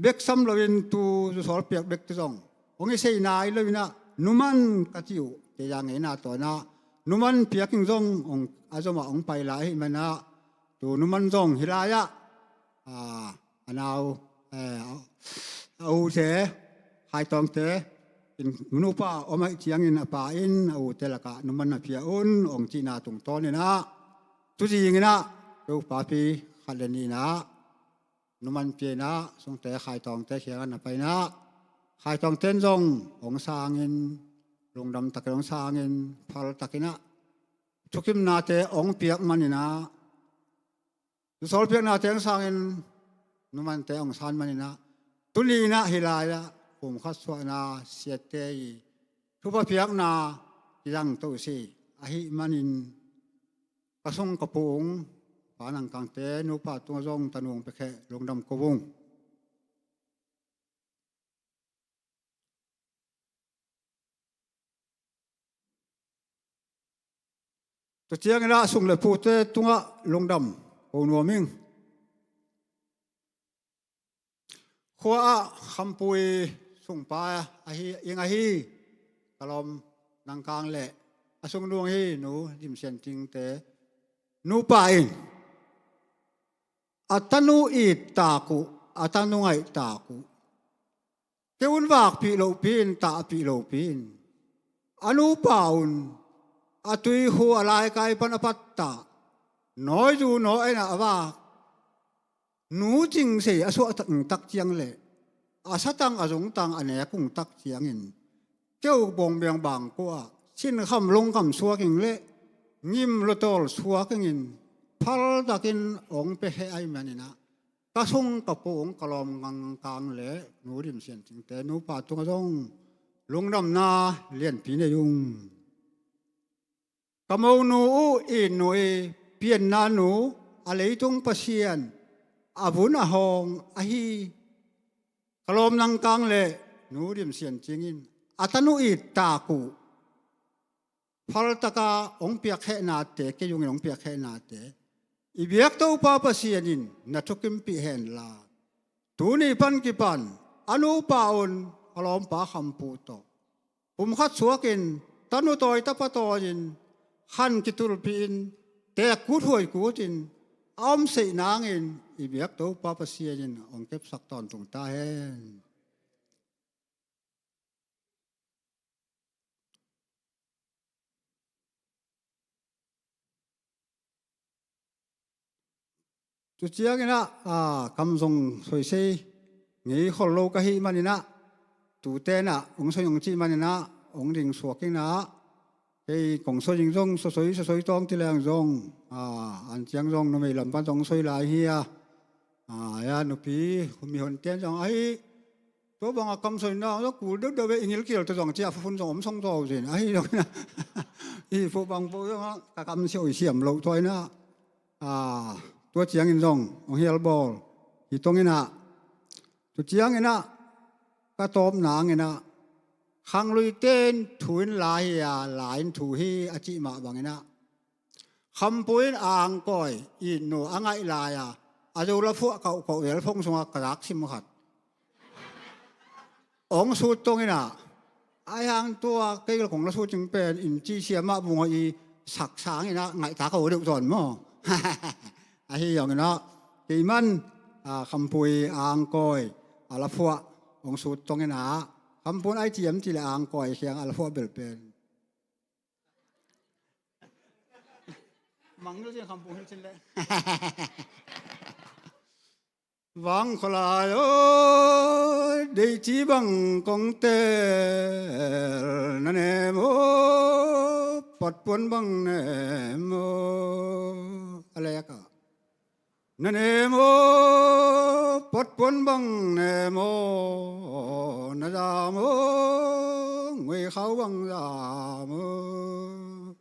bek sam loin tu zusawl piak bekte zong hong i sei nai lo in ah, numan ka cih uh Teizang ngeina tawh in ah, numan piak ing zong hong, a zomah hong pai lai ahih manin ah, tu numan zong hih lai ah, a, a nau, eh, a ute, Khaitawngte in, nupa om ahih ciangin a pa in a ute lakah numan a pia un hong cihna tungtawn in ah, tu zing in ah, keu papi khat le nih in ah numan pia in ah, sungte Khaitawngte kiangah na pai in ah, Khaitawngte in zong hong sangin, lungdam takin hong sangin, phal takin ah thukimnate hong piak manin ah, zusawl piaknate hong sangin, numante hong san manin ah, tuni in ah hih lai ah pumkhat suahna siate i thupha piakna kizang to si ahih manin, ka sung ka pung, pa Nangkangte nupa tungah zong tanu hong pia kheh, lungdam ko ung. Tu ciangin ah sung le pute tungah lungdam ko nuam ing. Khua ah Khampu i sungpa ahi, ing ahi, ka lawm Nangkang le a sungnu ahi nu Dim Sian Cingte nupa in, a tanu it tak uh, a tanu ngaih tak uh, keu un vakpih lohpi in, tahpih lohpi in, a nupa un a tuikhu a laikai pan a pattah, nawizu nawi-en ah a vak, nu Cing sei a suah tak, tak ciang le a satang a zungtang a nek ung tak ciangin, keu bawngbiang bangkua ah sinkham lungkham suak ing le ngim lutawl suak ingin, phal takin hong pia kheh ahih manin ah, ka sung ka pung, ka lawm Nangkang le nu Dim Sian Cingte nupa tungah zong lungdamna lianpi nei ung. Ka monu uh, it nu i, pianna nu, a leitung Pasian, a vun a hawng ahi ka lawm Nangkang le nu Dim Sian Cing in, a tanu it tak uh, phal taka hong piak khehnate, kei zungin hong piak khehnate i biak Topa Pasian in na thukimpih hen la, tuni pan kipan a nupa un a lawmpa Khampu tawh pumkhat suakin, tanu tawi tapa tawi-in, khan kitulpih in, teek kut huai kutin a om seih nangin i biak Topa Pasian in hong kepsak tawntung ta hen. Tu cianginah, a, kam zong soisei ngei khol lo ka hih maninah, tutenah hong soi hong cih maninah hong ding suak inah, kei kong soi ding zong sosoi sosoi tawng ti leng zong, a, an ciang zong numei lam pan zong soi lai hi a, a, ya nupi mihonten zong ahi. Tua banga kam soina zong kul deuhdeuh ve, i ngilkial tua zong cia fufun zong om song zaw zin ahi zong inah, i fu bang po zong a ka kam siawi siam loh tua inah, a, tua ciangin zong hong hial bawl hi tong inah, tu cianginah ka tawp nanginah, khangluiten thu in la hi a, la in thu hi a cih mah banginah, Khampu in a angkawi itnu a ngaih lai a, a zo la phuah kauhkauh vel phone sungah ka zak sim khat hong sut tong inah, ai hang tua kei la kong la sut cing pen in ci siamah bungah i sak sang inah ngaihta ka uh deuh zawn maw? Ahi zong inah kei man, a, Khampu i a angkawi a la phuah hong sut tong inah, Khampu in ai ciam cih le a angkawi khiang a la phuah bel pen Mangngilh cin Khampu hilh cin leh. Vang khualai aw, deici bang kong tel na nem aw, patpuan bang nem aw. A lek ah, na nem aw, patpuan bang nem aw, na zam aw, nguikhau bang zam aw.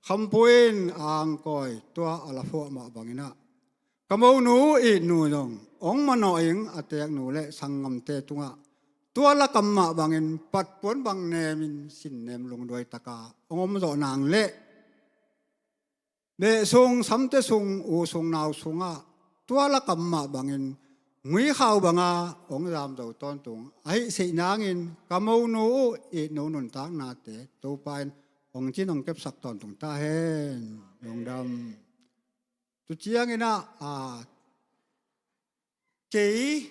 Khampu in a angkawi tua a la phuah mah banginah, ka monu itnu zong hong manawh ing, a teknu le sanggamte tungah tua la kam mah bangin patpuan bang nemin sinnem lungduai taka hong om zawh nang leh, beh sung, samte sung, u sung, nau sungah tua la kam mah bangin nguikhau banga hong zam zo tawntung ahi seih nangin, ka monu uh itnu nuntaknate Topa in hong cin hong kepsak tawntung ta hen. Lungdam. Tu cianginah, a, kei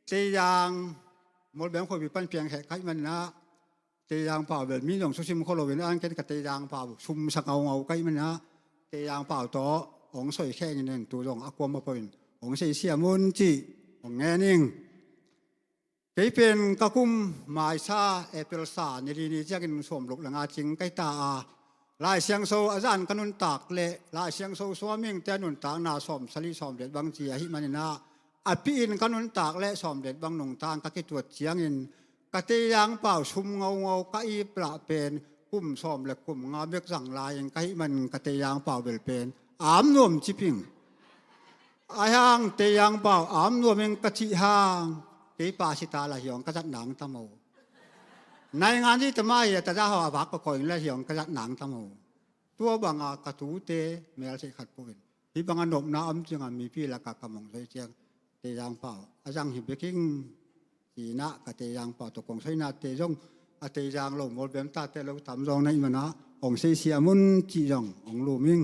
Teizang, Molbem khuapi pan piangkheh ka hih maninah, Teizang pau bel mi zong susim khua loin an ken ka Teizang pau sumsa ngaungau ka hih maninah, Teizang pau tawh hong soikhengin en tu zong a kuamah pawhin hong seisiam un cih hong ngen ing. Kei pen ka kum maisa April sa ni li ni ciangin sawmruk le nga cing ka hita a, Lai Siangtho a zan ka nuntak leh Lai Siangtho suamingte a nuntakna sawmsali sawmlet bang ci ahi maninah, a pihin ka nuntak leh sawmlet bang nungtang ka kituat ciangin ka Teizang pau sum ngaungau ka ip lah pen kum sawm le kum nga bek zang lai-in ka hih manin ka Teizang pau bel pen am nuam ciping. Ai hang Teizang pau am nuam ing ka cih hang, kei pa sita la hiawng ka zat nang tam aw. Naingan zi tama hi a taza haw a vak ka koing la hiawng ka zat nang tam aw. Tua banga ka tute mel seih khat pukin, hih banga nopna om cianga mipi laka ka mong soi ciang, Teizang pau a zang hi beking. Cinah ka Teizang pau tawh kong soinate zong a Teizang lo Molbem tate lo tam zong na hih manah hong seisiam un cih zong hong lum ing.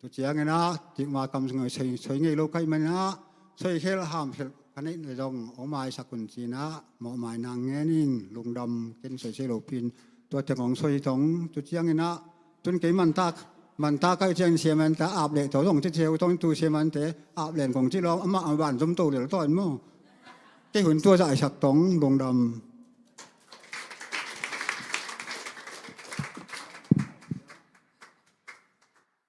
Tu cianginah cikmah kam soi, soi ngei lo ka hih manah soikhel hamkhel ka neih na zong hong maisak un cinah mawhmai nang ngen in. Lungdam, ken soisei lopin tua teng hong soi tong. Tu cianginah tun kei mantak, mantak ka hih ciangin siamante ap leh tawh zong ci theu tong, tu siamante ap len kong cih lawm, amah a ban zom to lel tawh in maw. Kei hun tua zahsak tong. Lungdam.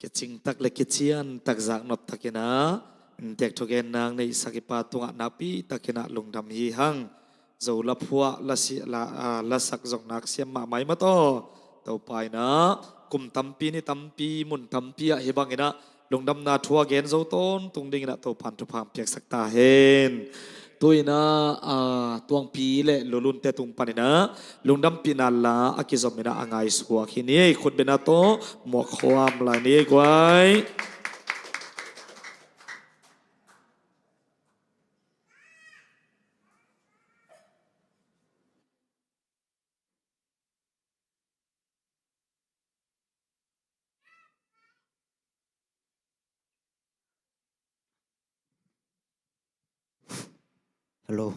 Kicing tak le kician tak zak nop takinah, inntek thugen nang neihsak i Pa tungah nakpi takinah lungdam hi hang. Zo la phuah, la si-, la, a, la sak zong nak siam mahmah i mat aw. Topa inah kum tampi, ni tampi, mun tampi ah hih banginah lungdamna thu a gen zo tawntung dinginah Topan thupha piaksak ta hen. Tu inah, a, Tuangpi le Lulunte tung paninah lungdampihna la a kizominah a ngaisuak hi ni ei. Khutbetna tawh muak khuam lai ni ei guai. Hello.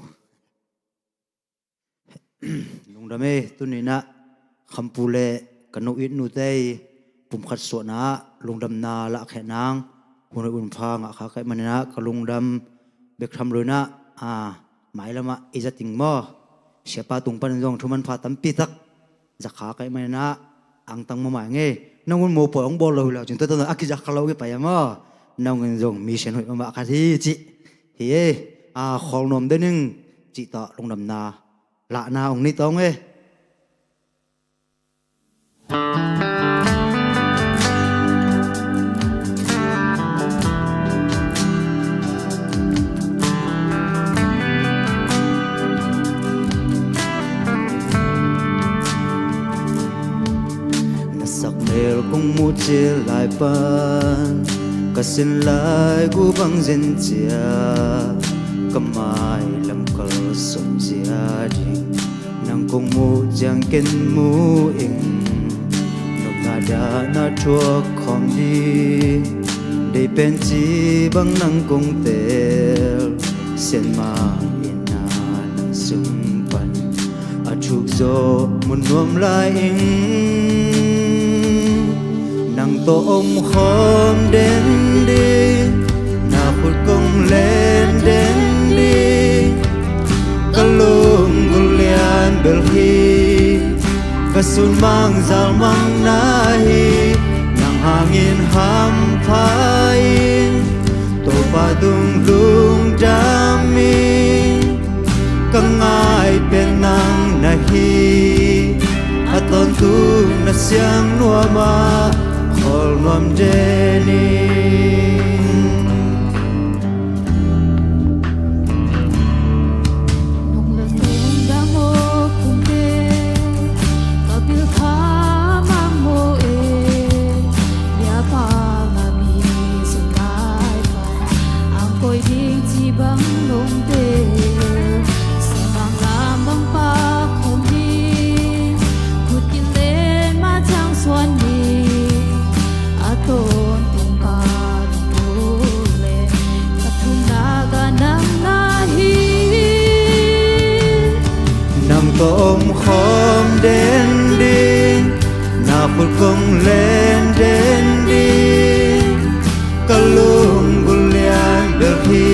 Lungdam e, tuninah Khampu le ka nu it nute i pumkhat suahna ah lungdamna lahkheh nang hun hoih hun pha ngah kha ka hih manin ah ka lungdam bek tham lo in ah, a, mailam ah i za ding maw, siapa tung panin zong thu manpha tampi tak za kha ka hih manin ah, angtang mahmah ing ei. Nang un mopawi hong bawl lo hi lo cin, tua tawh a kiza kha lo kipai a maw. Nang un zong mission hoih mahmah khat hi cih hi ei. A, khawl nuam den ing cih tawh lungdamna lahna hong nei tawh ing ei. Na sak mel kong muh cil lai pan, ka sin lai gu bang zin cia, ka mai lam kal som zia ding. Nang kong muh ciang ken mu ing, nopna dahna thuak khawm ding. Dei pen ci bang nang kong tel, sianmang in a nang sung pan a thuk zaw mun nuam lai ing. Nang tawh om khawm den ding, na khut kong len den ding. Ka lunggulh lian bel hi, ka sunmang zalmang na hi. Nang hangin hampha ing, Topa tung lungdam ing. Ka ngai pen nang na hi, a tawntung na siang nuam ah khawl nuam den ing. Nong lungdam aw kumte, ka bil kha mang maw e, lia pa ngam hi sung lai pan, ang koi ding ci bang nong tel, sianmang lam bang pak khawm ding, khut kin len ma ciang suan ding, a tawntung ka lungkul le, ka thumna ka nang na hi. Nang tawh om khawm den ding, na khut kong len den ding. Ka lunggulh lian bel hi,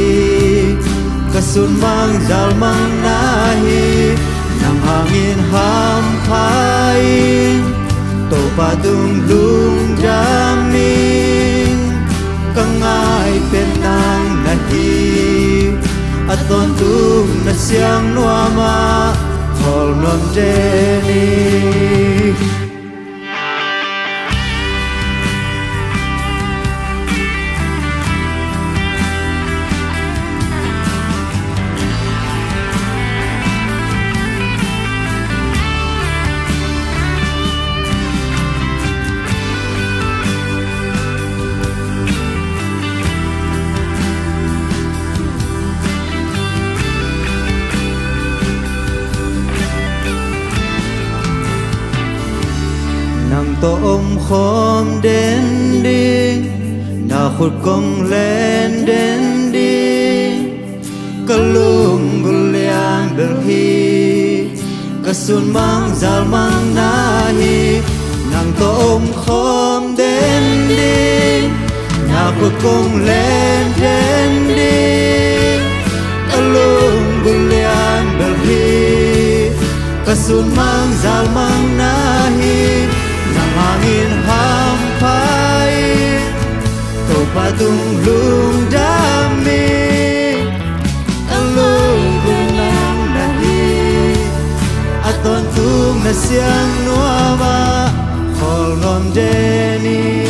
ka sunmang zalmang na hi. Nang hangin hampha ing, Topa tung lungdam ing. Ka ngai pen nang na hi, a tawntung na siang nuam ah khawl nuam den ing. Nang tawh om khawm den ding, na khut kong len den ding. Ka lunggulh lian bel hi, ka sunmang zalmang na hi. Nang tawh om khawm den ding, na khut kong len den ding. Ka lunggulh lian bel hi, ka sunmang zalmang na hi. Nang hangin hampha ing, Topa tung lungdam ing. Ka lunggulh nang na hi, a tawntung na siang nuam ah khawl nuam den ing.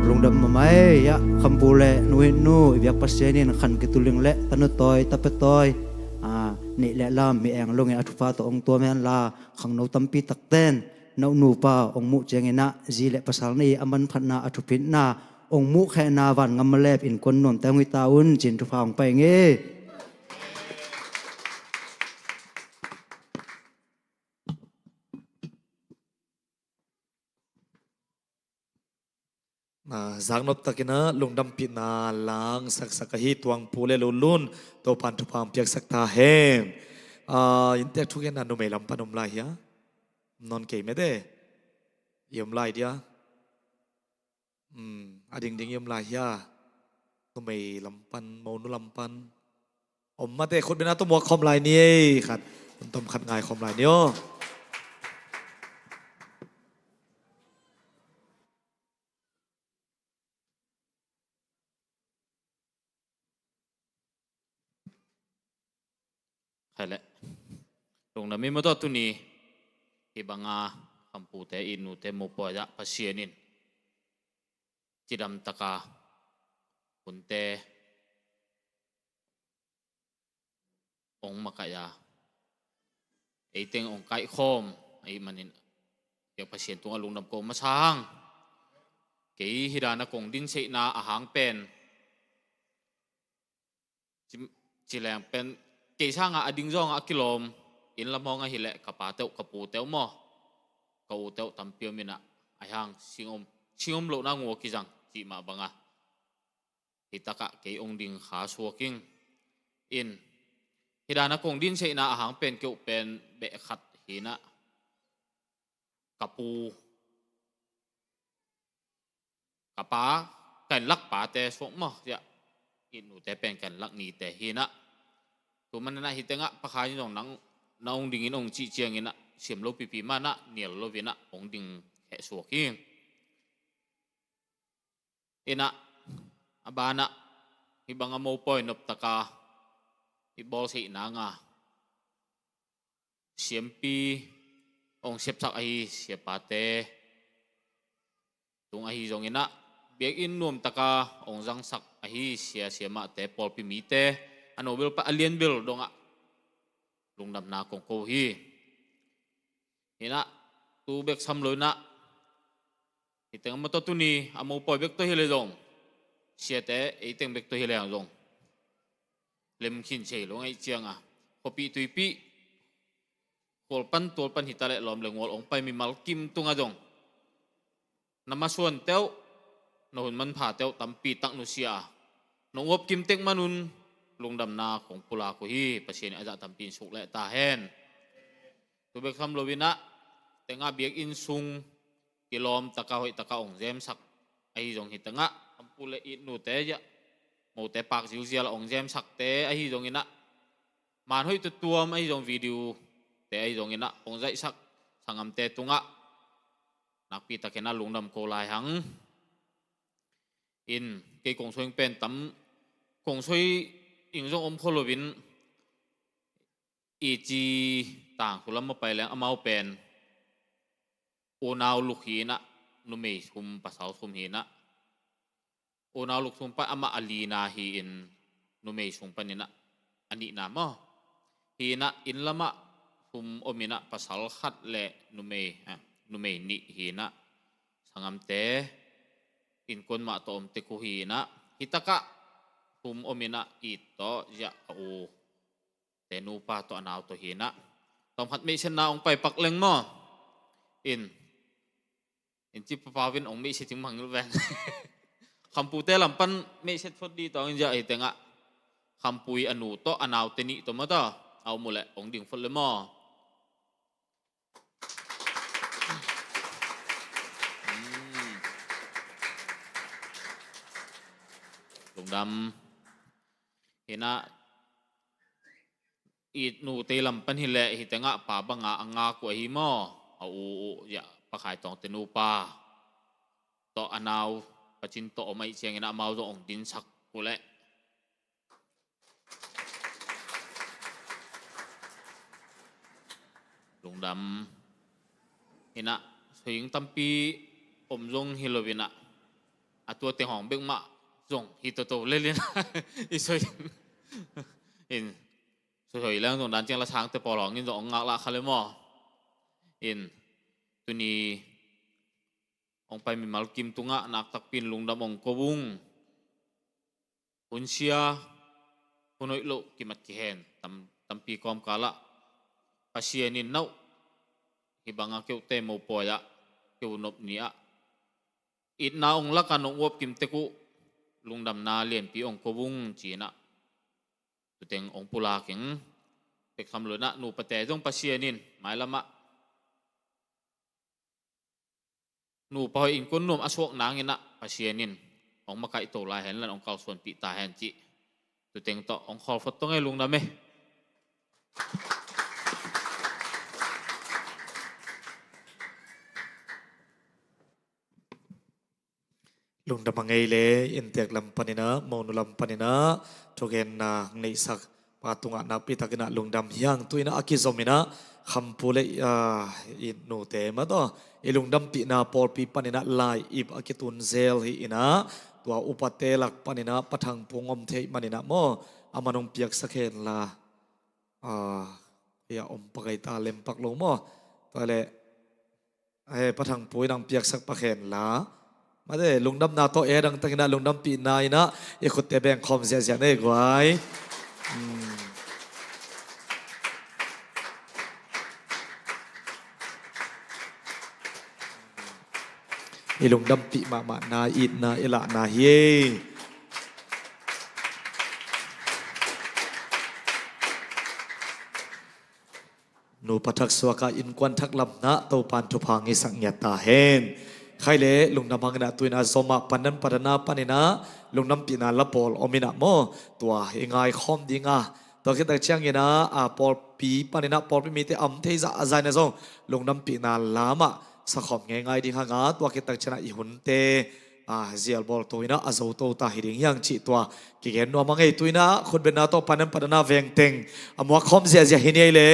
Lungdam mahmah ei. Ah, Khampu le Nu Hih Nu, i biak Pasian in khan kituling le tanu tawi, tapa tawi, ah, nih le lam mi eng lungin a thupha tawh hong tuam hen la, khangno tampi takten na u nupa hong muh ciangin ah zi le pasal na hi a manphatna, a thupitna hong muh khehna vangam malep innkuan nuamte hong hi ta un, cin thupha hong pai ing ei. Ah, zaknop takin ah lungdampihna langsaksak ahi Tuangpu le Lulun, Topan thupha piaksak ta hen. Ah, inntek thugenna numei lam pan om lai hia? Nawn kei mete. I om lai dia. Hmm, a dingding i om lai hia? Numei lam pan, monu lam pan. Om mate, khut beng a tawh muak khawm lai ni ei, khat. Hun tom khat ngai khawm lai ni aw. Khai leh. Lungdam i maw tawh tuni. Hih banga khampute, i nute mopawi ah Pasian in cidam taka hunte hong makaih a, eiteng hong kaihkhawm ahih manin, biak Pasian tungah lungdam ko masa hang. Kei hih dana kong dinseihna a hang pen, ci, ci leng pen, kei sangah a ding zawngah a kilawm, inn lam hawng ahih leh ka pa teuh, ka pu teuh maw, ka u teuh tampi om in ah, ahi hang singom, singom lohna ngua kizang cih mah bangah, hih takah kei hong ding kha suak ing. In, hih dana kong dinseihna a hang pen kei uh pen beh khat hi in ah, ka pu, ka pa, ka innlak pate suak maw, i nute pen ka innlak nite hi in ah. Tua manin ah hih tengah Pa Khai in zong nang, na hong dingin hong cih ciangin ah, siam lo pipi mah in ah, nial lo in ah hong ding kheh suak hi. In ah, a banah, hih banga mopawi nop taka i bawlsiatna nga siampi hong siamsak ahi siapate tung ahi zongin ah, biakinn nuam taka hong zangsak ahi sia siamahte, pawlpi mite, a no bel pan a lian bel dongah lungdamna kong ko hi. In ah, tu bek sam lo in ah, hih teng a maw tawh tuni, a mopawi bek tawh hi leh zong, siate eiteng bek tawh hi leh zong, lemkhin sei lo ngaih cianga, khuapih tuipih, khual pan tual pan hi ta leh, lawm le ngual hong pai mimal kim tungah zong, na masuan teuh, na hun manpha teuh tampi tak nusia a, nong uap kim tek manun lungdamna kong pulak uh hi. Pasian in a zah tampi in suk leh ta hen. Tu bek sam lo in ah, tengah biakinn sung kilawm taka, hoih taka hong zemsak ahi zong, hih tengah khampu le i nute, i mote pak zilzial a hong zemsakte ahi zongin ah, man hoih tuamtuam ahi zong, video te ahi zongin ah, hong zaihsak sanggamte tungah nakpi takin ah lungdam ko lai hang. In, kei kong soi ing pen tam, kong soi ing zong om khol lo in, i ci tangthu lam a pai leng amau pen unau luk hi in ah, numei thum, pasal thum hi in ah, unau luk sung pan amah a lina hi in, numei sung panin ah a nihna maw. Hi in ah, inn lamah thum om in ah, pasal khat le numei, ah, numei nih hi in ah, sanggamte innkuan mah tawh om tek uh hi in ah, hih takah thum om in ah, i tawh, ziah, a u te nupa tawh a nau tawh hi in ah, tawmkhat meihsetna hong pai pak leng maw. In, in ci papau in hong meihset ding mangngilh ven. Khampute lam pan meihset phot dih tawng in, ziah, hih tengah khampui a nu tawh a naute nih tawh maw, ta a om uh leh hong ding phot le maw. Hmm. Lungdam. Hi in ah, i nute lam pan hi leh, hih tengah pa banga a ngak uh ahi maw, a u uh, ziah, Pa Khai Tawngte nupa tawh a nau, Pa Cin tawh om ahih ciangin ah, amau zong hong dinsak uh leh. Lungdam. Hi in ah, soi ing tampi om zong hi lo in ah, a tua teng hawng bek mah zong hi toto lel in ah, i soi in, soi leng zong dan ciang la sangte pawl hawng in zong hong ngak lah kha le maw. In, tuni hong pai mimal kim tungah nak takpi in lungdam hong ko ung. Hun sia, hun hoih loh kimat kihen tam, tampi kawmkal ah Pasian in, nau, hih banga kei uhte mopawi ah, kei uh nop ni ah, Itna ong lak a nong uap kim tek uh, lungdamna lianpi ong ko ung ci-in ah, tu teng ong pulak ing. Tek tham lo-in ah, nupate zong Pasian in mailam ah nupa hoih innkuan nuam a suak nangin ah, Pasian in ong makaihto lai hen la, ong kalsuanpih ta hen cih tu teng tawh ong khawl phot tong ei. Lungdam ei. Lungdam a ngei le, inntek lam panin ah, monu lam panin ah thugenna neihsak pa tungah nakpi takin ah lungdam hi hang. Tu-in ah a kizom in ah Khampu le, ah, i nute mah tawh i lungdampihna pawlpi panin ah lai-ip a kitun zel hi-in ah, tua upate lak panin ah Pa Thangpu ong om thei manin ah maw, aman ong piaksak hen la. Ah, ya om pak ei ta, lem pak lo maw. Tua leh, eh, Pa Thangpu in ong piaksak pak hen la. Mate, lungdamna tawh e dang takin ah lungdampihna in ah i khutte beng khawm ziahziah ni ei guai. Hmm. I lungdampih mahmahna, itna i lahna hi ei. Nupa thak suak a innkuan thak lamna Topa'n thupha ngeisak ngiat ta hen. Khai le lungdam hangin ah tu-in ah zom ah pandan padana panin ah lungdampihna la pawl om in ah maw, tua i ngaikhawm ding a, tua khit tak ciangin ah, a, pawlpi panin ah pawlpi mite a om thei zahzah in ah zong lungdampihna la mah sakhawm ngeingai ding hang a, tua khit tak ciangin ah i hunte, a, zial bawl to in ah a zo to ta hi ding hi hang cih tua kigen nuam a ngei. Tu-in ah khutbetna tawh pandan padana veng teng a muak khawm ziahziah hi ni ei le.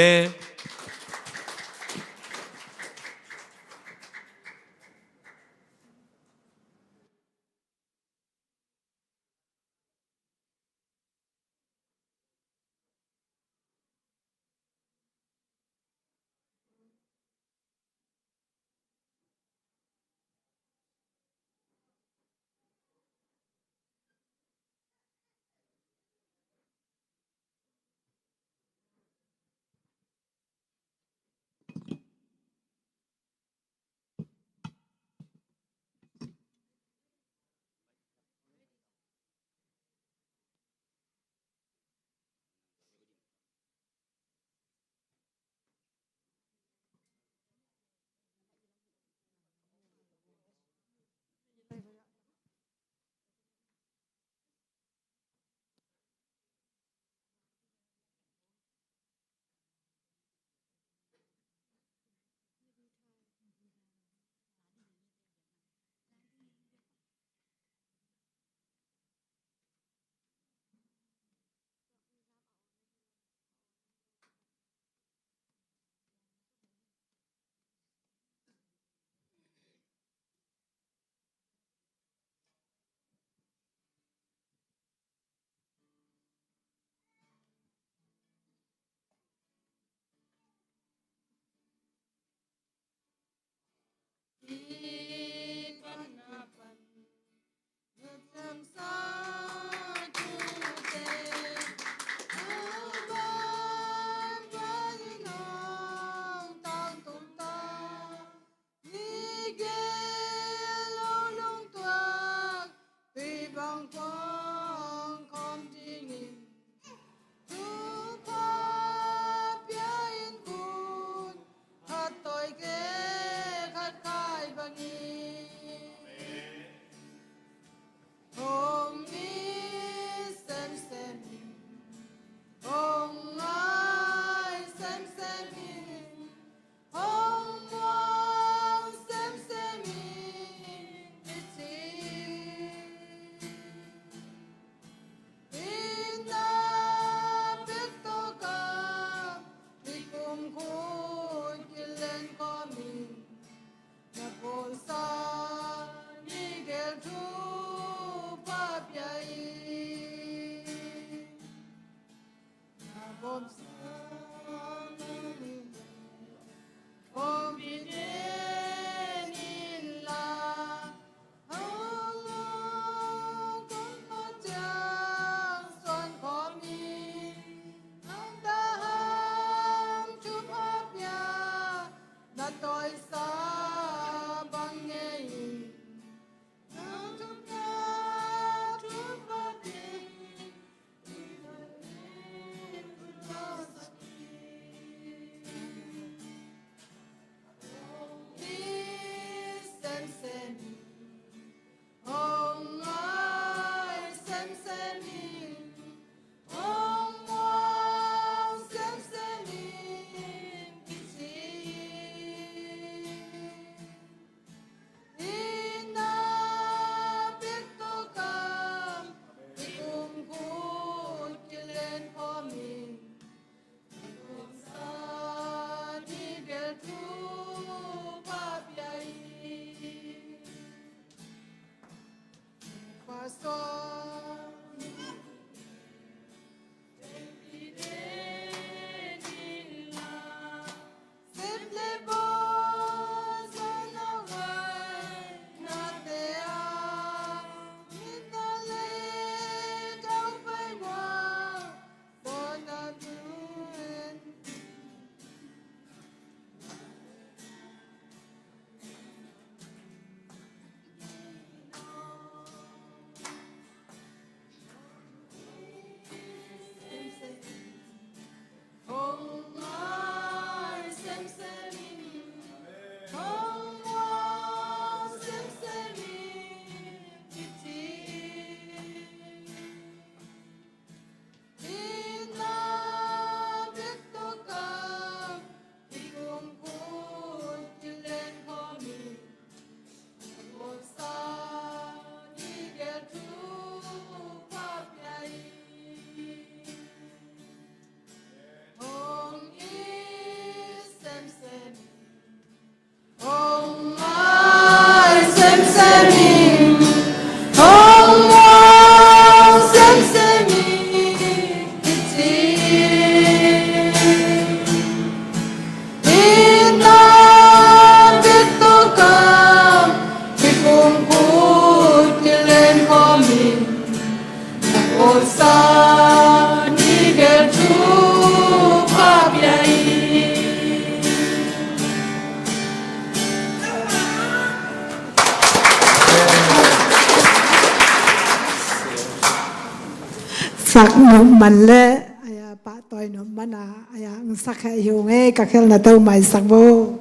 Sak nuam man le, aya, pahtawi nuam man a, aya, ang sak heh hi ung ei, ka khelna tawh maisak bo.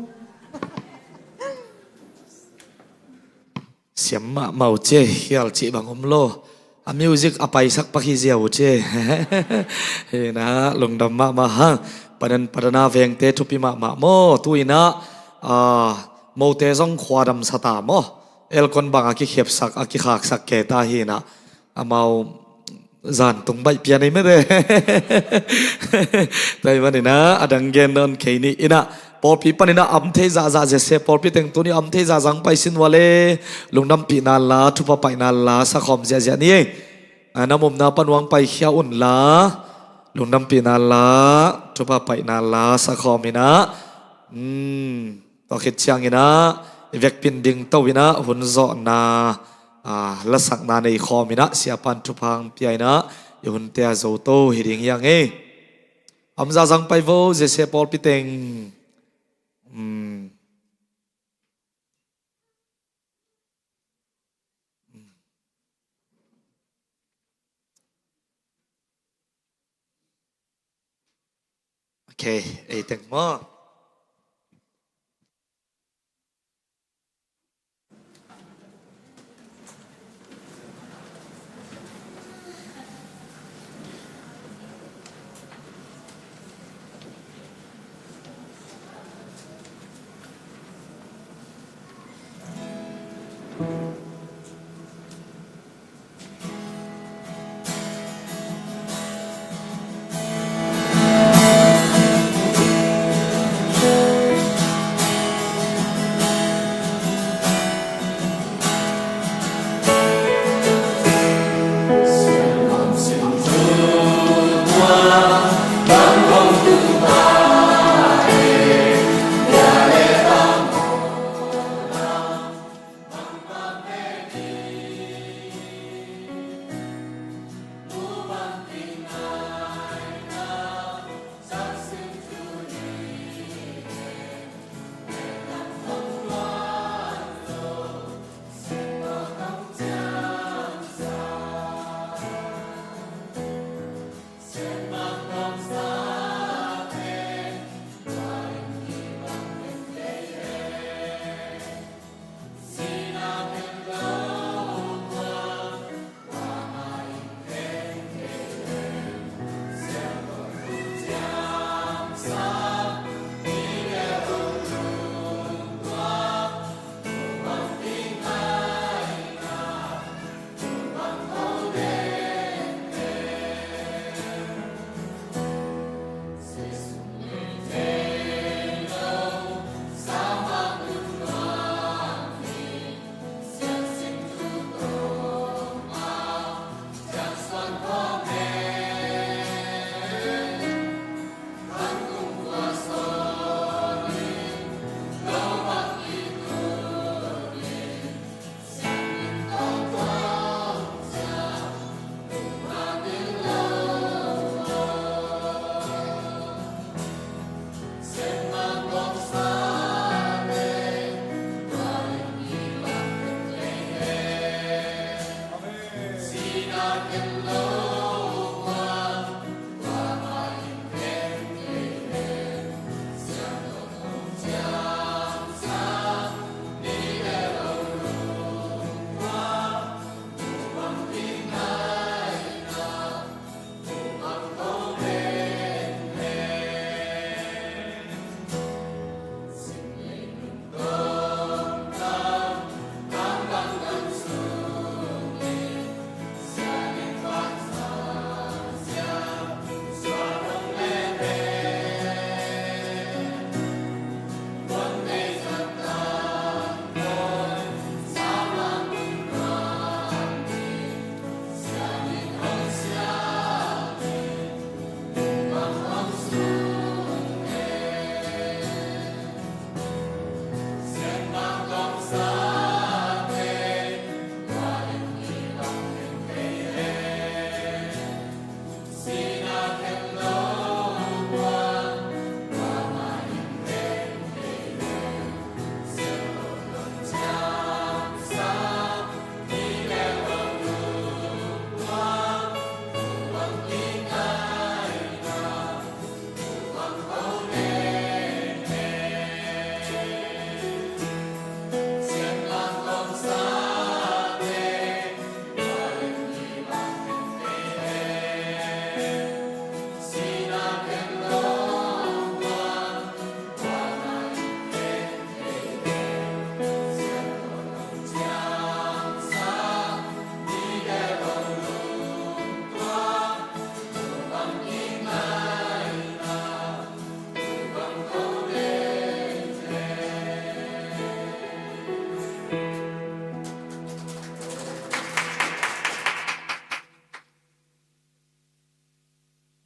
Siam mahmah uh ci, khial cih bang om lo. A music a paisak pak hi zia uh ci. Hi na, lungdam mahmah hang. Padan, padana vengte thupi mahmah maw. Tu ina, ah, mote zong khua damsa ta maw. Aircon bang a kikhepsak, a kikhaksak kei ta hi na. Amau zan tung baih pian ei mete. Tua hi manin a, a dang gen nawn kei ni. Ina, pawlpi panin a om thei zahzah zia se, pawlpi teng tuni om thei zahzah hong pai sin ua le, lungdampih nan la, thupha paih nan la, sakhawm ziahziah ni ei. A, na omna pan hong paikhia un la, lungdampih nan la, thupha paih nan la, sakhawm ina. Hmm. Tua khit ciangin a, i vekpi in dingto in a, hun zawhna, a, lasakna nei khawm in a, siapan thupha hong pia in a, i hunte a zoto hi ding hi hang ei. Om zahzah hong pai vo, zia se pawlpi teng. Hmm. Ok, ei teng maw.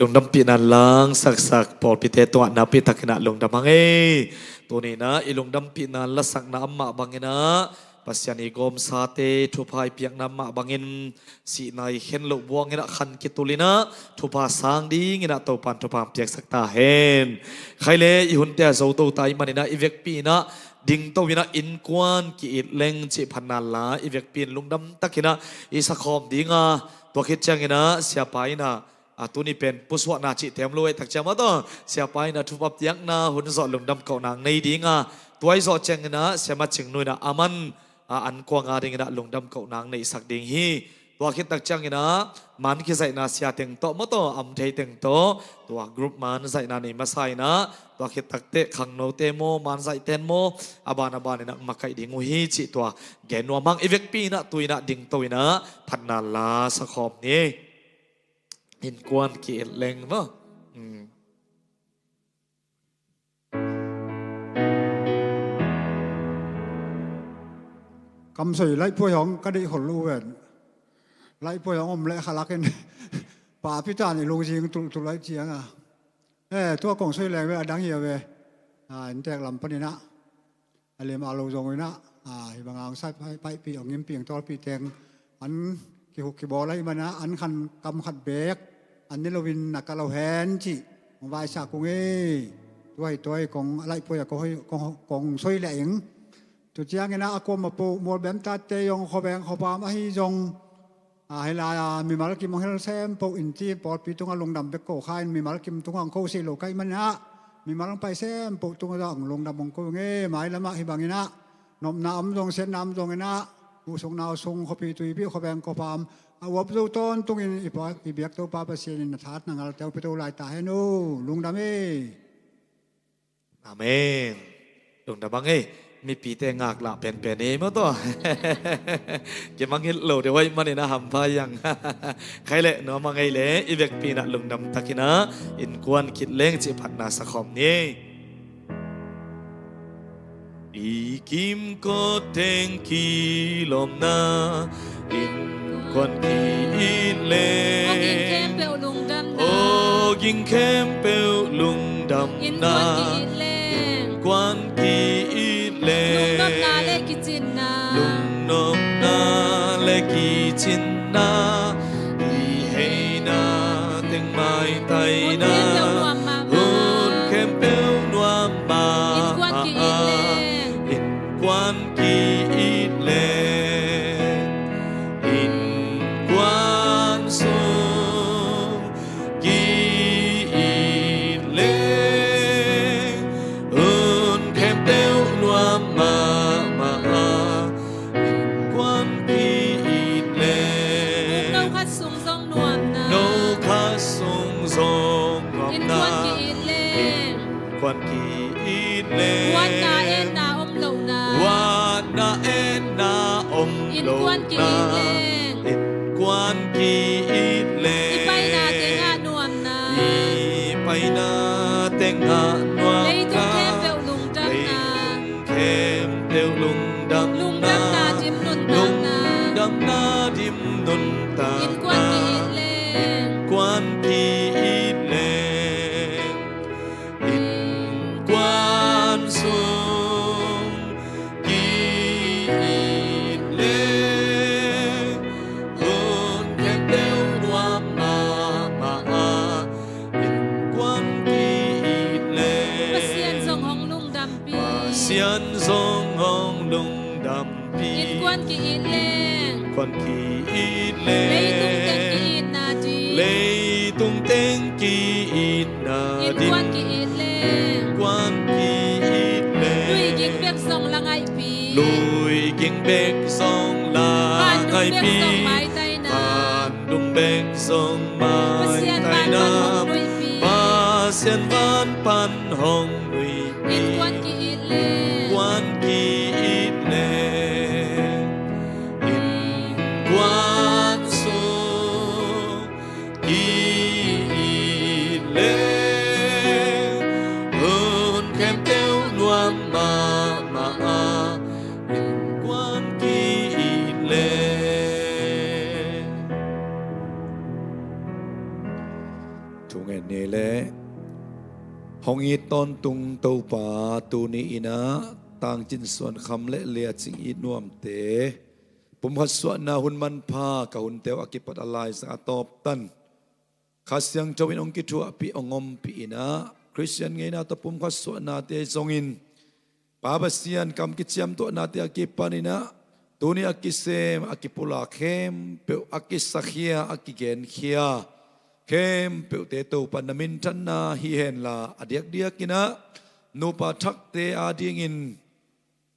Lungdampihna langsaksak pawlpite tungah napi takinah lungdam hang ei. Tuninah i lungdampihna lasakna amah banginah Pasian i gawmsate thupha i piakna amah bangin sihna i khen loh buanginah khan kitulinah thupha sang dinginah Topan thupha piaksak ta hen. Khaile i hunte a zoto ta i maninah i vekpi inah dingto inah innkuan ki-it leng cih phatna la i vekpi in lungdam takinah i sakhawm dinga, tua khit cianginah siapa inah a tuni pen pusuahna cih tem lo ei takciam aw taw siapa inah thupha piakna hun zawh lungdam kohna ang nei dinga, tuai zawh cianginah siama cingnu inah aman a ankuang a dinginah lungdam kohna ang neihsak ding hi. Tua khit takcianginah man kizaihna sia teng tawh maw taw am thei teng tawh tua group man zaihna nei masa inah tua khit takteh khangnote maw man zaihten maw a ban a ban inah makaih ding uh hi cih tua gen nuam hang. I vekpi inah tu inah dingto inah phatna la sakhawm ni. Innkuan ki-it leng maw. Kamsoi laihpuai hong ka deih khol lo ven. Laihpuai hong om leh khalakin papi tan i lungzing tulhtul laih cianga. Eh, tua kong soi leng ve a dang hi a ve. Inntek lam paninah a lem a lo zong inah hibang angsai paihpih hong gimpih hong tawlpih teng an kihuk kibawl ahi manah an khan kam khat beek an ni loin na ka lo hen cih hong vaisak kung ei. Tua hi tua hi kong a laihpuai a kong soi leh ing. Tu cianginah a kuama poh mualbem tate zong khuaveng khuapam ahi zong a hila mimal kim hong hel sem poh inti pawlpi tungah lungdam bek ko kha in mimal kim tungah hong ko sei lo kaih manah mimal hong pai sem poh tungah zong lungdam hong ko nge. Mailamah hi banginah nopna om zong siatna om zonginah uh sung nau sung khuapi tuipi khuaveng khuapam a uap zo tawntungin i biak Topa Pasian in na that na ngalte hong pia to lai ta hen uh. Lungdam hi. Amen. Lungdam hang ei. Mipite ngaklah penpen ei maw taw. Kimangngilh lo deuh ahih manin a hampha hi hang. Khaile nuam hang ei le i vekpi inah lungdam takinah innkuan ki-it leng cih phatna sakhawm ni. I kimkot teng kilawmna innkuan ki-it leng. Aw ging khempeuh lungdamna. Aw ging khempeuh lungdamna. Innkuan ki-it leng. Innkuan ki-it leng. Lungnopna le kicinna. Lungnopna le kicinna. I heina teng maitaina. Hun khempeuh nuam mahmah. Hun khempeuh nuam mahmah. Innkuan ki-it leng. Innkuan ki-it leng. Innkuan sung ki-it leng. Hun khempeuh nuam mahmah. Innkuan ki-it leng. No khat sung zong nuamna. No khat sung zong nuamna. Innkuan ki-it leng. Innkuan ki-it leng. Huatna etna om lohna. Huatna etna om lohna. Innkuan ki-it leng. Innkuan ki-it leng. I paina tengah nuamna. I paina tengah nuamna. Leitung khempeuh lungdamna. Leitung khempeuh lungdamna. Lungdamna dim nuntakna. Lungdamna dim nuntakna. Innkuan ki-it leng. Innkuan ki-it leng. Innkuan sung ki-it leng. Hun khempeuh nuam mahmah a. Innkuan ki-it leng. Pasian zong hong lungdampih. Pasian zong hong lungdampih. Innkuan ki-it leng. Innkuan ki-it leng. Leitung teng ki-itna ding. Leitung teng ki-itna ding. Innkuan ki-it leng. Innkuan ki-it leng. Lui ging bek zong la ngaihpih. Lui ging bek zong la ngaihpih. Van dung bek zong maitaina. Van dung bek zong maitaina. Pasian van pan hong nuihpih. Pasian van pan hong nuihpih. Innkuan ki-it leng. Innkuan ki-it leng. Innkuan sung ki-it leng. Hun khempeuh nuam mahmah a. Innkuan ki-it leng. Thu ngai Hong it tawntung Topa, tuni in ah Tangcin Suan Kham le Lia Cing It Nuam te pumkhat suahna hun manpha, ka hunte uh a kipat a laizang a tawptan Kha Siangtho in hong kithuahpih, hong ompih in ah, Khristian ngeina tawh pumkhat suahnate zongin Pa Pasian kam kiciamtuahnate a kipan in ah, tuni a kisem, a kipulak khempeuh, a kisakhia, a kigenkhia khempeuhte Topa na minthanna hi henla, a diakdiak in ah nupa thakte adingin,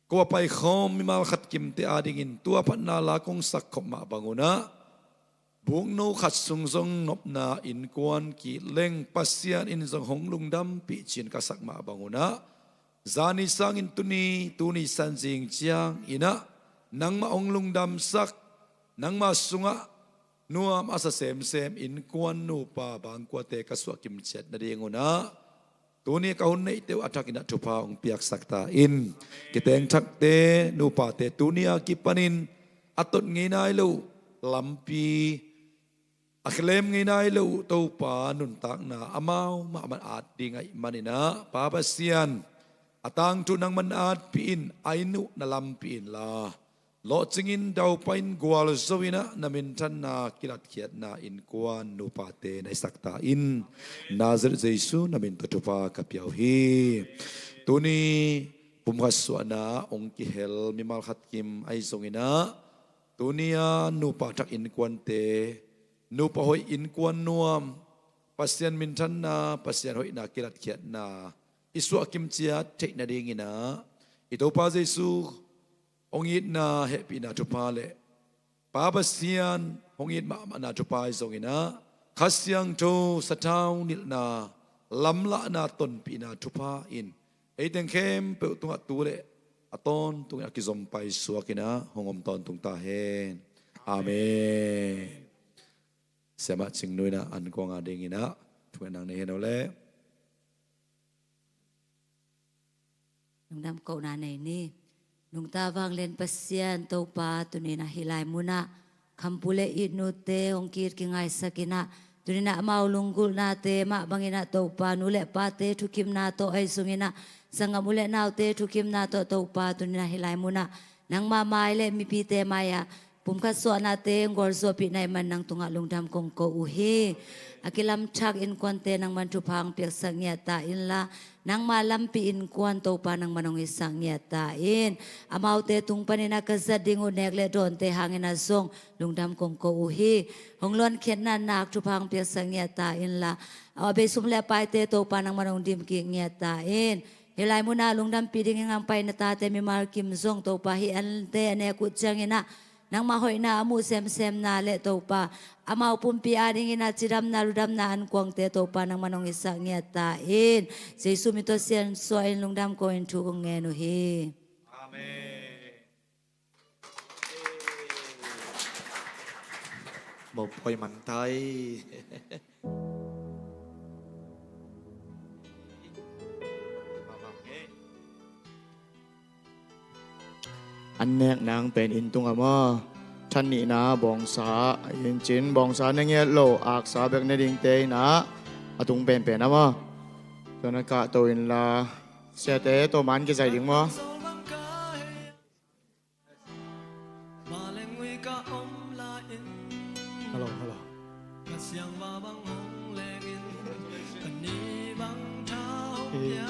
ko a paikhawm mimal khat kimte adingin tua phatna la kong sakkhop mah bangun ah, bukno khat sung zong nopna innkuan kih leng Pasian in zong hong lungdampih ci-in ka sak mah bangun ah, zani sangin tuni, tuni sanzing ciangin ah nangmah hong lungdamsak, nangmah sungah nuam a sa semsem innkuan nupa bangkuate ka suahkim ciat nadingun ah, tuni ka hun neihte uh a thakin ah thupha hong piaksak ta in. Kiteng thakte, nupate tuni a kipanin a tot ngei nai lo lampi, a khlem ngei nai lo Topa nuntakna amau mahmah at ding ahih manin ah, Pa Pasian, a tangthu nangman atpih in, a inn uh na lampih inla, lawhcingin daupain gualzo in ah na minthanna kilatkhiatna innkuan nupate na hisak ta in. Nazareth Jesu na min tawh thupha ka pia uh hi. Tuni pumkhat suahna hong kihel mimal khat kim ahi zongin ah, tuni a nupa thak innkuante, nupa hoih innkuan nuam, Pasian minthanna, Pasian hoihna kilatkhiatna i suahkim ciat theih nadingin ah, i Topa Jesu hong itna hehpihna thupha le Pa Pasian hong it mahmahna thupha ahi zongin ah, Kha Siangtho sathau nilhna, lamlahna tonpihna thupha in ei teng khempeuh tungah tu le a tawntungin a kizom paisuak in ah hong om tawntung ta hen. Amen. Siamah Cing Nu in ah ankuang adingin ah thungetna nei hen aw leh. Lungdam kohna nei ni. Nungta vanglian Pasian Topa, tuni in ah hih lai munah Khampu le It nute hong ki-it kingaisak in ah, tuni in ah amau lunggulhnate mah bangin ah Topa, nu le pate thukhipna tawh ahi zongin ah sanggam u le naute thukhipna tawh Topa, tuni in ah hih lai munah nangma mai le mipite mai-ah pumkhat suahnate hong gualzawhpih na hih man nang tungah lungdam kong ko uh hi. A kilamthak innkuante nangman thupha hong piaksak ngiat ta inla, nangma lampi innkuan Topa nangman hong hisak ngiat ta in. Amaute tung panin ah ka zat ding uh nek le dawnte hangin ah zong lungdam kong ko uh hi. Hong luankhiatna nak thupha hong piaksak ngiat ta inla, a bei sum le paite Topa nangman hong dimkik ngiat ta in. Hih lai munah lungdampih dingin hong pai na tate mimal kim zong Topa, hih ante a nek uh ciangin ah nangma hoihna a muh semsemna le Topa, amau pumpi adingin ah cidamna ludamna ankuangte Topa nangman hong hisak ngiat ta in. Jesu min tawh siansuah in lungdam ko-in thu kong ngen uh hi. Amen. Mopawi man tai. An nek nang pen inn tungah maw, than nihna bawngsa, inn cin bawngsa ne ngiat lo, aksa bek ne dingte in ah a tung penpen ah maw, tua na kahto inla, siate tawh man kizai ding maw? Hello, hello. Eh.